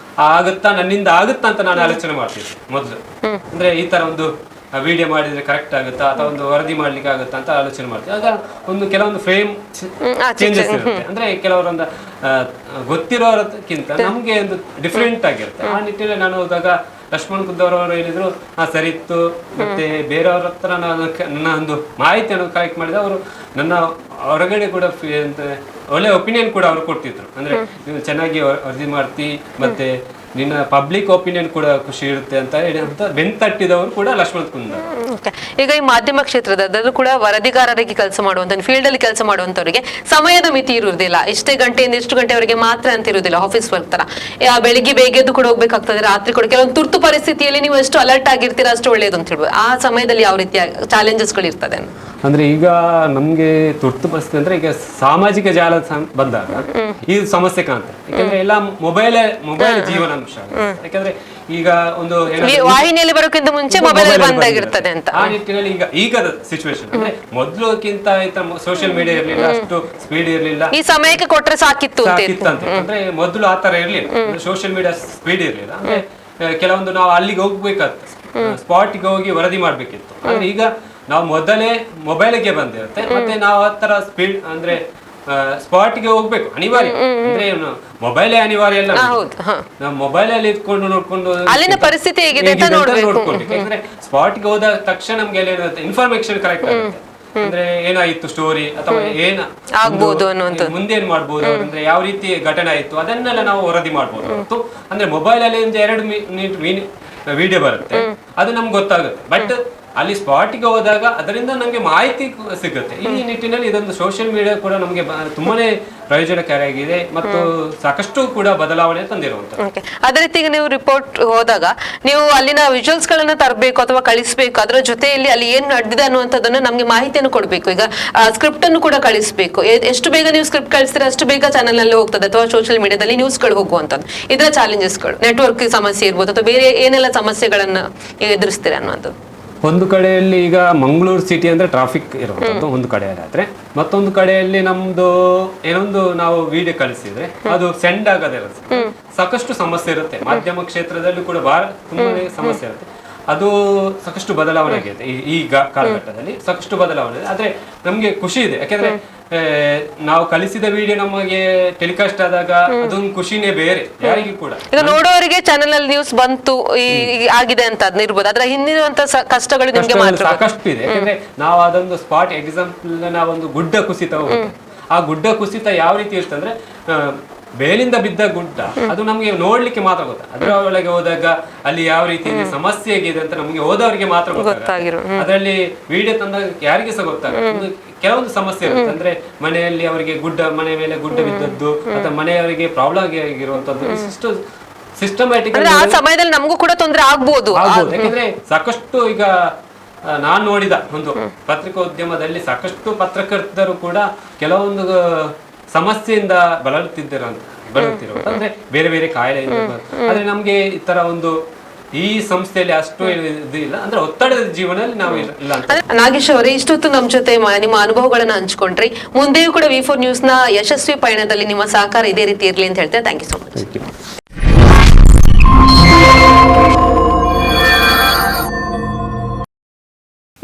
ಆಗುತ್ತಾ ನನ್ನಿಂದ ಆಗುತ್ತಾ ಅಂತ ನಾನು ಆಲೋಚನೆ ಮಾಡ್ತಿದ್ದೆ ಮೊದಲು. ಅಂದರೆ ಈ ಥರ ಒಂದು ವಿಡಿಯೋ ಮಾಡಿದ್ರೆ ಕರೆಕ್ಟ್ ಆಗುತ್ತಾ ಅಥವಾ ಒಂದು ವರದಿ ಮಾಡ್ಲಿಕ್ಕೆ ಆಗುತ್ತಾ ಅಂತ ಆಲೋಚನೆ ಮಾಡ್ತೀವಿ. ಆಗ ಒಂದು ಕೆಲವೊಂದು ಫ್ರೇಮ್ ಚೇಂಜಸ್ ಇರುತ್ತೆ, ಅಂದ್ರೆ ಕೆಲವರೊಂದು ಗೊತ್ತಿರೋದಕ್ಕಿಂತ ನಮ್ಗೆ ಒಂದು ಡಿಫ್ರೆಂಟ್ ಆಗಿರುತ್ತೆ. ಆ ನಿಟ್ಟಿನಲ್ಲಿ ನಾನು ಹೋದಾಗ ಲಕ್ಷ್ಮಣ್ ಕುಂದರ್ ಅವರು ಹೇಳಿದ್ರು, ಹಾ ಸರಿ ಇತ್ತು. ಮತ್ತೆ ಬೇರೆಯವ್ರ ಹತ್ರ ನಾನು ನನ್ನ ಒಂದು ಮಾಹಿತಿಯನ್ನು ಕಲೆಕ್ಟ್ ಮಾಡಿದ ಅವರು ನನ್ನ ಹೊರಗಡೆ ಕೂಡ ಒಳ್ಳೆ ಒಪಿನಿಯನ್ ಕೂಡ ಅವರು ಕೊಡ್ತಿದ್ರು. ಅಂದ್ರೆ ನೀವು ಚೆನ್ನಾಗಿ ವರದಿ ಮಾಡ್ತಿ, ಮತ್ತೆ ನಿನ್ನ ಪಬ್ಲಿಕ್ ಒಪಿನಿಯನ್ ಕೂಡ ಖುಷಿ ಇರುತ್ತೆ ಅಂತ ಹೇಳಿ ಅಂತ ಬೆಂತಟ್ಟಿದವರು ಕೂಡ ಲಕ್ಷ್ಮಣ್ ಕುಂದರ್. ಈಗ ಈ ಮಾಧ್ಯಮ ಕ್ಷೇತ್ರದ ಅದರಲ್ಲೂ ಕೂಡ ವರದಿಗಾರರಿಗೆ ಕೆಲಸ ಮಾಡುವಂತ ಫೀಲ್ಡ್ ಅಲ್ಲಿ ಕೆಲಸ ಮಾಡುವಂತವರಿಗೆ ಸಮಯದ ಮಿತಿ ಇರುವುದಿಲ್ಲ. ಇಷ್ಟೇ ಗಂಟೆಯಿಂದ ಇಷ್ಟು ಗಂಟೆವರೆಗೆ ಮಾತ್ರ ಅಂತ ಇರುವುದಿಲ್ಲ. ಆಫೀಸ್ ವರ್ಕ್ ತರ ಬೆಳಿಗ್ಗೆ ಬೇಗ ಎದ್ದು ಕೂಡ ಹೋಗ್ಬೇಕಾಗ್ತದೆ, ರಾತ್ರಿ ಕೂಡ. ಕೆಲವೊಂದು ತುರ್ತು ಪರಿಸ್ಥಿತಿಯಲ್ಲಿ ನೀವು ಎಷ್ಟು ಅಲರ್ಟ್ ಆಗಿರ್ತೀರಾ ಅಷ್ಟು ಒಳ್ಳೇದು ಅಂತ ಹೇಳ್ಬೋದು. ಆ ಸಮಯದಲ್ಲಿ ಯಾವ ರೀತಿಯ ಚಾಲೆಂಜಸ್ಗಳು ಇರ್ತದೆ? ಅಂದ್ರೆ ಈಗ ನಮ್ಗೆ ತುರ್ತು ಪರಿಸ್ಥಿತಿ ಅಂದ್ರೆ ಈಗ ಸಾಮಾಜಿಕ ಜಾಲ ಬಂದಾಗ ಈ ಸಮಸ್ಯೆ ಕಾಣ್ತದೆ. ಯಾಕಂದ್ರೆ ಎಲ್ಲ ಮೊಬೈಲ್ ಮೊಬೈಲ್ ಜೀವನಾಂಶ. ಯಾಕಂದ್ರೆ ಈಗ ಒಂದು ವಾಹಿನಿಯಲ್ಲಿ ಬರೋಕ್ಕಿಂತ ಮುಂಚೆ ಮೊಬೈಲ್ ಬಂದಾಗಿರ್ತದೆ ಅಂತ. ಆ ನಿಟ್ಟಿನಲ್ಲಿ ಈಗ ಈಗ ಸಿಚುವೇಶನ್ ಅಂದ್ರೆ ಮೊದಲಕ್ಕಿಂತ ಸೋಷಿಯಲ್ ಮೀಡಿಯಾ ಇರ್ಲಿಲ್ಲ, ಅಷ್ಟು ಸ್ಪೀಡ್ ಇರ್ಲಿಲ್ಲ. ಈ ಸಮಯಕ್ಕೆ ಕೊಟ್ರೆ ಸಾಕಿತ್ತು ಅಂತ ಅಂದ್ರೆ ಮೊದಲು ಆ ತರ ಇರ್ಲಿಲ್ಲ, ಸೋಷಿಯಲ್ ಮೀಡಿಯಾ ಸ್ಪೀಡ್ ಇರ್ಲಿಲ್ಲ. ಅಂದ್ರೆ ಕೆಲವೊಂದು ನಾವು ಅಲ್ಲಿಗೆ ಹೋಗ್ಬೇಕಾಗ್ತದೆ, ಸ್ಪಾಟ್ಗೆ ಹೋಗಿ ವರದಿ ಮಾಡ್ಬೇಕಿತ್ತು. ಆದ್ರೆ ಈಗ ನಾವು ಮೊದಲೇ ಮೊಬೈಲ್ಗೆ ಬಂದಿರುತ್ತೆ, ಮತ್ತೆ ನಾವು ಆ ತರ ಸ್ಪೀಡ್ ಅಂದ್ರೆ ಸ್ಪಾಟ್ಗೆ ಹೋಗ್ಬೇಕು ಅನಿವಾರ್ಯ. ಅಂದ್ರೆ ಮೊಬೈಲೇ ಅನಿವಾರ್ಯ ಅಲ್ಲ, ನಾವು ಮೊಬೈಲ್ ಅಲ್ಲಿ ಇದ್ಕೊಂಡು ನೋಡ್ಕೊಂಡು ಅಲ್ಲಿನ ಪರಿಸ್ಥಿತಿ ಹೇಗಿದೆ ಅಂತ ನೋಡ್ಕೊಂಡು. ಯಾಕಂದ್ರೆ ಸ್ಪಾಟ್ಗೆ ಹೋದ ತಕ್ಷಣ ನಮ್ಗೆ ಅಲ್ಲಿ ಏನಾಗುತ್ತೆ, ಇನ್ಫಾರ್ಮೇಶನ್ ಕರೆಕ್ಟ್ ಆಗುತ್ತೆ. ಅಂದ್ರೆ ಏನಾಯಿತು ಸ್ಟೋರಿ ಅಥವಾ ಏನ ಆಗ್ಬೋದು ಅನ್ನುವಂಥದ್ದು, ಮುಂದೆ ಏನ್ ಮಾಡ್ಬೋದು ಅಂದ್ರೆ ಯಾವ ರೀತಿ ಘಟನೆ ಆಯ್ತು ಅದನ್ನೆಲ್ಲ ನಾವು ವರದಿ ಮಾಡ್ಬೋದು ಹೊರತು ಅಂದ್ರೆ ಮೊಬೈಲ್ ಅಲ್ಲಿ ಒಂದು 2 ಮಿನಿಟ್ ವಿಡಿಯೋ ಬರುತ್ತೆ, ಅದು ನಮ್ಗೆ ಗೊತ್ತಾಗುತ್ತೆ. ಬಟ್ ಅಲ್ಲಿ ಸ್ಪಾಟ್ಗೆ ಹೋದಾಗ ಅದರಿಂದ ನಮಗೆ ಮಾಹಿತಿ ಸಿಗುತ್ತೆ. ಈ ನಿಟ್ಟಿನಲ್ಲಿ ಇದೊಂದು ಸೋಷಿಯಲ್ ಮೀಡಿಯಾ ಕೂಡ ನಮಗೆ ತುಂಬಾನೇ ಪ್ರಯೋಜನಕಾರಿಯಾಗಿದೆ ಮತ್ತು ಸಾಕಷ್ಟು ಕೂಡ ಬದಲಾವಣೆ ತಂದಿರುವಂತದ್ದು. ಅದೇ ರೀತಿ ಈಗ ನೀವು ರಿಪೋರ್ಟ್ ಹೋದಾಗ ನೀವು ಅಲ್ಲಿನ ವಿಜುವಲ್ಸ್ ಗಳನ್ನ ತರಬೇಕು ಅಥವಾ ಕಳಿಸಬೇಕು, ಅದರ ಜೊತೆಯಲ್ಲಿ ಅಲ್ಲಿ ಏನ್ ನಡೆದಿದೆ ಅನ್ನುವಂಥದ್ದನ್ನು ನಮ್ಗೆ ಮಾಹಿತಿಯನ್ನು ಕೊಡಬೇಕು. ಈಗ ಸ್ಕ್ರಿಪ್ಟ್ ಅನ್ನು ಕೂಡ ಕಳಿಸಬೇಕು. ಎಷ್ಟು ಬೇಗ ನೀವು ಸ್ಕ್ರಿಪ್ಟ್ ಕಳಿಸ್ತೀರ ಅಷ್ಟು ಬೇಗ ಚಾನೆಲ್ ನಲ್ಲಿ ಹೋಗ್ತದೆ ಅಥವಾ ಸೋಷಿಯಲ್ ಮೀಡಿಯಾದಲ್ಲಿ ನ್ಯೂಸ್ಗಳು ಹೋಗುವಂಥದ್ದು. ಇದರ ಚಾಲೆಂಜಸ್ಗಳು, ನೆಟ್ವರ್ಕ್ ಸಮಸ್ಯೆ ಇರ್ಬೋದು ಅಥವಾ ಬೇರೆ ಏನೆಲ್ಲ ಸಮಸ್ಯೆಗಳನ್ನ ಎದುರಿಸ್ತೀರ ಅನ್ನುವಂಥದ್ದು. ಒಂದು ಕಡೆಯಲ್ಲಿ ಈಗ ಮಂಗಳೂರು ಸಿಟಿ ಅಂದ್ರೆ ಟ್ರಾಫಿಕ್ ಇರುವಂಥದ್ದು ಒಂದು ಕಡೆಯಲ್ಲಿ ಆದ್ರೆ, ಮತ್ತೊಂದು ಕಡೆಯಲ್ಲಿ ನಮ್ದು ಏನೊಂದು ನಾವು ವಿಡಿಯೋ ಕಳಿಸಿದ್ರೆ ಅದು ಸೆಂಡ್ ಆಗದೇ ಇರುತ್ತೆ, ಸಾಕಷ್ಟು ಸಮಸ್ಯೆ ಇರುತ್ತೆ. ಮಾಧ್ಯಮ ಕ್ಷೇತ್ರದಲ್ಲೂ ಕೂಡ ತುಂಬಾನೇ ಸಮಸ್ಯೆ ಇರುತ್ತೆ. ಅದು ಸಾಕಷ್ಟು ಬದಲಾವಣೆ ಆಗಿದೆ ಈಗ ಕಾಲಘಟ್ಟದಲ್ಲಿ, ಸಾಕಷ್ಟು ಬದಲಾವಣೆ ಇದೆ. ಆದ್ರೆ ನಮ್ಗೆ ಖುಷಿ ಇದೆ, ಯಾಕಂದ್ರೆ ನಾವು ಕಲಿಸಿದ ವಿಡಿಯೋ ನಮಗೆ ಟೆಲಿಕಾಸ್ಟ್ ಆದಾಗ ಅದೊಂದು ಖುಷಿನೇ ಬೇರೆ ಯಾರಿಗೂ ಕೂಡ. ಈಗ ನೋಡೋರಿಗೆ ಚಾನೆಲ್ ಅಲ್ಲಿ ನ್ಯೂಸ್ ಬಂತು ಆಗಿದೆ ಅಂತ ಅದನ್ನ ಇರ್ಬೋದು, ಅದರ ಹಿಂದಿರುವಂತ ಕಷ್ಟಗಳು ನಿಮ್ಗೆ ಮಾತ್ರ ಸಾಕಷ್ಟು ಇದೆ. ಯಾಕಂದ್ರೆ ನಾವು ಅದೊಂದು ಸ್ಪಾಟ್ ಎಕ್ಸಾಂಪಲ್ ನಾವೊಂದು ಗುಡ್ಡ ಕುಸಿತ ಹೋಗುತ್ತೆ. ಆ ಗುಡ್ಡ ಕುಸಿತ ಯಾವ ರೀತಿ ಇರ್ತಂದ್ರೆ ಮೇಲಿಂದ ಬಿದ್ದ ಗುಡ್ಡ ಅದು ನಮ್ಗೆ ನೋಡ್ಲಿಕ್ಕೆ ಮಾತ್ರ ಗೊತ್ತ, ಅದರ ಒಳಗೆ ಹೋದಾಗ ಅಲ್ಲಿ ಯಾವ ರೀತಿ ಇದೆ, ಸಮಸ್ಯೆ ಹೇಗಿದೆ ಅಂತ ನಮ್ಗೆ ಹೋದವರಿಗೆ ಮಾತ್ರ ಗೊತ್ತಾಗಿರೋ. ಅದರಲ್ಲಿ ವಿಡಿಯೋ ತಂದಾಗ ಯಾರಿಗೆ ಸಹ ಗೊತ್ತಾಗುತ್ತೆ. ಕೆಲವೊಂದು ಸಮಸ್ಯೆ ಇರುತ್ತೆ, ಅಂದ್ರೆ ಮನೆಯಲ್ಲಿ ಅವರಿಗೆ ಗುಡ್ಡ, ಮನೆ ಮೇಲೆ ಗುಡ್ಡ ಬಿದ್ದದ್ದು ಅಥವಾ ಮನೆಯವರಿಗೆ ಪ್ರಾಬ್ಲಮ್ ಆಗಿರುವಂತದ್ದು, ಇಷ್ಟು ಸಿಸ್ಟಮ್ಯಾಟಿಕ್ ಆ ಸಮಯದಲ್ಲಿ ನಮಗೂ ಕೂಡ ತೊಂದರೆ ಆಗ್ಬೋದು. ಯಾಕಂದ್ರೆ ಸಾಕಷ್ಟು ಈಗ ನಾನು ನೋಡಿದ ಒಂದು ಪತ್ರಿಕೋದ್ಯಮದಲ್ಲಿ ಸಾಕಷ್ಟು ಪತ್ರಕರ್ತರು ಕೂಡ ಕೆಲವೊಂದು ಸಮಸ್ಯೆಯಿಂದ ಬಳಲುತ್ತಿದ್ದರು ಅಂದ್ರೆ ಬೇರೆ ಬೇರೆ ಕಾಯಿಲೆಯಿಂದ. ಆದ್ರೆ ನಮ್ಗೆ ಈ ತರ ಒಂದು ಈ ಸಂಸ್ಥೆಯಲ್ಲಿ ಅಷ್ಟು ಇದು ಇಲ್ಲ, ಅಂದ್ರೆ ಒತ್ತಡದ ಜೀವನದಲ್ಲಿ ನಾವು ಇಲ್ಲ ಅಂತ. ನಾಗೇಶ್ ಅವರೇ, ಇಷ್ಟೊತ್ತು ನಮ್ಮ ಜೊತೆ ನಿಮ್ಮ ಅನುಭವಗಳನ್ನ ಹಂಚ್ಕೊಂಡ್ರಿ. ಮುಂದೆಯೂ ಕೂಡ ವಿ4 ನ್ಯೂಸ್ ನ ಯಶಸ್ವಿ ಪಯಣದಲ್ಲಿ ನಿಮ್ಮ ಸಹಕಾರ ಇದೇ ರೀತಿ ಇರಲಿ ಅಂತ ಹೇಳ್ತೇನೆ. Thank you so much.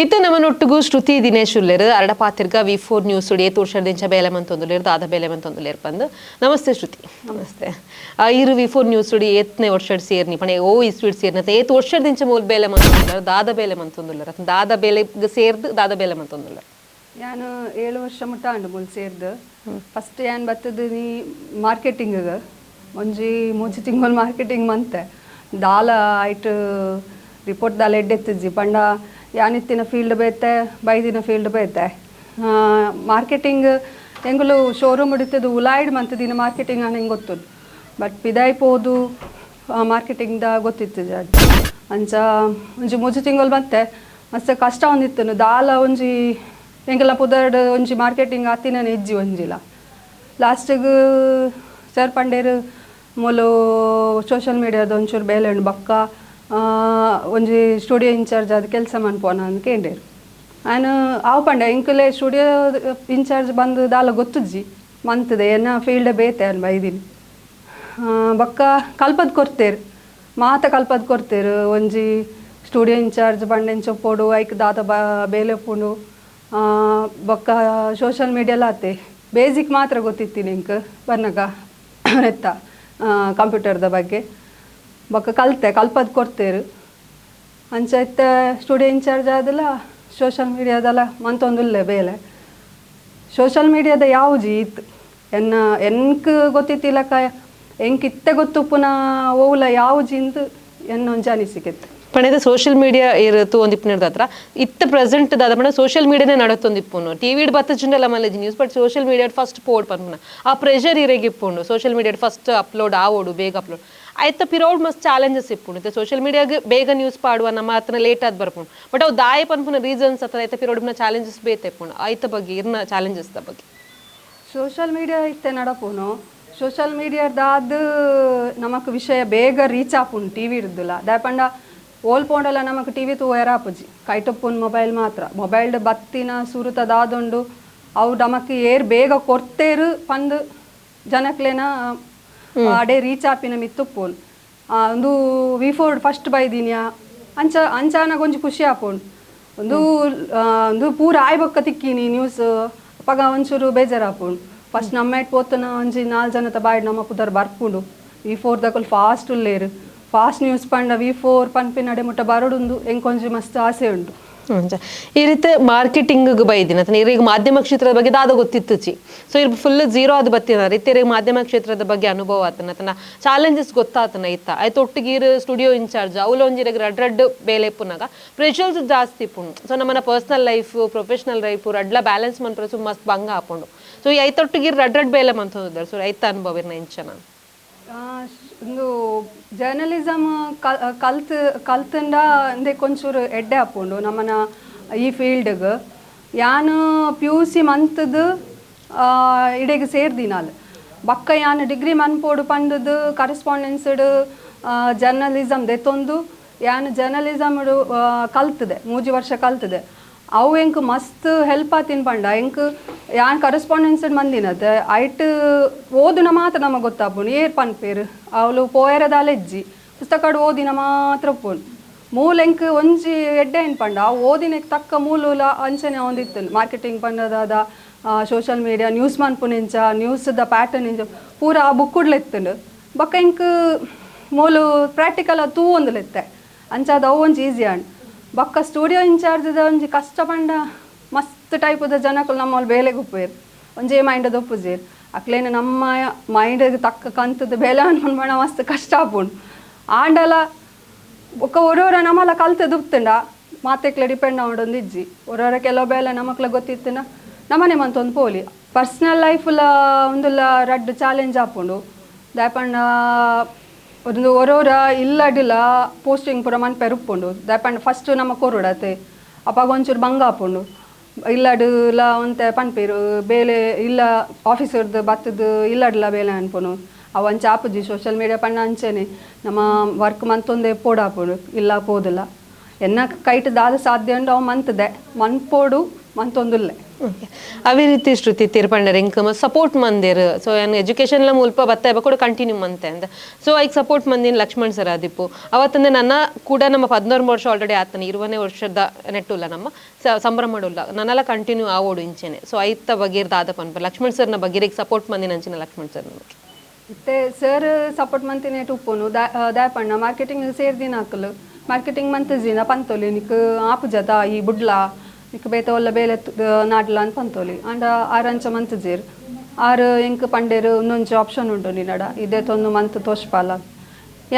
ಇತ್ತ ನಮ್ಮನೊಟ್ಟಿಗೂ ಶ್ರುತಿ ದಿನೇಶ್ ಉಲ್ಲೇರು ಅರಡಪಾತಿರ್ಗ ವಿ4 ನ್ಯೂಸ್ ಏತ್ ವರ್ಷದಿಂಚ ಬೇಲೆ ಮಂತೊಂದುಲೇರು ದಾದ ಬೇಲೆ ಮಂತೊಂದುಲೇರು ಬಂದು. ನಮಸ್ತೆ ಶ್ರುತಿ. ನಮಸ್ತೆ. ಇರು ವಿ4 ನ್ಯೂಸ್ ಏತ್ನೇ ವರ್ಷಡ್ ಸೇರ್ನಿ ಪಣೆ ಓ ಇಸ್ವೀಡ್ ಸೇರ್ನ ಏತ್ ವರ್ಷದಿಂಚ ಮೂಲ ಬೇಲೆ ಮಂತೊಂದುಲ್ಲರು ದಾದ ಬೇಲೆ ಮಂತೊಂದುಲ್ಲರು ಅಥವಾ ದಾದ ಬೇಲೆ ಸೇರ್ದು ದಾದ ಬೇಲೆ ಮಂತೊಂದುಲ್ಲರು? ಯಾನು 7 ವರ್ಷ ಮುಟ್ಟ ಅಂಡು ಮೂಲ ಸೇರ್ದು. ಫಸ್ಟ್ ಯಾನ್ ಬತ್ತದ ನೀ ಮಾರ್ಕೆಟಿಂಗ್ ಒಂಜಿ 3 ತಿಂಗಳು ಮಾರ್ಕೆಟಿಂಗ್ ಮಂತೆ ದಾಲ ಆಯ್ತು ರಿಪೋರ್ಟ್ ದಾಲ ಎಡ್ಡೆತ್ತಿಜ್ಜಿ ಪಂಡ ಯಾನಿತ್ತಿನ ಫೀಲ್ಡ್ ಬೈತೆ ಬೈದಿನ ಫೀಲ್ಡ್ ಬೈತೆ ಮಾರ್ಕೆಟಿಂಗ್ ಎಂಗುಲು ಶೋರೂಮ್ ಹಿಡಿತದ್ದು ಉಲಾಯ್ಡ್ ಮಂತದಿನ ಮಾರ್ಕೆಟಿಂಗ್ ನಾನು ಹೆಂಗೆ ಗೊತ್ತದು ಬಟ್ ಪಿದಾಯ್ ಪೋದು ಮಾರ್ಕೆಟಿಂಗ್ದ ಗೊತ್ತಿತ್ತು ಜಾಸ್ತಿ. ಅಂಚ ಒಂಜಿ 3 ತಿಂಗಳು ಬಂತೆ ಮಸ್ತ್ ಕಷ್ಟ ಒಂದಿತ್ತು ದಾಲ ಒಂಜಿ ಎಂಗೆಲ್ಲ ಪುದರ್ಡ್ ಒಂಜಿ ಮಾರ್ಕೆಟಿಂಗ್ ಆತಿನ ಇಜ್ಜಿ ಒಂಜಿಲ ಲಾಸ್ಟಿಗೆ ಸರ್ ಪಂಡೇರು ಮೂಲು ಸೋಷಲ್ ಮೀಡಿಯಾದ ಒಂಚೂರು ಬೇಲೆ ಉಂಡು ಬಕ್ಕ ಒಂಜಿ ಸ್ಟುಡಿಯೋ ಇನ್ಚಾರ್ಜ್ ಆದ ಕೆಲಸ ಮನ್ಪೋನ ಅಂದ್ ಕೇಂಡೇರು. ಆನು ಆವು ಪಂಡೆ ಎಂಕುಲೆ ಸ್ಟುಡಿಯೋ ಇನ್ಚಾರ್ಜ್ ಬಂದು ದಾಲ ಗೊತ್ತುಜ್ಜಿ ಮಂತದೆ ಎನ್ನ ಫೀಲ್ಡ್ ಬೇತೆ ಅನ್ ಬೈದಿನಿ ಬಕ್ಕ ಕಲ್ಪದ್ ಕೊರ್ತೇರು ಮಾತ ಕಲ್ಪದ್ ಕೊರ್ತೇರು ಒಂಜಿ ಸ್ಟುಡಿಯೋ ಇನ್ಚಾರ್ಜ್ ಬಂಡೆಂಚ ಪೋಡು ಐಕ್ ದಾದ ಬೇಲೆ ಪೋಡು ಬೊಕ್ಕ ಸೋಷಲ್ ಮೀಡಿಯಾಲ ಆತೆ ಬೇಸಿಕ್ ಮಾತ್ರ ಗೊತ್ತಿತ್ತೀನಿ ಎಂಕ್ ಬನ್ನಗ ಎತ್ತ ಕಂಪ್ಯೂಟರ್ದ ಬಗ್ಗೆ ಬೊಕ್ಕ ಕಲ್ತೆ ಕಲ್ಪದ್ ಕೊರ್ತೇರು. ಅಂಚ ಇತ್ತೆ ಸ್ಟುಡಿಯೋ ಇನ್ಚಾರ್ಜ್ ಆದಲ್ಲ ಸೋಷಲ್ ಮೀಡಿಯಾದಲ್ಲ ಮಂತೊಂದುಲ್ಲೆ ಬೇಲೆ ಸೋಷಲ್ ಮೀಡಿಯಾದ ಯಾವುಜಿ ಇತ್ತು ಎನ್ನ ಎನ್ಕ್ ಗೊತ್ತಿತ್ತಿಲ್ಲಕ ಎಂಕ್ ಇತ್ತೆ ಗೊತ್ತುಪ್ಪುನ ಓವುಲ ಯಾವುಜಿಂದು ಎನ್ನೊಂಜಿ ಅನಿಸಿಕೆತ್ತು. ಪಣೆದ ಸೋಷಿಯಲ್ ಮೀಡಿಯಾ ಇರುತ್ತು ಒಂದಿಪ್ಪುನ ಹತ್ರ ಇತ್ತ ಪ್ರೆಸೆಂಟ್ ದಾದ ಪಂಡ ಸೋಷಿಯಲ್ ಮೀಡಿಯಾನೇ ನಡತ್ತೊಂದಿಪ್ಪುನು. ಟಿವಿಡ್ ಬತ್ತಜಿಂಡಲ ಮಲ್ಲೆಜ್ news, but social media first ಪೋಡ್ ಪನ್ಪುನ ಆ ಪ್ರೆಷರ್ ಇರೆಗ್ ಇಪ್ಪುಂಡು. Social media first upload ಆವೋಡು, ಬೇಗ ಅಪ್ಲೋಡ್ ಆಯ್ತ ಪಿರೋಡ್ ಮಸ್ತ್ ಚಾಲೆಂಜಸ್ ಇಪ್ಪುಂಡು. ಸೋಷಿಯಲ್ ಮೀಡಿಯಾಗ್ ಬೇಗ ನ್ಯೂಸ್ ಪಾಡುವ ನಮ್ಮ ಅತನ ಲೇಟ್ ಆದ್ ಬರ್ಪುಂಡು, ಬಟ್ ಅವು ದಾಯ ಪನ್ಪುನ ರೀಸನ್ಸ್ ಅತ್ರ ಐತ ಪಿರೋಡ್ ಚಾಲೆಂಜಸ್ ಬೇತೆ ಇಪ್ಪುಂಡು. ಐತ ಬಗ್ಗೆ ಇರ್ನ ಚಾಲೆಂಜಸ್ the ಬಗ್ಗೆ. ಸೋಷಿಯಲ್ ಮೀಡಿಯಾ ಇತ್ತೆ ನಡಪುನು, ಸೋಷಿಯಲ್ ಮೀಡಿಯಾದಾದ್ ನಮಕ್ ವಿಷಯ ಬೇಗ ರೀಚ್ ಆಪುಂಡು ಟಿವಿ ಇರ್ದಿಲ್ಲ. ದಾಯಪಂಡ ಓಲ್ ಪೋಂಡಲ ನಮಕ್ ಟಿವಿ ತೂಯರ ಆಪುಜಿ, ಕೈಟಪ್ಪುನ್ ಮೊಬೈಲ್ ಮಾತ್ರ. ಮೊಬೈಲ್ಡ್ ಬತ್ತಿನ ಸುರುತ ದಾದುಂಡು ಅವು ನಮಕ್ ಏರ್ ಬೇಗ ಕೊರ್ತೇರು ಪಂದ್ ಜನಕ್ಲೆನ ಅಡೆ ರೀಚ್ ಆಪಿನ ಮಿತ್ತುಪ್ಪುನ್. ಒಂದು V four first ಬೈದಿನಿಯಾ ಅಂಚ ಅಂಚಾನ ಒಂಜಿ ಖುಷಿ ಆಪುಂಡು. ಒಂದು ಒಂದು ಪೂರ ಆಯ್ ಬೊಕ್ಕ ತಿಕ್ಕಿನಿ ನ್ಯೂಸ್ ಅಪಗ ಒಂಚೂರು ಬೇಜಾರಾಪುಂಡು. ಫಸ್ಟ್ ನಮ್ಮ ಪೋತನ ಒಂಜಿ 4 ಜನತ ಬಾಯ್ಡ್ ನಮ್ಮ ಪುದರ್ ಬರ್ಪುಂಡು. ವಿ ಫೋರ್ ದಕುಲು ಫಾಸ್ಟ್ ಉಲ್ಲೇರು, ಫಾಸ್ಟ್ ನ್ಯೂಸ್ ಪಂಡ ವಿ ಫೋರ್ ಪನ್ಪಿನ ಅಡೆ ಮುಟ್ಟ ಬರೋಡುಂದು ಎಂಕೊಂಜಿ ಮಸ್ತ್ ಆಸೆ ಉಂಟು. ಈ ರೀತಿ ಮಾರ್ಕೆಟಿಂಗ್ ಬೈದಿನ ಈಗ ಮಾಧ್ಯಮ ಕ್ಷೇತ್ರದ ಬಗ್ಗೆ ದಾದ ಗೊತ್ತಿತ್ತುಚಿ, ಸೊ ಇರ್ ಫುಲ್ ಜೀರೋ ಅದು ಬತ್ತಿನ ರೀತಿ ಮಾಧ್ಯಮ ಕ್ಷೇತ್ರದ ಬಗ್ಗೆ ಅನುಭವ ಆತನ ತನ್ನ ಚಾಲೆಂಜಸ್ ಗೊತ್ತಾತನ ಇತ್ತ ಆಯ್ತು. ಒಟ್ಟಿಗೆ ಇರು ಸ್ಟುಡಿಯೋ ಇನ್ಚಾರ್ಜ್ ಅವಳು ಒಂಜಿರ ರಡ್ ರಡ್ ಬೇಲೆ ಇಪ್ಪುನಾಗ ಪ್ರೆಷರ್ಸ್ ಜಾಸ್ತಿ ಇಪ್ಪುಂಡು. ಸೊ ನಮ್ಮನ್ನ personal life professional life ರಡ್ಲ balance ಮನ್ಪುನ ಮಸ್ತ್ ಭಂಗ ಆಪುಂಡು. ಸೊ ಈ ಐತೊಟ್ಟಿಗೆ ರಡ್ ರಡ್ ಬೇಲೆ ಮಂತೊಂದು. ಸೊ ಐತ ಅನುಭವ ಇರ್ನ ಇಂಚನ ಒಂದು ಜರ್ನಲಿಸಮ್ ಕಲ್ತ್ ಕಲ್ತಂಡ ಅಂದೆ ಕೊಂಚೂರು ಎಡ್ಡೆ ಆಪುಂಡು ನಮ್ಮನ ಈ ಫೀಲ್ಡ್ಗೆ. ಯಾನ್ P U C ಮಂತದ್ದು ಇಡೆಗ್ ಸೇರ್ದಿನಾಲ್ ಬಕ್ಕ ಯಾನ್ ಡಿಗ್ರಿ ಮನ್ಪೋಡು ಪಂಡದು ಕರೆಸ್ಪಾಂಡೆನ್ಸ್ಡ್ ಜರ್ನಲಿಸಮ್ ದೆತ್ತೊಂದು ಯಾನ್ ಜರ್ನಲಿಸಮ್ ಕಲ್ತದೆ 3 ವರ್ಷ ಕಲ್ತದೆ. ಅವು ಎಂಕ್ ಮಸ್ತ್ ಹೆಲ್ಪ್ ಆತಿನ ಪಂಡ ಎಂಕ್ ಯಾನ್ ಕರೆಸ್ಪಾಂಡೆನ್ಸ್ ಮಂದಿನತೆ ಐಟ್ ಓದುನ ಮಾತ್ರ ನಮಗೆ ಗೊತ್ತಾಪುಂಡು. ಏರ್ ಪನ್ಪೇರು ಅವಳು ಪೋಯರದಾಲ ಇಜ್ಜಿ ಪುಸ್ತಕಡ್ ಓದಿನ ಮಾತ್ರ ಉಪ್ಪುಂಡು. ಮೂಲ ಎಂಕ್ ಒಂಜಿ ಎಡ್ಡೆ ಏನು ಪಂಡ ಆ ಓದಿನಕ್ಕೆ ತಕ್ಕ ಮೂಲುಲ ಅಂಚನೆ ಒಂದಿತ್ತು. ಮಾರ್ಕೆಟಿಂಗ್ ಪಂಡದಾದ social media news ಮನ್ಪುನಿಂಚ ನ್ಯೂಸ್ದ pattern ಇಂಚ ಪೂರ ಆ ಬುಕ್ಕುಡ್ಲ ಇತ್ತುಂಡು. ಬೊಕ್ಕ ಎಂಕ್ ಮೂಲು ಪ್ರಾಕ್ಟಿಕಲ್ ತೂ ಒಂದುಲೆತ್ತೆ ಅಂಚಾದ ಅವು ಒಂಜಿ ಈಸಿ ಆಂಡ್. ಬೊಕ್ಕ ಸ್ಟುಡಿಯೋ ಇನ್ಚಾರ್ಜ್ದ ಒಂಜಿ ಕಷ್ಟ ಪಂಡ ಮಸ್ತ್ ಟೈಪದ ಜನಕುಲು ನಮ್ಮಲ್ಲಿ ಬೇಲೆಗೆ ಉಪ್ಪೇರು, ಒಂಜೇ ಮೈಂಡದ ಒಪ್ಪುಜೇರು. ಅಕ್ಲೇನ ನಮ್ಮ ಮೈಂಡಿಗೆ ತಕ್ಕ ಕಂತದ ಬೇಲೆ ಅನ್ಕೊಂಡ್ ಮಸ್ತ್ ಕಷ್ಟ ಆಪುಂಡು. ಆಂಡಲ ಬೊಕ್ಕ ಒರೋರ ನಮ್ಮಲ್ಲ ಕಲ್ತದ ಉಪ್ತುಂಡ ಮಾತೆಕ್ಲೆ ಡಿಪೆಂಡ್ ಆವೊಂದು ಇಜ್ಜಿ. ಒರೋರ ಕೆಲವು ಬೇಲೆ ನಮಕ್ಲ ಗೊತ್ತಿತ್ತುಂಡ ನಮ್ಮನೆ ಮಂತೊಂದು ಪೋಲಿ. ಪರ್ಸನಲ್ ಲೈಫ್ಲ ಒಂದುಲ ರಡ್ಡ್ ಚಾಲೆಂಜ್ ಆಪುಂಡು. ದಾಯಪಂಡ ಒಂದು ಒರೋರ ಇಲ್ಲಡಿಲ ಪೋಸ್ಟಿಂಗ್ ಪೂರ ಮನ್ಪೆರ್ ಉಪ್ಪುಂಡು. ದಾಯಪಂಡ ಫಸ್ಟ್ ನಮ್ಮ ಕೊರೊಡತೆ ಅಪಾಗ ಒಂಚೂರು ಬಂಗ ಆಪುಂಡು. ಇಲ್ಲಡುಲ ಒಂತೆ ಪನ್ಪೇರು ಬೇಲೆ ಇಲ್ಲ ಆಫೀಸರ್ದು ಬತ್ತದು ಇಲ್ಲಡ್ಲ ಬೇಲೆ ಅನ್ಪುನು ಅವು ಅಂಚ ಆಪುಜಿ. ಸೋಷಿಯಲ್ ಮೀಡಿಯಾ ಪಂಡ ಅಂಚೆನೆ ನಮ್ಮ ವರ್ಕ್ ಮಂತೊಂದೇ ಪೋಡಾಪುಂಡು, ಇಲ್ಲ ಪೋದಿಲ್ಲ. ಎನ್ನ ಕೈಟ್ ದಾದ ಸಾಧ್ಯ ಉಂಡು ಅವು ಮಂತದೆ ಮನ್ಪೋಡು ಮಂತೊಂದುಲ್ಲೆ. ಅವೇ ರೀತಿ ಶ್ರುತಿ ತೀರ್ಪಂಡರ್ ಎಂಕ್ ಸಪೋರ್ಟ್ ಮಂದಿರ್. ಸೊ ಏನ್ ಎಜುಕೇಶನ್ಲ ಮುಲ್ಪ ಬತ್ತ ಕೂಡ ಕಂಟಿನ್ಯೂ ಮಂತೆ ಅಂದ. ಸೊ ಐಕ್ ಸಪೋರ್ಟ್ ಮಂದಿನ ಲಕ್ಷ್ಮಣ್ ಸರ್ ಆದಿಪ್ಪು. ಅವತ್ತಂದ್ರೆ ನನ್ನ ಕೂಡ ನಮ್ಮ 16 ವರ್ಷ ಆಲ್ರೆಡಿ ಆತನ 20ನೇ ವರ್ಷದ ನೆಟ್ಟುಲ್ಲ ನಮ್ಮ ಸಂಭ್ರಮಡುಲ್ಲ ನನ್ನೆಲ್ಲ ಕಂಟಿನ್ಯೂ ಆವೋಡು ಇಂಚೆನೆ. ಸೊ ಐತ ಬಗೀರ್ ದಾದ ಪನ್ಪ ಲಕ್ಷ್ಮಣ್ ಸರ್ನ ಬಗೀರಿಗೆ ಸಪೋರ್ಟ್ ಮಂದಿನ ಅಂಚಿನ ಲಕ್ಷ್ಮಣ್ ಸರ್ ನಮಗೆ ಇತ್ತೆ ಸರ್ ಸಪೋರ್ಟ್ ಮಂತಿನ ಉಪ್ಪುನು. ದಾಯಪಣ್ಣ ಮಾರ್ಕೆಟಿಂಗ್ ಸೇರ್ದಿನ ಹಾಕಲು ಮಾರ್ಕೆಟಿಂಗ್ ಮಂತಜಿನ ಪಂತೊಲಿ ನಿಕ್ ಆಪುಜತ ಈ ಬುಡ್ಲಾ ನಿಕ್ ಬೇತೆ ಒಲ್ಲ ಬೇಲೆ ನಾಡ್ಲ ಅಂತ ಪಂತೊಲಿ. ಅಂಡ ಆರ್ ಅಂಚ ಮಂತಜೇರ್ ಆರ್ ಎಂಕ್ ಪಂಡೇರು ಒಂದೊಂಜಿ ಆಪ್ಷನ್ ಉಂಟು ನಿನ್ನಡ ಇದೇ ತೊಂದು ಮಂತ್ ತೋಷ್ಪಾಲ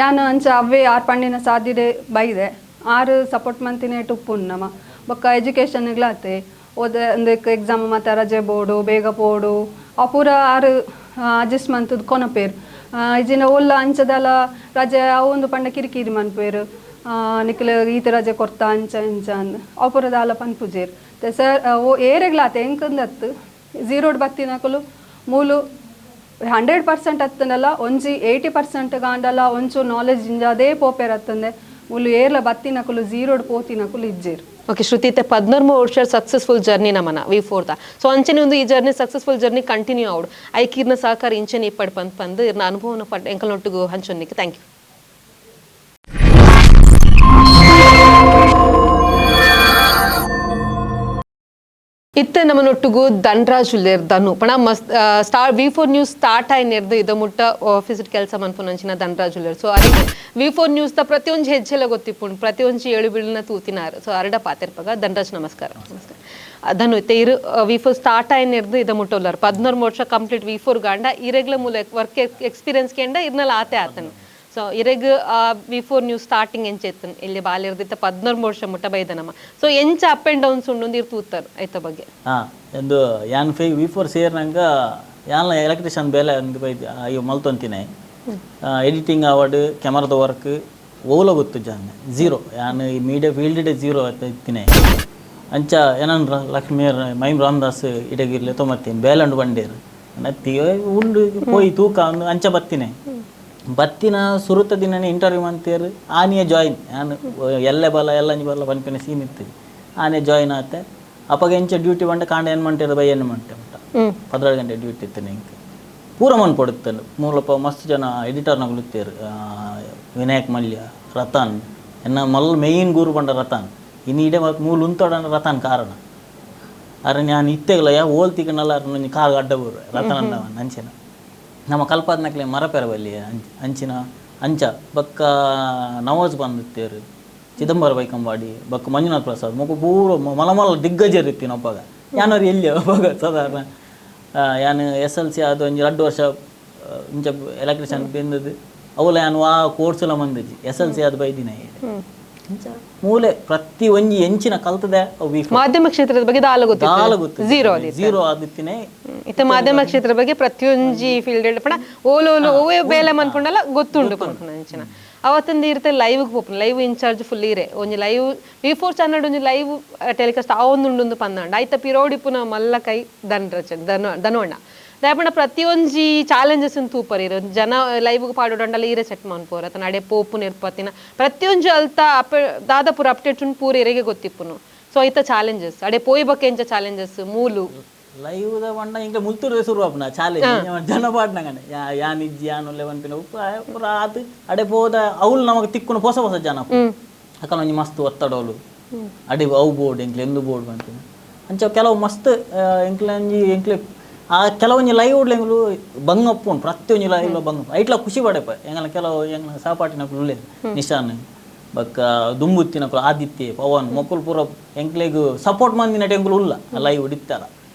ಯಾನ್ ಅಂಚ ಅವೇ ಆರ್ ಪಂಡಿನ ಸಾಧ್ಯತೆ ಬೈದೆ ಆರ್ ಸಪೋರ್ಟ್ ಮಂತಿನ ಉಪ್ಪುನು ನಮ್ಮ. ಬೊಕ್ಕ ಎಜುಕೇಷನ್ಗ್ಲಾತೆ ಓದ ಒಂದಕ್ಕೆ ಎಕ್ಸಾಮ್ ಮತ್ತೆ ರಜೆ ಬೋಡು ಬೇಗ ಪೋಡು ಆ ಪೂರ ಆರ್ ಅಡ್ಜಸ್ಟ್ ಮಂತದ್ ಕೊನಪೇರು. ಇಜಿನ ಒಲ್ಲ ಅಂಚದಲ ರಜೆ ಅವೊಂದು ಪಂಡ ಕಿರಿಕಿರಿ ಮನ್ಪೇರು ನಿಕ್ಲ ಈತ ರಜೆ ಕೊರ್ತಾ ಅಂಚ ಇಂಚ ಅಂದ್ ಅವು ಪೂರ ದಾಲ ಪನ್ಪುಜೇರು. ಸರ್ ಓ ಏರೆಗ್ಲಾತೆ ಎಂಕಂದತ್ತು ಜೀರೋಡ್ ಬತ್ತಿನಕುಲು ಮೂಲು 100% ಅತ್ತಂಡಲ್ಲ ಒಂಜಿ 80% ಗಾಂಡಲ ಒಂಚೂರು ನಾಲೆಜ್ ಇಂಜ ಅದೇ ಪೋಪೇರ್ ಅತ್ತಂದೆ ಮೂಲು ಏರ್ಲ ಬತ್ತಿನಕುಲು ಜೀರೋಡ್ ಪೋತಿನಕುಲು ಇಜ್ಜೇರು. ಓಕೆ ಶ್ರುತಿ ಇತ್ತೆ 13 ವರ್ಷ ಸಕ್ಸಸ್ಫುಲ್ ಜರ್ನಿ ನಮನ ವಿ ಫೋರ್ದ. ಸೊ ಅಂಚನೆ ಒಂದು ಈ journey successful journey continue ಆವಡು ಐಕಿರ್ನ ಸಹಕಾರ ಇಂಚನೆ ಇಪ್ಪಡ್ ಪಂದ್ ಪಂದ್ ಇರ್ನ ಅನುಭವನ ಪಡ್ ಎಂಕಲ್ನೊಟ್ಟಿಗೂ ಹಂಚೊನ್ನಿಕ್ಕೆ thank you. ಇತ್ತೆ ನಮ್ಮನೊಟ್ಟಿಗೂ ಧನ್ರಾಜ್ ಉಲ್ಲೇರ್ ಧನು ಪಣ ಮಸ್ತ್ star V four news start ಆಯಿ ನೆರ್ದು ಇದ ಮುಟ್ಟ ಆಫೀಸ್ ಕೆಲಸ ಮನ್ಪುನಂಚಿನ ಧನ್ರಾಜ್ ಉಲ್ಲೇರ್. ಸೊ ಅದಕ್ಕೆ V four news the ಪ್ರತಿಯೊಂಜಿ ಹೆಜ್ಜೆಲ ಗೊತ್ತಿಪ್ಪುಂಡು, ಪ್ರತಿಯೊಂಜಿ ಏಳು ಬೀಳಿನ ತೂತಿನಾರು. ಸೊ ಅರಡ ಪಾತೆರ್ಪಗ ಧನ್ರಾಜ್ ನಮಸ್ಕಾರ. ನಮಸ್ಕಾರ. ಧನು ಇತ್ತೆ ಇರು ವಿ4 ಸ್ಟಾರ್ಟ್ ಆಯ್ನಿರ್ದು ಇದ ಮುಟ್ಟೋಲ್ಲರ್ 14 ವರ್ಷ ಕಂಪ್ಲೀಟ್ ವಿ4 ಗಾಂಡ ಇರೆಗ್ಲ ಮೂಲ ವರ್ಕ್ ಎಕ್ಸ್ಪೀರಿಯನ್ಸ್ ಕೇಂಡ ಇರ್ನಲ ಆತೆ ಆತನು. ಸೊ ಇರೆಗ್ ವಿ4 ನ್ಯೂಸ್ ಸ್ಟಾರ್ಟಿಂಗ್ ಎಂಚ ಇತ್ತು ಇಲ್ಲಿ ಬಾಲಿರ್ದಿತ್ತ 14 ವರ್ಷ ಮುಟ್ಟ ಬೈದ ನಮ್ಮ. ಸೊ ಎಂಚ up and downs ಉಂಡು ಇರ್ ತೂತಾರ್ ಐತ ಬಗ್ಗೆ. ಎಂದು ಯಾನ್ ಫೈ ವಿ4 ಸೇರ್ನಂಗ ಯಾನ್ಲ ಎಲೆಕ್ಟ್ರಿಷಿಯನ್ ಬೇಲೆ ಅಂದ್ ಬೈದ್ ಅಯ್ಯೋ ಮಲ್ತೊಂತಿನೆ ಎಡಿಟಿಂಗ್ ಆವಡ್ ಕ್ಯಾಮರಾದ ವರ್ಕ್ ಓಲ ಗೊತ್ತು ಜಾನೆ ಝೀರೋ ಯಾನ್ ಈ media field zero ಇತ್ತಿನೆ ಅಂಚ ಏನನ್ ಲಕ್ಷ್ಮೀರ್ ಮೈಮ್ ರಾಮದಾಸ್ ಇಡಗಿರ್ಲೆ ತೊಂಬತ್ತೀನಿ ಬೇಲಂಡು ಬಂಡೇರು ನತ್ತಿ ಉಂಡು ಪೋಯಿ ತೂಕ ಅಂದು ಅಂಚ ಬತ್ತಿನೆ ಬತ್ತಿನ ಸುರುತ ದಿನನೇ ಇಂಟರ್ವ್ಯೂ ಅಂತೇರು ಆನಿಯೇ ಜಾಯಿನ್ ಯಾನ್ ಎಲ್ಲೆ ಬಲ ಎಲ್ಲಂಜಿ ಬಲ್ಲ ಪನ್ಪಿನ ಸೀನ್ ಇತ್ತು ಆನೆ ಜಾಯಿನ್ ಆತೆ ಅಪಗ ಎಂಚ ಡ್ಯೂಟಿ ಬಂಡ ಕಾಂಡ ಏನು ಮಂಟೇರು ಬೈ ಏನು ಮಂಟೆ ಮುಟ್ಟ 12 ಗಂಟೆ ಡ್ಯೂಟಿ ಇತ್ತು ನಿಂಗೆ ಪೂರ ಮನ್ ಪಡುತ್ತೇನೆ ಮೂಲಪ ಮಸ್ತ್ ಜನ ಎಡಿಟರ್ನಗುಲುತ್ತೇರು ವಿನಾಯಕ್ ಮಲ್ಯ ರತನ್ ಎನ್ನ ಮಲ್ ಮೇಯ್ನ್ ಗುರು ಬಂಡ ರತನ್ ಇನ್ನು ಇಡೇ ಮೂಲ ಉಂತೋಡನ ರತನ್ ಕಾರಣ ಅರೆ ನಾನು ಇತ್ತೆಗಲ ಯಾ ಓಲ್ ತಿಕ್ಕನಲ್ಲ ಅರೆ ಕಾಲು ಅಡ್ಡ ಬೋರು ರತನ್ ಅನ್ನ ಅಂಚಿನ ನಮ್ಮ ಕಲ್ಪಾದ್ನಕ್ಲೆ ಮರಪೆರವಲ್ಲಿ ಅಂಚಿನ ಅಂಚ ಬಕ್ಕ ನವಾಜ್ ಬಂದಿತ್ತೇರು ಚಿದಂಬರ ಬೈಕಂಬಾಡಿ ಬಕ್ಕ ಮಂಜುನಾಥ್ ಪ್ರಸಾದ್ ಮೊಕ್ಕ ಪೂರ ಮಲ ಮಲ ದಿಗ್ಗಜರು ಇತ್ತೀನಿ ಒಬ್ಬಾಗ ಯಾನವ್ರು ಎಲ್ಲಿ ಒಬ್ಬಾಗ ಸಾಧಾರಣ ಯಾನು SLC ಅದು ಒಂಜಿ 2 ವರ್ಷ ಇಂಚ ಎಲೆಕ್ಟ್ರಿಷಿಯನ್ ಬೆಂದದ್ದು ಅವಲ ಯಾನು ಆ ಕೋರ್ಸ್ ಎಲ್ಲ ಮಂದಿಜಿ SLC ಅದು ಬೈದಿನ ಇಂಚ ಮೂಲೆ ಪ್ರತಿ ಒಂಜಿ ಎಂಚಿನ ಕಲ್ತದೆ ಮಾಧ್ಯಮ ಕ್ಷೇತ್ರದ ಬಗ್ಗೆ ದಾಲ ಗೊತ್ತು ಝೀರೋ ಝೀರೋ ಆದಿತ್ತಿನೇ ಇತ್ತ ಮಾಧ್ಯಮ ಕ್ಷೇತ್ರದ ಬಗ್ಗೆ ಪ್ರತಿಯೊಂಜಿ ಫೀಲ್ಡ್ ಪಣ ಓಲೋಲು ಓವೇ ಬೇಲೆ ಮನ್ಪುಂಡಲ ಗೊತ್ತುಂಡು ಪನ್ಪುನ ಅಂಚಿನ ಅವತ್ತೊಂದು ಇರುತ್ತೆ ಲೈವ್ ಪೋಪುನ live incharge full ಇರೆ ಒಂಜಿ live ವಿ4 ಚಾನಲ್ ಒಂಜಿ ಲೈವ್ ಟೆಲಿಕಾಸ್ಟ್ ಆವೊಂದುಂಡು ಪಂದಂಡ ಐತ ಪಿರೋಡಿಪುನ ಮಲ್ಲ ಕೈ ಧನರಚ ಧನವಣ್ಣ ದಾಯಪಂಡ ಪ್ರತಿಯೊಂಜಿ ಚಾಲೆಂಜಸ್ ತೂಪರ್ ಇರೋ ಜನ ಲೈವ್ ಪಾಡೋಡಂಡಲ ಈರೆ ಸೆಟ್ ಮನ್ಪೋರ ಅತನ ಅಡೆ ಪೋಪು ನಿರ್ಪತಿನ ಪ್ರತಿಯೊಂಜಿ ಅಲ್ತ ಅಪ್ ದಾದಾಪುರ ಅಪ್ಡೇಟ್ ಪೂರ ಇರೆಗೆ ಗೊತ್ತಿಪ್ಪುನು. ಸೊ ಐತ ಚಾಲೆಂಜಸ್ ಅಡೆ ಪೋಯಿ ಬಕ್ಕೆ ಎಂಚ ಚಾಲೆಂಜಸ್ ಮೂಲು ಲೈವ್ the ಬಂಡ ಇಂಕ ಮುಲ್ತೂರು ಶುರು ಆಪುನ ಚಾಲೆಂಜ್ ಜನ ಪಾಡ್ನಂಗನೆ ಯಾನ್ ಇಜ್ಜಿ ಯಾನ್ ಒಲ್ಲೆ ಪನ್ಪಿನ ಪೂರ ಆತ್ ಅಡೆ ಪೋದ ಅವ್ಲು ನಮಕ್ ತಿಕ್ಕುನ ಹೊಸ ಹೊಸ ಜನ ಅಕಲ ಒಂಜಿ ಮಸ್ತ್ ಒತ್ತಡೋಲು ಅಡೆ ಅವು ಬೋರ್ಡ್ ಎಂಕ್ಲೆ ಎಂದು ಬೋರ್ಡ್ ಪನ್ಪಿನ ಅಂಚ ಕೆಲವು ಮಸ್ತ್ ಎಂಕ್ಲೆ ಒಂಜಿ ಎಂಕ್ಲೆ ಆ ಕೆಲವೊಂಜಿ ಲೈವ್ ಎಂಗ್ಲು ಬಂಗಪ್ಪುಂಡು ಪ್ರತಿಯೊಂಜಿ ಲೈವ್ ಬಂಗಪ್ಪ ಐಟ್ಲ ಖುಷಿ ಪಡೆಪ ಎಂಗಲ ಕೆಲವು ಎಂಗ್ಲ ಸಹಪಾಠಿನಕುಲು ಉಲ್ಲೆರ್ ನಿಶಾನ್ ಬೊಕ್ಕ ದುಂಬುತ್ತಿನಕುಲು ಆದಿತ್ಯ ಪವನ್ ಮೊಕುಲು ಪೂರ ಎಂಕ್ಲೆಗ್ ಸಪೋರ್ಟ್ ಮಂದಿನಟ ಎಂಕುಲು ಉಲ್ಲ ಲೈವ್ ಇತ್ತಲ್ಲ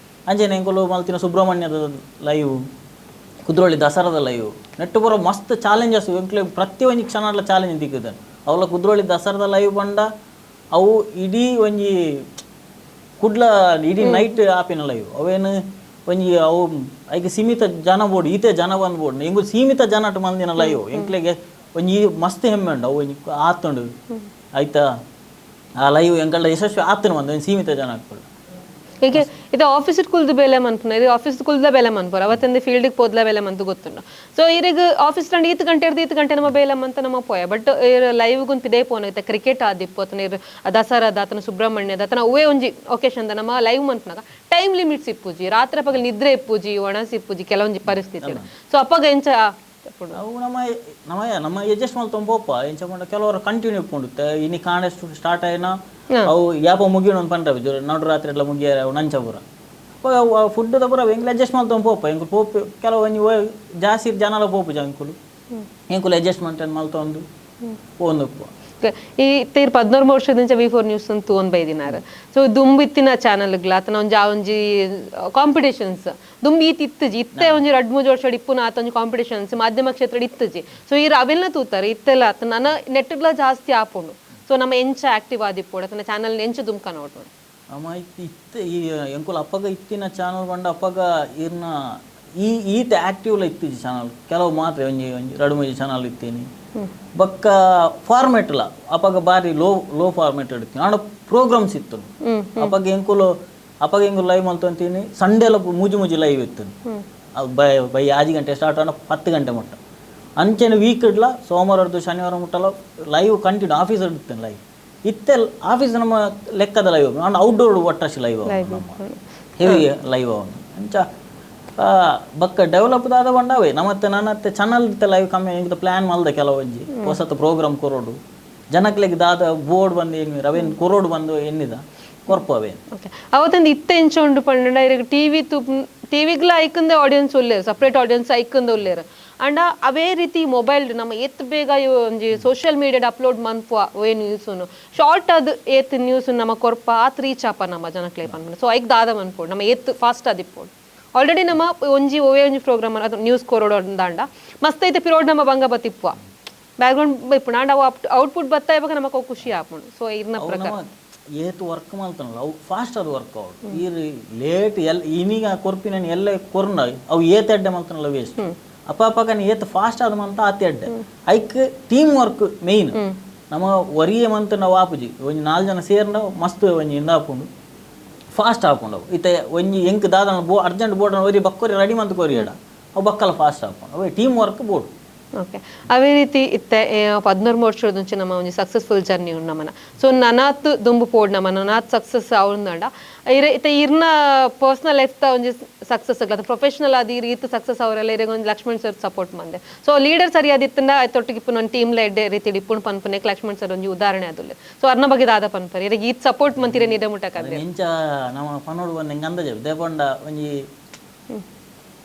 ಅಂಚನೆ ಎಂಕುಲು ಮಲ್ತಿನ ಸುಬ್ರಹ್ಮಣ್ಯದ ಲೈವ್ ಕುದ್ರೋಳಿ ದಸರಾದ ಲೈವ್ ನೆಟ್ಟು ಪೂರ ಮಸ್ತ್ ಚಾಲೆಂಜಸ್ ಎಂಕ್ಲೆ ಪ್ರತಿಯೊಂಜಿ ಕ್ಷಣಲ ಚಾಲೆಂಜ್ ದಿಕ್ಕುದನ್ ಅವಲ ಕುದ್ರೋಳಿ ದಸರಾದ ಲೈವ್ ಬಂಡ ಅವು ಇಡೀ ಒಂಜಿ ಕುಡ್ಲ ಇಡೀ ನೈಟ್ ಆಪಿನ ಲೈವ್ ಅವೇನು ಒಂಜಿ ಅವು ಐಕೆ ಸೀಮಿತ ಜನ ಬೋರ್ಡ್ ಈತೆ ಜನ ಬಂದ್ ಬೋರ್ಡ್ ಎಂಗು ಸೀಮಿತ ಜನ ಅಟ್ ಮಂದಿನ ಲೈವ್ ಎಂಕ್ಲೆಗೆ ಒಂಜಿ ಮಸ್ತ್ ಹೆಮ್ಮೆ ಉಂಡು ಅವು ಒಂಜಿ ಆತುಂಡು ಆಯ್ತಾ ಆ ಲೈವ್ ಎಂಕಲ್ಡ ಯಶಸ್ವಿ ಆತನು ಬಂದು ಒಂಜಿ ಸೀಮಿತ ಜನ ಹಾಕೊಳ್ಳ ಹೀಗೆ ಇದು ಆಫೀಸ್ ಕುಲ್ದು ಬೇಲೆ ಮನ್ಪುನ ಇದು ಆಫೀಸ್ ಕುಲ್ದ ಬೇಲೆ ಮನ್ಪುರ ಅವತ್ತಂದು ಫೀಲ್ಡಿಗೆ ಪೋದ್ಲ ಬೇಲೆ ಮಂತು ಗೊತ್ತುಂಡು. ಸೊ ಇರಿಗ್ ಆಫೀಸ್ ತಂಡ ಈತ್ ಗಂಟೆ ಇರ್ದು ಈತ್ ಗಂಟೆ ನಮ್ಮ ಬೇಲೆ ಮಂತ ನಮ್ಮ ಪೋಯ ಬಟ್ ಲೈವ್ ಗುಂಪು ಇದೇ ಪೋನ ಇತ್ತ ಕ್ರಿಕೆಟ್ ಆದಿಪ್ಪು ಅತನ ಇರ್ ದಸರಾದ ಆತನ ಸುಬ್ರಹ್ಮಣ್ಯದ ಆತನ ಅವೇ ಒಂಜಿ ಒಕೇಶನ್ ನಮ್ಮ ಲೈವ್ ಮನ್ಪುನಾಗ ಟೈಮ್ ಲಿಮಿಟ್ಸ್ ಇಪ್ಪುಜಿ ರಾತ್ರಿ ಪಗಲ್ ನಿದ್ರೆ ಇಪ್ಪುಜಿ ಒಣಸಿ ಇಪ್ಪುಜಿ ಕೆಲವೊಂಜಿ ಪರಿಸ್ಥಿತಿ. ಸೊ ಅಪ್ಪಗ ಎಂಚ ಅವು ನಮ್ಮ ನಮ್ಮ ನಮ್ಮ ಅಡ್ಜಸ್ಟ್ ಮಲ್ತೊಂದು ಪೋಪ ಎಂಚ ಪಂಡ ಕೆಲವರು ಕಂಟಿನ್ಯೂ ಇಪ್ಪುಂಡು ಇನಿ ಕಾಂಡ ಸ್ಟಾರ್ಟ್ ಆಯ್ನ ಅವು ಯಾಪ ಮುಗಿಯೋಣ ಒಂದು ಪಂಡ ನಡು ರಾತ್ರಿ ಎಲ್ಲ ಮುಗಿಯಾರ ಅವು ನಂಚ ಪೂರ ಫುಡ್ ಪೂರ ಎಂಕ್ಲು ಅಡ್ಜಸ್ಟ್ ಮಲ್ತೊಂದು ಪೋಪ ಎಂಕುಲು ಪೋಪ ಕೆಲವು ಒಂಜಿ ಜಾಸ್ತಿ ಜನಲ ಪೋಪು ಎಂಕುಲು ಎಂಕುಲು ಅಡ್ಜಸ್ಟ್ಮೆಂಟ್ ಮಲ್ತೊಂದು ಪೋಂದು ಈ ತೀರ್ 14 ವರ್ಷದಿಂದ ವಿ4 ನ್ಯೂಸ್ ಅಂತ ಒಂದು ಬೈದಿನಾರ. ಸೊ ದುಂಬಿತ್ತಿನ ಚಾನಲ್ಗ್ಲ ಆತನ ಒಂಜಿ ಆ ಒಂಜಿ ಕಾಂಪಿಟೇಷನ್ಸ್ ದುಂಬಿ ಈತ್ ಇತ್ತಜಿ ಇತ್ತೆ ಒಂಜಿ 2-3 ವರ್ಷ ಇಪ್ಪುನ ಆತ ಒಂಜಿ ಕಾಂಪಿಟೇಷನ್ಸ್ ಮಾಧ್ಯಮ ಕ್ಷೇತ್ರ ಇತ್ತಜಿ. ಸೊ ಈ ಅವೆಲ್ಲ ತೂತಾರೆ ಇತ್ತೆಲ್ಲ ಆತ ನನ್ನ ನೆಟ್ಗಳ ಜಾಸ್ತಿ ಆಪುಂಡು. ಸೊ ನಮ್ಮ ಎಂಚ ಆಕ್ಟಿವ್ ಆದಿಪ್ಪೋಡು ಆತನ ಚಾನಲ್ ಎಂಚ ದುಮ್ಕ ನೋಡೋಡು ಅಮ್ಮ ಇತ್ತು ಈ ಎಂಕುಲು ಅಪ್ಪಗ ಇತ್ತಿನ ಚಾನಲ್ ಬಂಡ ಅಪ್ಪಗ ಇರ್ನ ಈ ಈತ ಆಕ್ಟಿವ್ಲ ಇತ್ತಿಜಿ ಚಾನಲ್ ಕೆಲವು ಮಾತ್ರ ಒಂಜಿ ಒಂಜಿ 2-3 ಚಾನಲ್ ಇತ್ತೀನಿ ಬೊಕ್ಕ ಫಾರ್ಮೆಟ್ಲ ಅಪಗ ಬಾರಿ low low format ಇಡ್ತೀನಿ ಆಂಡ ಪ್ರೋಗ್ರಾಮ್ಸ್ ಇತ್ತು ಅಪಗ ಎಂಕುಲು ಅಪಗ ಎಂಕುಲು ಲೈವ್ ಮಲ್ತೊಂತೀನಿ ಸಂಡೇಲ ಮೂಜಿ ಮೂಜಿ ಲೈವ್ ಇತ್ತು ಬೈ ಬೈ 5 ಗಂಟೆ ಸ್ಟಾರ್ಟ್ ಆಂಡ 10 ಗಂಟೆ ಮುಟ್ಟ ಅಂಚೆನೆ ವೀಕ್ ಇಡ್ಲ ಸೋಮವಾರದ್ದು ಶನಿವಾರ ಮುಟ್ಟಲ live continue office ಇಡ್ತೇನೆ live ಇತ್ತೆ ಆಫೀಸ್ ನಮ್ಮ ಲೆಕ್ಕದ ಲೈವ್ ಆಂಡ ಔಟ್ಡೋರ್ ಒಟ್ಟಾಸಿ ಲೈವ್ ನಮ್ಮ ಹೆವಿ ಲೈವ್ ಅವನು ಅಂಚ ಬಕ್ಕ ಡೆವಲಪ್ ದಾದ ಬಂಡಾವೆ ನಮ್ಮತ್ತೆ ನನ್ನತ್ತೆ ಚಾನಲ್ ಲೈವ್ ಕಮ್ಮಿ ಇಂತ ಪ್ಲಾನ್ ಮಲ್ದ ಕೆಲವೊಂಜಿ ಹೊಸತ ಪ್ರೋಗ್ರಾಮ್ ಕೊರೋಡು ಜನಕ್ಲೆಗ್ ದಾದ ಬೋರ್ಡ್ ಬಂದು ಎನ್ನಿ ರವೇನ್ ಕೊರೋಡು ಬಂದು ಎನ್ನಿದ ಕೊರ್ಪು ಅವೇನ್ ಅವತ್ತೊಂದು ಇತ್ತೆ ಎಂಚ ಉಂಡು ಪಂಡ ಇರಗ್ ಟಿವಿ ಟಿವಿಗ್ಲ ಐಕಂದ ಆಡಿಯನ್ಸ್ ಉಲ್ಲೇರು ಸಪ್ರೇಟ್ ಆಡಿಯನ್ಸ್ ಐಕಂದ ಉಲ್ಲೇರು. And ಅವೇ ರೀತಿ ಮೊಬೈಲ್ ನಮ್ಮ ಏತ್ ಬೇಗ ಒಂಜಿ social media upload ಮನ್ಪುವ ಅವೇ ನ್ಯೂಸುನು ಶಾರ್ಟ್ ಅದು ಏತ್ ನ್ಯೂಸ್ ನಮ್ಮ ಕೊರ್ಪ ಆತ್ ರೀಚ್ ಆಪ ನಮ್ಮ ಜನಕ್ಲೆ ಪನ್ಪುನ. ಸೊ ಐಕ್ ದಾದ ಮನ್ಪೋಡು ನಮ್ಮ ಏತ್ ಫಾಸ್ಟ್ ಆದಿಪ್ಪೋಡು. ಆಲ್ರೆಡಿ ನಮ್ಮ ಒಂಜಿ ಒವೇ ಒಂಜಿ ಪ್ರೋಗ್ರಾಮ್ ಅದು ನ್ಯೂಸ್ ಕೊರೋಡು ಅಂದಾಂಡ ಮಸ್ತ್ ಐತೆ ಪಿರೋಡ್ ನಮ್ಮ ಬಂಗ ಬತ್ತಿಪ್ಪುವ ಬ್ಯಾಕ್ಗ್ರೌಂಡ್ ಇಪ್ಪುಂಡು. ಆಂಡ ಅವು ಔಟ್ಪುಟ್ ಬತ್ತಾ ಇವಾಗ ನಮಕ್ ಅವು ಖುಷಿ ಆಪುಂಡು. ಸೊ ಇರ್ನ ಪ್ರಕಾರ ಏತ್ ವರ್ಕ್ ಮಲ್ತನಲ್ಲ ಅವು ಫಾಸ್ಟ್ ಅದು ವರ್ಕ್ ಆವಡು. ಈರ್ ಲೇಟ್ ಎಲ್ ಇನ್ನೀಗ ಕೊರ್ಪಿನ ಎಲ್ಲ ಕೊರ್ನ ಅವು ಏತ್ ಎಡ್ಡೆ ಮಲ್ತನಲ್ಲ ವೇಸ್ಟ್. ಅಪ್ಪ ಅಪ್ಪಕನ ಏತ್ ಫಾಸ್ಟ್ ಆದ ಮಂತ ಆತ ಎಡ್ಡೆ. ಐಕ್ team work main. ನಮ್ಮ ಒರಿಯೆ ಮಂತ್ ನಾವು ಆಪುಜಿ ಒಂಜಿ 4 ಜನ ಸೇರ್ನ ಮಸ್ತ್ ಒಂಜಿ ಇಂದ ಆಪುಂಡು ಫಾಸ್ಟ್ ಆಪುಂಡು. ಅವು ಇತ್ತೆ ಒಂಜಿ ಎಂಕ್ ದಾದನ ಬೋ ಅರ್ಜೆಂಟ್ ಬೋರ್ಡ್ ಒರಿ ಬಕ್ಕೊರಿ ರೆಡಿ ಮಂತ್ ಕೊರಿಯಡ ಅವು ಬಕ್ಕಲ ಫಾಸ್ಟ್ ಆಪುಂಡು. ಅವು team work board. Okay, ಅವೇ ರೀತಿ ಇತ್ತೆ 13 ವರ್ಷದ ಮುಂಚೆ ನಮ್ಮ ಒಂಜಿ ಸಕ್ಸಸ್ಫುಲ್ ಜರ್ನಿ ಉಂಡು ನಮ್ಮನ. ಸೊ ನನಾತ್ ದುಂಬು ಪೋಡ್ ನಮ್ಮ ನನಾತ್ ಸಕ್ಸಸ್ ಆವುಂದಂಡ ಇರೆ ಇತ್ತೆ ಇರ್ನ ಪರ್ಸನಲ್ ಲೈಫ್ ತ ಒಂಜಿ ಸಕ್ಸಸ್ ಆಗ್ಲ ಪ್ರೊಫೆಷನಲ್ ಆದ ಈ ರೀತಿ ಸಕ್ಸಸ್ ಅವರೆಲ್ಲ ಇರೆಗ್ ಒಂಜಿ ಲಕ್ಷ್ಮಣ್ ಸರ್ ಸಪೋರ್ಟ್ ಮಂದೆ. ಸೊ ಲೀಡರ್ ಸರಿಯಾದಿತ್ತಂಡ ತೊಟ್ಟಿಗೆ ಇಪ್ಪುನ ಒಂದು ಟೀಮ್ ಲೈಡ್ ರೀತಿ ಇಪ್ಪುಣ ಪನ್ಪುನೆ ಲಕ್ಷ್ಮಣ್ ಸರ್ ಒಂಜಿ ಉದಾಹರಣೆ ಆದುಲ್ಲೆ. ಸೊ ಅರ್ನ ಬಗ್ಗೆ ದಾದ ಪನ್ಪರ್ ಇರೆಗ್ ಈತ್ ಸಪೋರ್ಟ್ ಮಂತಿರೆ ನಿದೆ ಮುಟ್ಟಕಂದೆ. ಇಂಚ ನಮ್ಮ ಪನೋಡು ಬಂದ ಎಂಗ್ ಅಂದಾಜೆ ದೇಪಂಡ ಒಂಜಿ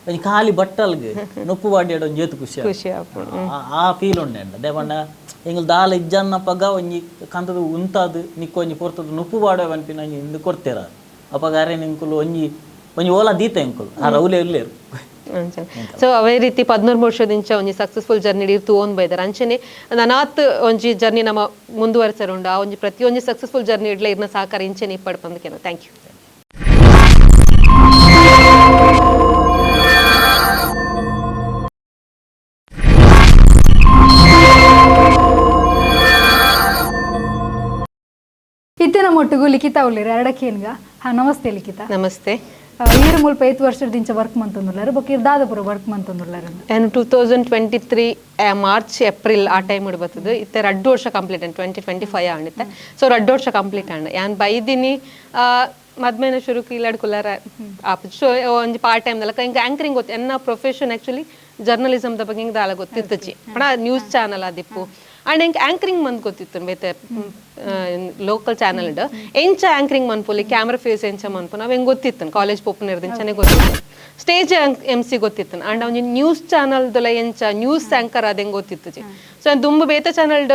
ಒಂಜಿ ಖಾಲಿ ಬಟ್ಟಲ್ಗೆ ನೊಪ್ಪು ಬಾಡಿಯಾಡ ಒಂಜಿ ಏತು ಖುಷಿ ಖುಷಿ ಆಪುಂಡು. ಆ ಫೀಲ್ ಉಂಡೆ ದೇಪಂಡ ಎಂಗ್ಲ ದಾಲ ಇಜ್ಜನ್ನ ಪಗ ಒಂಜಿ ಕಂತದ ಉಂತಾದ್ ನಿಕ್ಕು ಒಂಜಿ ಪೊರ್ತದ ನೊಪ್ಪು ಬಾಡುವ ಪನ್ಪಿನ ಒಂಜಿ ಇಂದು ಕೊಡ್ತೇರ ಅಪಗ ಅರೆ ನಿಂಕುಲು ಒಂಜಿ ಒಂಜಿ ಓಲ ದೀತ ಎಂಕುಲು ಆ ರೌಲೆ ಇಲ್ಲೇರು. ಸೊ ಅವೇ ರೀತಿ 13 ವರ್ಷದಿಂಚ ಒಂಜಿ ಸಕ್ಸಸ್ಫುಲ್ ಜರ್ನಿ ಇರ್ತು ಓನ್ ಬೈದಾರ. ಅಂಚನೆ ನನಾತ್ ಒಂಜಿ ಜರ್ನಿ ನಮ್ಮ ಮುಂದುವರಿಸರುಂಡು. ಆ ಒಂಜಿ ಪ್ರತಿಯೊಂಜಿ ಸಕ್ಸಸ್ಫುಲ್ ಜರ್ನಿ ಇಡ್ಲ ಇರ್ನ ಸಹಕಾರ ಇಂಚನೆ ಇಪ್ಪಡ್ ಪಂದಕೇನ. Thank you. ಇತ್ತೆ ನಮ್ಮ ಒಟ್ಟಿಗೂ ಲಿಖಿತಾ ಉಳ್ಳೇರು ಎರಡಕ್ಕೇನ್ಗ. ಹಾ ನಮಸ್ತೆ ಲಿಖಿತಾ. ನಮಸ್ತೆ. ಈರು ಮುಲ್ಪ 8 ವರ್ಷದಿಂಚ ವರ್ಕ್ ಮಂತಂದುಲ್ಲಾರು ಬೊಕ್ಕ ಇರ್ ದಾದಪುರ ವರ್ಕ್ ಮಂತಂದುಲ್ಲಾರು. ನಾನು 2023 ಮಾರ್ಚ್ ಏಪ್ರಿಲ್ ಆ ಟೈಮ್ ಬರ್ತದೆ. ಇತ್ತೆ 2 ವರ್ಷ ಕಂಪ್ಲೀಟ್ ಆಂಡ್ 2025 ಆಂಡಿತ್ತೆ. ಸೊ 2 ವರ್ಷ ಕಂಪ್ಲೀಟ್ ಆಂಡ್ ಯಾನ್ ಬೈದಿನಿ ಮದ್ಮೇನ ಶುರುಕು ಇಲ್ಲಾಡ್ ಕುಲ್ಲಾರ ಆಪ್ ಸೊ ಒಂಜಿ ಪಾರ್ಟ್ ಟೈಮ್ ದಲಕ ಹಿಂಗೆ ಆ್ಯಂಕರಿಂಗ್ ಗೊತ್ತು. ಎನ್ನ profession actually journalism the ಬಗ್ಗೆ ಹಿಂಗೆ ದಾಲ ಗೊತ್ತಿತ್ತಚಿ ಪಣ ನ್ಯೂಸ್ ಚಾನಲ್ ಆದಿಪ್ಪು. ಆ್ಯಂಡ್ ಎಂಕ್ ಆ್ಯಂಕರಿಂಗ್ ಮಂತ್ ಗೊತ್ತಿತ್ತು ಬೇತೆ ಲೋಕಲ್ ಚಾನಲ್ ಎಂಚ ಆ್ಯಂಕರಿಂಗ್ ಮನ್ಪುಲಿ ಕ್ಯಾಮ್ರಾ ಫೇಸ್ ಎಂಚ ಮನ್ಪು ನಾವು ಹೆಂಗೆ ಗೊತ್ತಿತ್ತು ಕಾಲೇಜ್ ಪೋಪುನಿರ್ದಿಂಚನೆ ಗೊತ್ತಿತ್ತು. Stage M C ಗೊತ್ತಿತ್ತು. ಆ್ಯಂಡ್ ಒಂಜಿ ನ್ಯೂಸ್ ಚಾನಲ್ದಲ್ಲ ಎಂಚ ನ್ಯೂಸ್ ಆ್ಯಂಕರ್ ಅದು ಹೆಂಗೆ ಗೊತ್ತಿತ್ತು. ಸೊ ದುಂಬು ಬೇತೆ ಚಾನಲ್ಡ್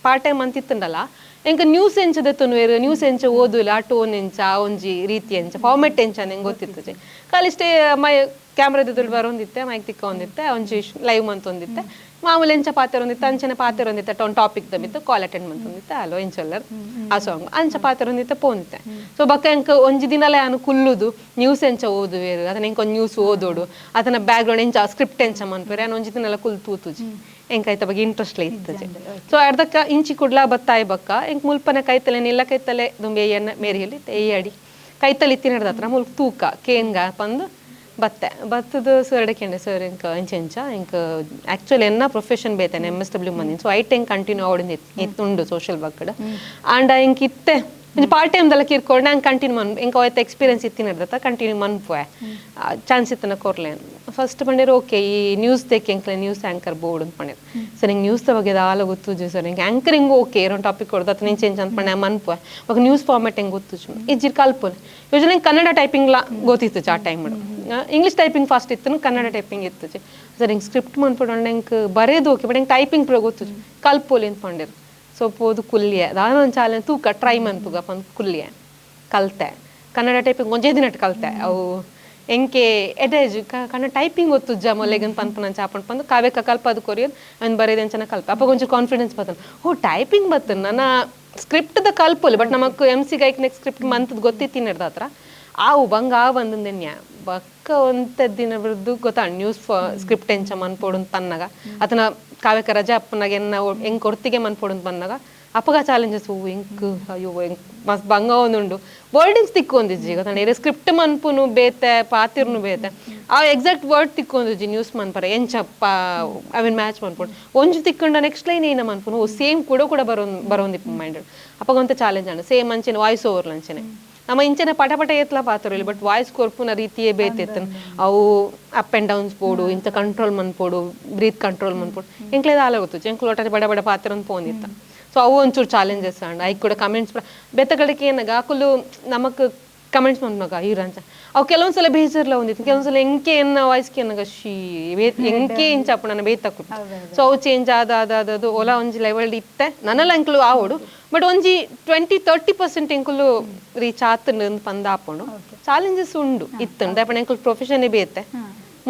ಪಾರ್ಟ್ ಟೈಮ್ ಅಂತಿತ್ತಂಡಲ್ಲ ಎಂಕ ನ್ಯೂಸ್ ಎಂಚದ ತುನುವೇರು ನ್ಯೂಸ್ ಎಂಚ ಓದುಲ್ಲ ಆ ಟೋನ್ ಎಂಚ ಆ ಒಂಜಿ ರೀತಿ ಎಂಚ ಫಾರ್ಮೆಟ್ ಎಂಚ ಹೆಂಗೆ ಗೊತ್ತಿತ್ತು. ಖಾಲಿ ಸ್ಟೇ ಮೈ ಕ್ಯಾಮ್ರಾದ ಬರೋಂದಿತ್ತೆ ಮೈಕ್ ತಿಕ್ಕ ಒಂದಿತ್ತೆ ಒಂಜಿ ಲೈವ್ ಮಂತೊಂದಿತ್ತೆ ಮಾಮೂಲಿ ಎಂಚ ಪಾತೆರೊಂದಿತ್ತೆ ಅಂಚನೆ ಪಾತೆರೊಂದಿತ್ತೆ ಟೊನ್ ಟಾಪಿಕ್ ದಮಿತ್ತು ಕಾಲ್ ಅಟೆಂಡ್ ಮಂತೊಂದಿತ್ತೆ ಅಲೋ ಎಂಚೊಲ್ಲರ್ ಆ ಸಾಂಗ್ ಅಂಚ ಪಾತೆರೊಂದಿತ್ತೆ ಪೋಂದಿತ್ತೆ. ಸೊ ಬಕ್ಕ ಎಂಕ ಒಂಜಿ ದಿನಲೇ ಅನು ಕುಲ್ಲುದು ನ್ಯೂಸ್ ಎಂಚ ಓದುವೇರು ಅದನ್ನ ಎಂಕ ಒಂದು ನ್ಯೂಸ್ ಓದೋಡು ಅದನ್ನ ಬ್ಯಾಕ್ಗ್ರೌಂಡ್ ಎಂಚ ಸ್ಕ್ರಿಪ್ಟ್ ಎಂಚ ಮನ್ಪೇರು ಅನ್ ಒಂಜಿ ದಿನಲ ಕುಲ್ ತೂತುಜಿ ಎಂಕ ಐತ ಬಗ್ಗೆ ಇಂಟ್ರೆಸ್ಟ್ ಇತ್ತಜಿ. ಸೊ ಅರ್ಧಕ್ಕ ಇಂಚಿ ಕುಡ್ಲಾ ಬತ್ತಾಯಿ ಬಕ್ಕ ಎಂಕ್ ಮುಲ್ಪನೆ ಕೈತಲೆ ನಿಲ್ಲ ಕೈತಲೆ ದುಂಬೆ ಎನ್ನ ಮೇರಿ ಹೇಳಿ ಏಯ್ ಅಡಿ ಕೈತಲೆ ಇತ್ತಿನಡ್ದ ಹತ್ರ ಮುಲ್ಕ ತೂಕ ಕೇನ್ಗ ಪಂದು ಬತ್ತೆ ಬತ್ತದ ಸರ್ ಎಡಕೆಂಡೆ ಸರ್ ಇಂಕ ಎಂಚ ಎಂಚ ಇಂಕ ಆ್ಯಕ್ಚುಲಿ ಎನ್ನ ಪ್ರೊಫೆಷನ್ ಬೇತೇನೆ M S W ಮಂದಿನ. ಸೊ ಐಟ್ ಹೆಂಗೆ ಕಂಟಿನ್ಯೂ ಆವಡಿಂದ ಇತ್ತುಂಡು ಸೋಷಿಯಲ್ ವರ್ಕ್ಡ್ ಆ್ಯಂಡ್ ಇಂಕ ಇತ್ತೆ ಒಂಜಿ ಪಾರ್ಟ್ ಟೈಮ್ ದಲ್ಲ ಕಿರ್ಕೊಂಡು ನಂಗೆ ಕಂಟಿನ್ಯೂ ಮನ್ ಇಂಕ ಅವತ್ತು ಎಕ್ಸ್ಪೀರಿಯನ್ಸ್ ಇತ್ತಿನಡ್ದತ್ತ ಕಂಟಿನ್ಯೂ ಮನ್ಪುವೆ ಚಾನ್ಸ್ ಇತ್ತನ ಕೊರ್ಲೆ. ಫಸ್ಟ್ ಪಂಡೇರು ಓಕೆ ಈ ನ್ಯೂಸ್ ತೆಕ್ಕೆ ಎಂಕ್ಲೆ news anchor board ಅಂತ ಪಂಡೇರು. ಸರ್ ಹಿಂಗೆ ನ್ಯೂಸ್ ಬಗ್ಗೆ ದಾಲ ಗೊತ್ತುಜು ಸರ್ ಹಿಂಗೆ ಆ್ಯಂಕರಿಂಗ್ ಓಕೆ ಏನೋ ಟಾಪಿಕ್ ಕೊಡ್ದು ಅಥವಾ ನೀನು ಚೇಂಜ್ ಅಂತ ಪಂಡೆ ಮನ್ಪುವೆ ಇವಾಗ ನ್ಯೂಸ್ ಫಾರ್ಮೆಟ್ ಹೆಂಗೆ ಗೊತ್ತುಜು ಇಜ್ಜಿರ್ ಕಲ್ಪುನೆ ಯೂಶಲಿ ಹಿಂಗೆ ಕನ್ನಡ ಟೈಪಿಂಗ್ಲ ಗೊತ್ತಿತ್ತು ಆ time English typing fast ಇತ್ತು ಕನ್ನಡ ಟೈಪಿಂಗ್ ಇತ್ತು ಸರ್ ಹಿಂಗೆ ಸ್ಕ್ರಿಪ್ಟ್ ಮನ್ಪುಂಡು ಹೆಂಗೆ ಬರೆಯೋದು ಓಕೆ ಬಟ್ ಹಿಂಗೆ ಟೈಪಿಂಗ್ ಪೂರ ಗೊತ್ತುಜು ಕಲ್ಪೋಲಿ ಅಂತ ಪಂಡೇರು. ಸೊ ಪೋದು ಕುಲ್ಲಿಯ ದಾನ ಒಂದು ಚಾಲೆ ತೂಕ ಟ್ರೈ ಮನ್ಪುಗ ಪಂದ್ ಕುಲ್ಲಿಯ ಕಲ್ತೆ ಕನ್ನಡ ಟೈಪಿಂಗ್ ಒಂಜೇ ದಿನಟ್ ಕಲ್ತೆ ಅವು ಎಂಕೆ ಎಡೇಜ್ ಕನ್ನಡ ಟೈಪಿಂಗ್ ಗೊತ್ತುಜ್ಜ ಮೊಲೆಗನ್ ಪನ್ಪುನ ಚಾಪಂಡ್ ಪಂದು ಕಾವೇಕ ಕಲ್ಪ ಅದು ಕೊರಿಯೋದು ಅವ್ನು ಬರೆಯೋದು ಅಂಚನ ಕಲ್ಪ ಅಪ್ಪ ಒಂಚೂರು ಕಾನ್ಫಿಡೆನ್ಸ್ ಬರ್ತದೆ ಓ ಟೈಪಿಂಗ್ ಬರ್ತದೆ ನನ್ನ ಸ್ಕ್ರಿಪ್ಟ್ದ ಕಲ್ಪೋಲಿ ಬಟ್ ನಮಕ್ ಎಮ್ ಸಿ ಗೈಕ್ ನೆಕ್ಸ್ಟ್ ಸ್ಕ್ರಿಪ್ಟ್ ಮಂತದ್ ಗೊತ್ತಿತ್ತೀನಿ ಹತ್ರ ಆವು ಬಂಗ ಆ ಬಂದಂದೆನ್ಯ ಬಕ್ಕ ಒಂತ ದಿನ ಬಿಡ್ದು ಗೊತ್ತಾ ನ್ಯೂಸ್ ಸ್ಕ್ರಿಪ್ಟ್ ಎಂಚ ಮನ್ಪೋಡು ಅಂತ ಪನ್ನಾಗ ಅದನ್ನ ಕಾವ್ಯಕ ರಜೆ ಅಪ್ಪನಾಗ ಎನ್ನ ಹೆಂಗ್ ಕೊರ್ತಿಗೆ ಮನ್ಪೋಡು ಅಂತ ಪನ್ನಾಗ ಅಪ್ಪಗ ಚಾಲೆಂಜಸ್ ಹೂ ಎಂಕ್ ಅಯ್ಯೋ ಎಂಕ್ ಮಸ್ತ್ ಬಂಗ ಒಂದುಂಡು ವರ್ಡಿಂಗ್ಸ್ ತಿಕ್ಕೊಂದಿಜ್ಜಿ ಗೊತ್ತಾ ಏರೆ ಸ್ಕ್ರಿಪ್ಟ್ ಮನ್ಪುನು ಬೇತೆ ಪಾತಿರ್ನು ಬೇತೆ ಆ ಎಕ್ಸಾಕ್ಟ್ ವರ್ಡ್ ತಿಕ್ಕೊಂದಿಜ್ಜಿ ನ್ಯೂಸ್ ಮನ್ಪರ ಎಂಚಪ್ಪ ಅವಿನ್ ಮ್ಯಾಚ್ ಮನ್ಪೋಡು ಒಂಜಿ ತಿಕ್ಕೊಂಡ ನೆಕ್ಸ್ಟ್ ಲೈನ್ ಏನ ಮನ್ಪುನು ಸೇಮ್ ಕೂಡ ಕೂಡ ಬರೋಂದಿಪ್ಪು ಮೈಂಡ್ ಅಪ್ಪಗೊಂತ ಚಾಲೆಂಜ್ ಅಂಡ ಸೇಮ್ ಅಂಚೆನೆ ವಾಯ್ಸ್ ಓವರ್ ಅಂಚೆನೆ ನಮ್ಮ ಇಂಚನೆ ಪಟ ಪಟ ಎತ್ಲ ಪಾತ್ರ ಬಟ್ ವಾಯ್ಸ್ ಕೊರ್ಪುನ ರೀತಿಯೇ ಬೇತೆತ್ತನ್ ಅವು up and downs ಬೋಡು ಇಂಚ ಕಂಟ್ರೋಲ್ ಮನ್ಪೋಡು ಬ್ರೀತ್ ಕಂಟ್ರೋಲ್ ಮನ್ಪೋಡು ಎಂಕ್ಲೇದ ಆಲ ಗೊತ್ತು ಎಂಕ್ಲು ಒಟ್ಟಾರೆ ಬಡ ಬಡ ಪಾತ್ರ ಅಂತ ಪೋಂದಿತ್ತ. ಸೊ ಅವು ಒಂಚೂರು ಚಾಲೆಂಜಸ್ ಅಂಡ್ ಐಕ್ ಕೂಡ ಕಮೆಂಟ್ಸ್ ಬೆತ್ತಗಳಿಗೆ ಏನಾಗ ಅಕುಲು ನಮಕ್ Comments ಮನ್ಪುನಗ ಈರಂಚ ಅವು ಕೆಲವೊಂದ್ಸಲ ಬೇಜಾರ್ಲ ಒಂದಿತ್ತು, ಕೆಲವೊಂದ್ಸಲ ಎಂಕೆ ಎನ್ನ ವಾಯ್ಸ್ಗೆ ಎನ್ನಗ ಶೀ ಎಂಕೆ ಇಂಚ ಅಪ್ಪು ನನ್ನ ಬೇತಕ್ಕು. ಸೊ ಅವು ಚೇಂಜ್ ಆದ ಆದ ಆದದು ಓಲಾ ಒಂಜಿ ಲೆವೆಲ್ ಇತ್ತೆ ನನಲ ಎಂಕುಲು ಆವೊಡು, ಬಟ್ ಒಂಜಿ 20-30% ಎಂಕುಲು ರೀಚ್ ಆತಂಡು ಪಂದ ಆಪುಂಡು. ಚಾಲೆಂಜಸ್ ಉಂಡು ಇತ್ತಂಡು ದಾಯೆ ಎಂಕುಲು ಪ್ರೊಫೆಷನ್ ಬೇತೆ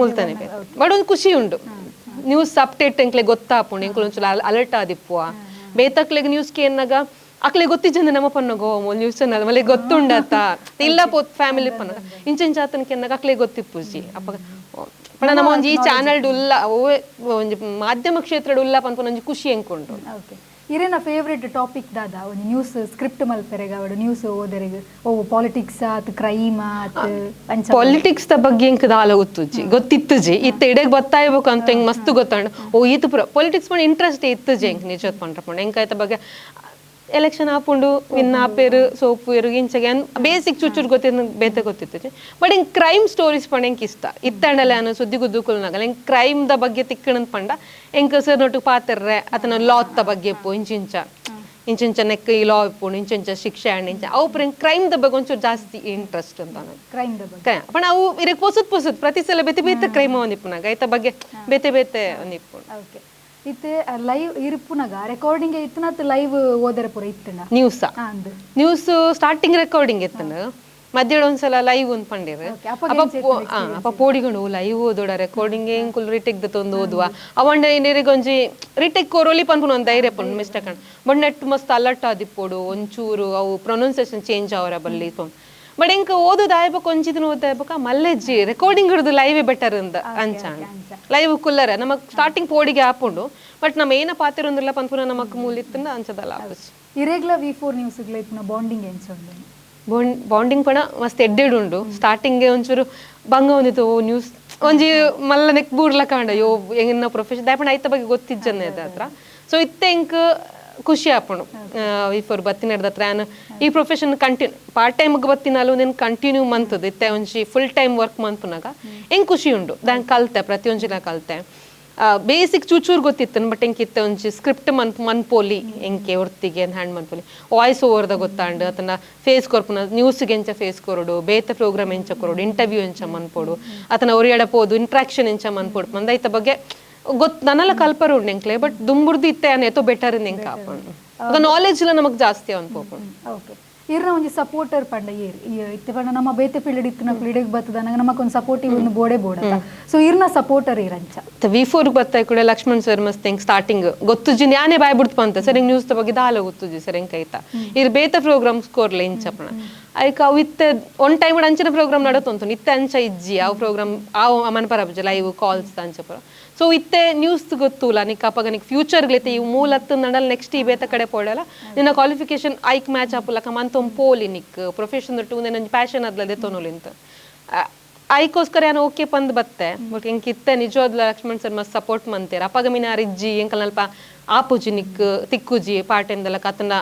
ಮುಲ್ತಾನೆ ಬೇತೆ, ಬಟ್ ಒಂದು ಖುಷಿ ಉಂಡು. ನ್ಯೂಸ್ ಅಪ್ಡೇಟ್ ಎಂಕ್ಲೆ ಗೊತ್ತಾಪುಂಡು, ಎಂಕುಲು ಒಂಚೂರು ಅಲರ್ಟ್ ಆದಿಪ್ಪುವ. ಬೇತಕ್ಲೆಗ್ ನ್ಯೂಸ್ ಕೇನ್ನಗ ಅಕ್ಲೆ ಗೊತ್ತಿಜ್ಜಂದೆ ನಮ್ಮ ಪನ್ನಗೋ ನ್ಯೂಸ್ ಚಾನಲ್ ಮಲ್ಲಿ ಗೊತ್ತುಂಡತ ಇಲ್ಲ ಪೋತ್ ಫ್ಯಾಮಿಲಿ ಪನ್ನಗ ಇಂಚ ಇಂಚ ಆತನ ಕೆನ್ನಗ ಅಕ್ಲೆ ಗೊತ್ತಿಪ್ಪುಜಿ. ಅಪ್ಪಗ ಪಂಡ ನಮ್ಮ ಒಂಜಿ ಈ ಚಾನಲ್ ಉಲ್ಲ ಓವೆ ಒಂಜಿ ಮಾಧ್ಯಮ ಕ್ಷೇತ್ರಡ್ ಉಲ್ಲ ಪನ್ಪುನ ಒಂಜಿ ಖುಷಿ ಎಂಕುಂಡು. ಓಕೆ, ಇರೇನ ಫೇವ್ರೆಟ್ ಟಾಪಿಕ್ ದಾದ ಒಂಜಿ ನ್ಯೂಸ್ ಸ್ಕ್ರಿಪ್ಟ್ ಮಲ್ಪೆರೆಗ ಅವಡು ನ್ಯೂಸ್ ಓದರೆಗ್ ಓ ಪಾಲಿಟಿಕ್ಸ್ ಆತ್ ಕ್ರೈಮ್ ಆತ್ ಅಂಚ? ಪಾಲಿಟಿಕ್ಸ್ ದ ಬಗ್ಗೆ ಎಂಕ್ ದಾಲ ಗೊತ್ತುಜ್ಜಿ, ಗೊತ್ತಿತ್ತುಜಿ. ಇತ್ತ ಇಡೆಗ್ ಬತ್ತಾಯ್ಬೇಕು ಅಂತ ಎಂಕ್ ಮಸ್ತ್ ಗೊತ್ತಂಡು. ಓ ಈತ ಪೂರ ಪಾಲಿಟಿಕ್ಸ್ ಪಂಡ ಇಂಟ್ರೆಸ್ಟ್ ಇತ್ತುಜಿ ಎಂಕ್ ನಿಜತ್ ಪಂಡ್ರ ಪಂಡ. ಎಂಕ್ ಐತ ಬಗ್ಗೆ ಎಲೆಕ್ಷನ್ ಆಪುಂಡು ವಿನ್ ಆಪೇರು ಸೋಪು ಏರು ಇಂಚಗೆ ಬೇಸಿಕ್ ಚುಚ್ಚುರು ಗೊತ್ತಿದ್ದು ಬೇತೆ ಗೊತ್ತಿತ್ತು. ಬಟ್ ಎಂಕ್ ಕ್ರೈಮ್ ಸ್ಟೋರೀಸ್ ಪಂಡ ಎಂಕ್ ಇಷ್ಟ ಇತ್ತಂಡಲೆ ಅನ್ನ ಸುದ್ದಿ ಗುದ್ದುಕುಲ್ನಾಗಲ್ಲ ಎಂಕ್ ಕ್ರೈಮ್ the ಬಗ್ಗೆ ತಿಕ್ಕಣಂತ ಪಂಡ ಎಂಕ್ ಸರ್ ನೊಟ್ಟು ಪಾತೆರ್ರೆ ಅತನ ಲಾತ್ತ ಬಗ್ಗೆ ಇಪ್ಪು ಇಂಚಿಂಚ ಇಂಚಿಂಚ ನೆಕ್ ಈ ಲಾ ಇಪ್ಪುಂಡು ಇಂಚಿಂಚ ಶಿಕ್ಷೆ ಅಂಡ್ ಇಂಚ ಅವು ಪೂರ ಎಂಕ್ ಕ್ರೈಮ್ the ಬಗ್ಗೆ ಒಂಚೂರು ಜಾಸ್ತಿ ಇಂಟ್ರೆಸ್ಟ್ ಅಂತ ನನಗೆ. ಕ್ರೈಮ್ the ಬಗ್ಗೆ ಪಂಡ ಅವು ಇರಕ್ ಪೊಸತ್ ಪೊಸತ್ ಪ್ರತಿ ಸಲ ಬೇತೆ ಬೇತೆ ಕ್ರೈಮ್ ಒಂದಿಪ್ಪುನಾಗ ಐತ ಬಗ್ಗೆ ಬೇತೆ ಬೇತೆ ಒಂದಿಪ್ಪುಂಡು. ಓಕೆ, ಇತ್ತೆ ಲೈವ್ ಇರುಪುನಗ ರೆಕಾರ್ಡಿಂಗ್ ಇತ್ತನತ್ ಲೈವ್ ಓದರ ಪೂರ ಇತ್ತನ ನ್ಯೂಸ್ ಅಂದ್ news starting recording ಇತ್ತನ, ಮಧ್ಯಾಹ್ನ ಒಂದ್ಸಲ ಲೈವ್ ಒಂದ್ ಪಂಡಿರ್. ಅಪ್ಪ ಪೋಡಿಗೊಂಡು ಲೈವ್ ಓದೋಡ ರೆಕಾರ್ಡಿಂಗ್ ಎಂಕುಲು ರಿಟೆಕ್ ತಂದು ಓದುವ ಅವಂಡ ಏನೇರಿಗೆ ಒಂಜಿ ರಿಟೆಕ್ ಕೋರೋಲಿ ಪನ್ಪುನ ಒಂದು ಧೈರ್ಯ ಪಂಡು mistake but net ಮಸ್ತ್ ಅಲರ್ಟ್ ಆದಿಪ್ಪೋಡು ಒಂಚೂರು ಅವು ಪ್ರೊನೌನ್ಸಿಯೇಷನ್ ಚೇಂಜ್ ಅವರ ಬಲ್ಲಿ. ಬಟ್ ಎಂಕ್ ಓದೋದು ಆಯ್ಬೇಕು ಒಂಜಿದಿನ ಓದಾಯ್ಬೇಕ ಮಲ್ಲೆಜ್ಜಿ ರೆಕಾರ್ಡಿಂಗ್ ಹಿಡಿದು ಲೈವೇ ಬೆಟರ್ ಅಂದ ಅಂಚ ಲೈವ್ ಕುಲ್ಲರೆ ನಮಗ್ ಸ್ಟಾರ್ಟಿಂಗ್ ಪೋಡಿಗೆ ಆಪುಂಡು, ಬಟ್ ನಮ್ಮ ಏನ ಪಾತಿರೊಂದಿಲ್ಲ ಪನ್ಪುನ ನಮಕ್ ಮೂಲಿತ್ತಂದ ಅಂಚದಲ್ಲ ಆಪುಜಿ. ಇರೆಗ್ಲ ವಿ4 ನ್ಯೂಸ್ ಗ್ಲ ಇಪ್ಪುನ ಬಾಂಡಿಂಗ್ ಎಂಚ ಉಂಡು? ಬಾಂಡಿಂಗ್ ಪಣ ಮಸ್ತ್ ಎಡ್ಡೆಡ್ ಉಂಡು. ಸ್ಟಾರ್ಟಿಂಗ್ ಒಂಚೂರು ಬಂಗ ಒಂದಿತ್ತು ನ್ಯೂಸ್ ಒಂಜಿ ಮಲ್ಲ ನೆಕ್ ಬೂರ್ಲ ಕಾಂಡ ಯೋ ಎನ್ನ ಪ್ರೊಫೆಷನ್ ದಾಯಪಣ ಐತ ಬಗ್ಗೆ ಗೊತ್ತಿಜ್ಜನ್ನೆ ಹತ್ರ. ಸೊ ಇತ್ತೆ ಎಂಕ್ ಖುಷಿ ಆಪುಂಡು ವಿ4 ಬತ್ತಿನ ಹತ್ರ ಯಾನ್ ಈ profession continue part ಟೈಮ್ಗೆ ಬತ್ತಿನಾಲು నేను ಕಂಟಿನ್ಯೂ ಮಂತದ್ದು ಇತ್ತೆ ಒಂಜಿ full time work ಮನ್ಪುನಾಗ ಎಂಕ್ ಖುಷಿ ಉಂಡು. ದಾನ್ ಕಲ್ತೆ ಪ್ರತಿಯೊಂಜಿಲ ಕಲ್ತೆ, ಬೇಸಿಕ್ ಚೂಚೂರು ಗೊತ್ತಿತ್ತು ಬಟ್ ಎಂಕ್ ಇತ್ತೆ ಒಂಜಿ ಸ್ಕ್ರಿಪ್ಟ್ ಮನ್ಪೋಲಿ ಎಂಕೆ ಒರ್ತಿಗೆ ಹ್ಯಾಂಡ್ ಮನ್ಪೋಲಿ ವಾಯ್ಸ್ ಓವರ್ದ ಗೊತ್ತಾಂಡು ಅತನ ಫೇಸ್ ಕೊರ್ಪುನ ನ್ಯೂಸ್ಗೆ ಎಂಚ ಫೇಸ್ ಕೊರಡು ಬೇತೆ ಪ್ರೋಗ್ರಾಮ್ ಎಂಚ ಕೊರಡು ಇಂಟರ್ವ್ಯೂ ಎಂಚ ಮನ್ಪೋಡು ಅತನ ಒರಿಯಡ ಪೋದು ಇಂಟ್ರಾಕ್ಷನ್ ಎಂಚ ಮನ್ಪೋಡು ಮಂದ ಐತ ಬಗ್ಗೆ ಗೊತ್ತು ನನ್ನೆಲ್ಲ ಕಲ್ಪರು ಉಂಡು ಎಂಕ್ಲೆ. ಬಟ್ ದುಂಬುರ್ದು ಇತ್ತೆ ಏತೋ ಬೆಟರ್ ಎಂಕ ಆಪುಂಡು ನಾಲೆಜ್ ಎಲ್ಲ ನಮಗ್ ಜಾಸ್ತಿ ಅನ್ಪೋಪುಂಡು. ಓಕೆ, ಇರ್ನ ಒಂಜಿ ಸಪೋರ್ಟರ್ ಪಂಡ ಏರ್ ಇತ್ತೆ ಪಂಡ ನಮ್ಮ ಬೇತೆ ಫೀಲ್ಡ್ ಇತ್ತಿನ ಫೀಲ್ಡ್ ಬರ್ತದ ನಂಗೆ ನಮಕ್ ಒಂದು ಸಪೋರ್ಟಿವ್ ಒಂದು ಬೋಡೆ ಬೋಡ, ಸೊ ಇರ್ನ ಸಪೋರ್ಟರ್ ಇರಂಚ ವಿ4 ಬರ್ತಾ ಕೂಡ ಲಕ್ಷ್ಮಣ್ ಸರ್ ಮಸ್ತ್ ಹೆಂಗ್ ಸ್ಟಾರ್ಟಿಂಗ್ ಗೊತ್ತುಜಿ ನಾನೇ ಬಾಯ್ ಬಿಡ್ತು ಅಂತ ಸರ್ ಹೆಂಗ್ ನ್ಯೂಸ್ ಬಗ್ಗೆ ದಾಲ ಗೊತ್ತುಜಿ ಸರ್ ಹೆಂಗ್ ಕೈತಾ ಇರ್ ಬೇತೆ ಪ್ರೋಗ್ರಾಮ್ ಸ್ಕೋರ್ಲೆ ಇಂಚಪ್ಪಣ ಐಕ ಅವು ಇತ್ತೆ ಒನ್ ಟೈಮ್ ಅಂಚಿನ ಪ್ರೋಗ್ರಾಮ್ ನಡತುಂಟು ಇತ್ತೆ ಅಂಚ ಇಜ್ಜಿ ಅವು ಪ್ರೋಗ್ರಾಮ್ ಆವು ಮನಪರಬಜ ಲೈವ್ ಕಾಲ್ಸ್ ಅಂಚಪುರ. ಸೊ ಇತ್ತೆ ನ್ಯೂಸ್ ಗೊತ್ತೂಲ ನಿಕ್ ಅಪಗ ನಿಕ್ ಫ್ಯೂಚರ್ ಗ್ಲೇತೆ ಈ ಮೂಲ ನಡಲ್ ನೆಕ್ಸ್ಟ್ ಈ ಬೇತ ಕಡೆ ಪೋಡಲ ನಿನ್ನ qualification hike match ಆಪುಲಕ ಮಂತೊಂದು ಪೋಲಿ ನಿಕ್ ಪ್ರೊಫೆಷನ್ ಟು ಒಂಜಿ ಪ್ಯಾಷನ್ ಅದ್ಲದೆ ತೊನೊಲಿಂತ ಐಕೋಸ್ಕರ ಯಾನು ಓಕೆ ಪಂದ್ ಬತ್ತೆ. ಬಟ್ ಎಂಕ್ ಇತ್ತೆ ನಿಜವಾದ್ಲ ಲಕ್ಷ್ಮಣ್ ಸರ್ ಮಸ್ತ್ ಸಪೋರ್ಟ್ ಮಂತೇರ್ ಅಪಗ ಮಿನ ಇಜ್ಜಿ ಎಂಕಲ್ ನಲ್ಪ ಆಪುಜಿ ನಿಕ್ ತಿಕ್ಕುಜಿ ಪಾರ್ಟ್ ಟೈಮ್ದಲ್ಲ ಕತನ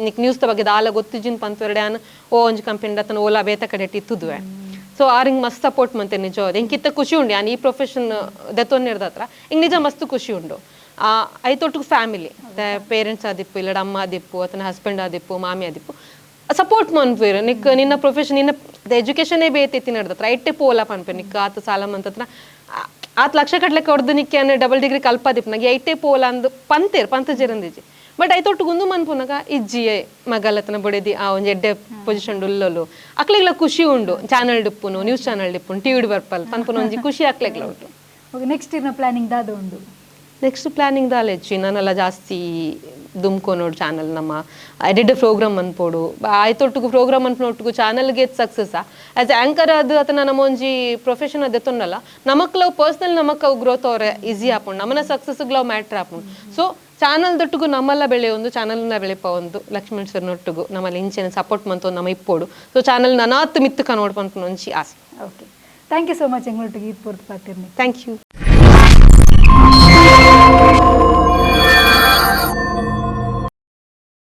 ನಿಕ್ ನ್ಯೂಸ್ ಬಗ್ಗೆ ದಾಲ ಗೊತ್ತಿಜಿನ್ ಪಂತವೆರಡೆ ಯಾನು ಓ ಒಂಜಿ ಕಂಪನಿ ಅತನ ಓಲಾ ಬೇತ ಕಡೆ ಇತ್ತುದುವೆ. ಸೊ ಆರಿಂಗ್ ಮಸ್ತ್ ಸಪೋರ್ಟ್ ಮಂತೆ ನಿಜವಾದ ಎಂಕಿತ್ತ ಖುಷಿ ಉಂಡು ಯಾನ್ ಈ ಪ್ರೊಫೆಷನ್ ದೆತ್ತೊನ್ನಿರ್ದ ಹತ್ರ ಹಿಂಗೆ ನಿಜ ಮಸ್ತ್ ಖುಷಿ ಉಂಡು. ಐತೊಟ್ಟಿಗೆ ಫ್ಯಾಮಿಲಿ ಪೇರೆಂಟ್ಸ್ ಆದಿಪ್ಪು ಇಲ್ಲಡ ಅಮ್ಮ ಆದಿಪ್ಪು ಅತನ ಹಸ್ಬೆಂಡ್ ಆದಿಪ್ಪು ಮಾಮಿ ಆದಿಪ್ಪು ಸಪೋರ್ಟ್ ಮನ್ಪೇರು ನಿಕ್ ನಿನ್ನ ಪ್ರೊಫೆಷನ್ ನಿನ್ನ ಎಜುಕೇಷನೇ ಬೇತೈತಿ ನಡ್ದತ್ರ ಐಟೆ ಪೋಲ ಪನ್ಪೆ ನಿಕ್ ಆತ ಸಾಲ ಮಂತತ್ರ ಆತ ಲಕ್ಷ ಕಟ್ಲೆ ಕೊಡ್ದು ನಿಕ್ಕೆ ಡಬಲ್ ಡಿಗ್ರಿ ಕಲ್ಪಾದಿಪ್ಪು ನಂಗೆ ಐಟೆ ಪೋಲ ಅಂದ್ ಪಂತೇರು ಪಂತ ಜರಂದಿಜಿ. ಬಟ್ ಐತೊಟ್ಟು ಗುಂದು ಮನ್ಪುನಗ ಇಜ್ಜಿ ಮಗಲತನ ಬೊಡೆದಿ ಆ ಒಂಜಿ ಎಡ್ಡೆ ಪೊಸಿಷನ್ ಉಲ್ಲಲು ಅಕ್ಲೆಗ್ಲ ಖುಷಿ ಉಂಡು ಚಾನಲ್ ಡಿಪ್ಪುನು ನ್ಯೂಸ್ ಚಾನಲ್ ಡಿಪ್ಪುನು ಟಿವಿ ಬರ್ಪಲ್ ಪನ್ಪುನ ಒಂಜಿ ಖುಷಿ ಅಕ್ಲೆಗ್ಲ ಉಂಟು. ಓಕೆ, ನೆಕ್ಸ್ಟ್ ಇರ್ನ ಪ್ಲಾನಿಂಗ್ ದಾದ ಉಂಡು? ನೆಕ್ಸ್ಟ್ ಪ್ಲಾನಿಂಗ್ ದಾಲೆಜ್ಜಿ ನಾನೆಲ್ಲ ಜಾಸ್ತಿ ದುಮ್ಕೊನೋಡು ಚಾನಲ್ ನಮ್ಮ ಎಡಿಡ್ ಪ್ರೋಗ್ರಾಮ್ ಅನ್ಪೋಡು ಆಯ್ತೊಟ್ಟಿಗೆ ಪ್ರೋಗ್ರಾಮ್ ಅನ್ಪೋಟ್ಟಿಗೂ ಚಾನಲ್ಗೆ success as anchor ಅದು ಅಥವಾ ನಮ್ಮ ಒಂಜಿ ಪ್ರೊಫೆಷನ್ ಅದೇ ತೊನ್ನಲ್ಲ ನಮಕ್ಲವು ಪರ್ಸ್ನಲ್ ನಮಕ್ ಅವು ಗ್ರೋತ್ ಅವ್ರೆ ಈಸಿ ಆಪುಂಡು ನಮ್ಮನ ಸಕ್ಸಸ್ಗ್ಲವು ಮ್ಯಾಟ್ರ್ ಆಪುಂಡು. ಸೊ ಚಾನಲ್ ದೊಟ್ಟಿಗೂ ನಮ್ಮಲ್ಲ ಬೆಳೆಯೊಂದು ಚಾನಲ್ನ ಬೆಳೆಪ ಒಂದು ಲಕ್ಷ್ಮಣ್ ಸರ್ ನೊಟ್ಟಿಗೂ ನಮ್ಮಲ್ಲಿ ಇಂಚಿನ ಸಪೋರ್ಟ್ ಮಂತು ನಮ್ಮ ಇಪ್ಪೋಡು. ಸೊ ಚಾನಲ್ ನನಾತ್ ಮಿತ್ತು ಕನೋಡ್ ಪನ್ಪುನ ಒಂಜಿ ಆಸೆ. Okay, thank you so much ಎಂಗಳೊಟ್ಟಿಗೆ ಈತ್ ಪೊರ್ತು ಪಾತಿರ್ನಿ. Thank you.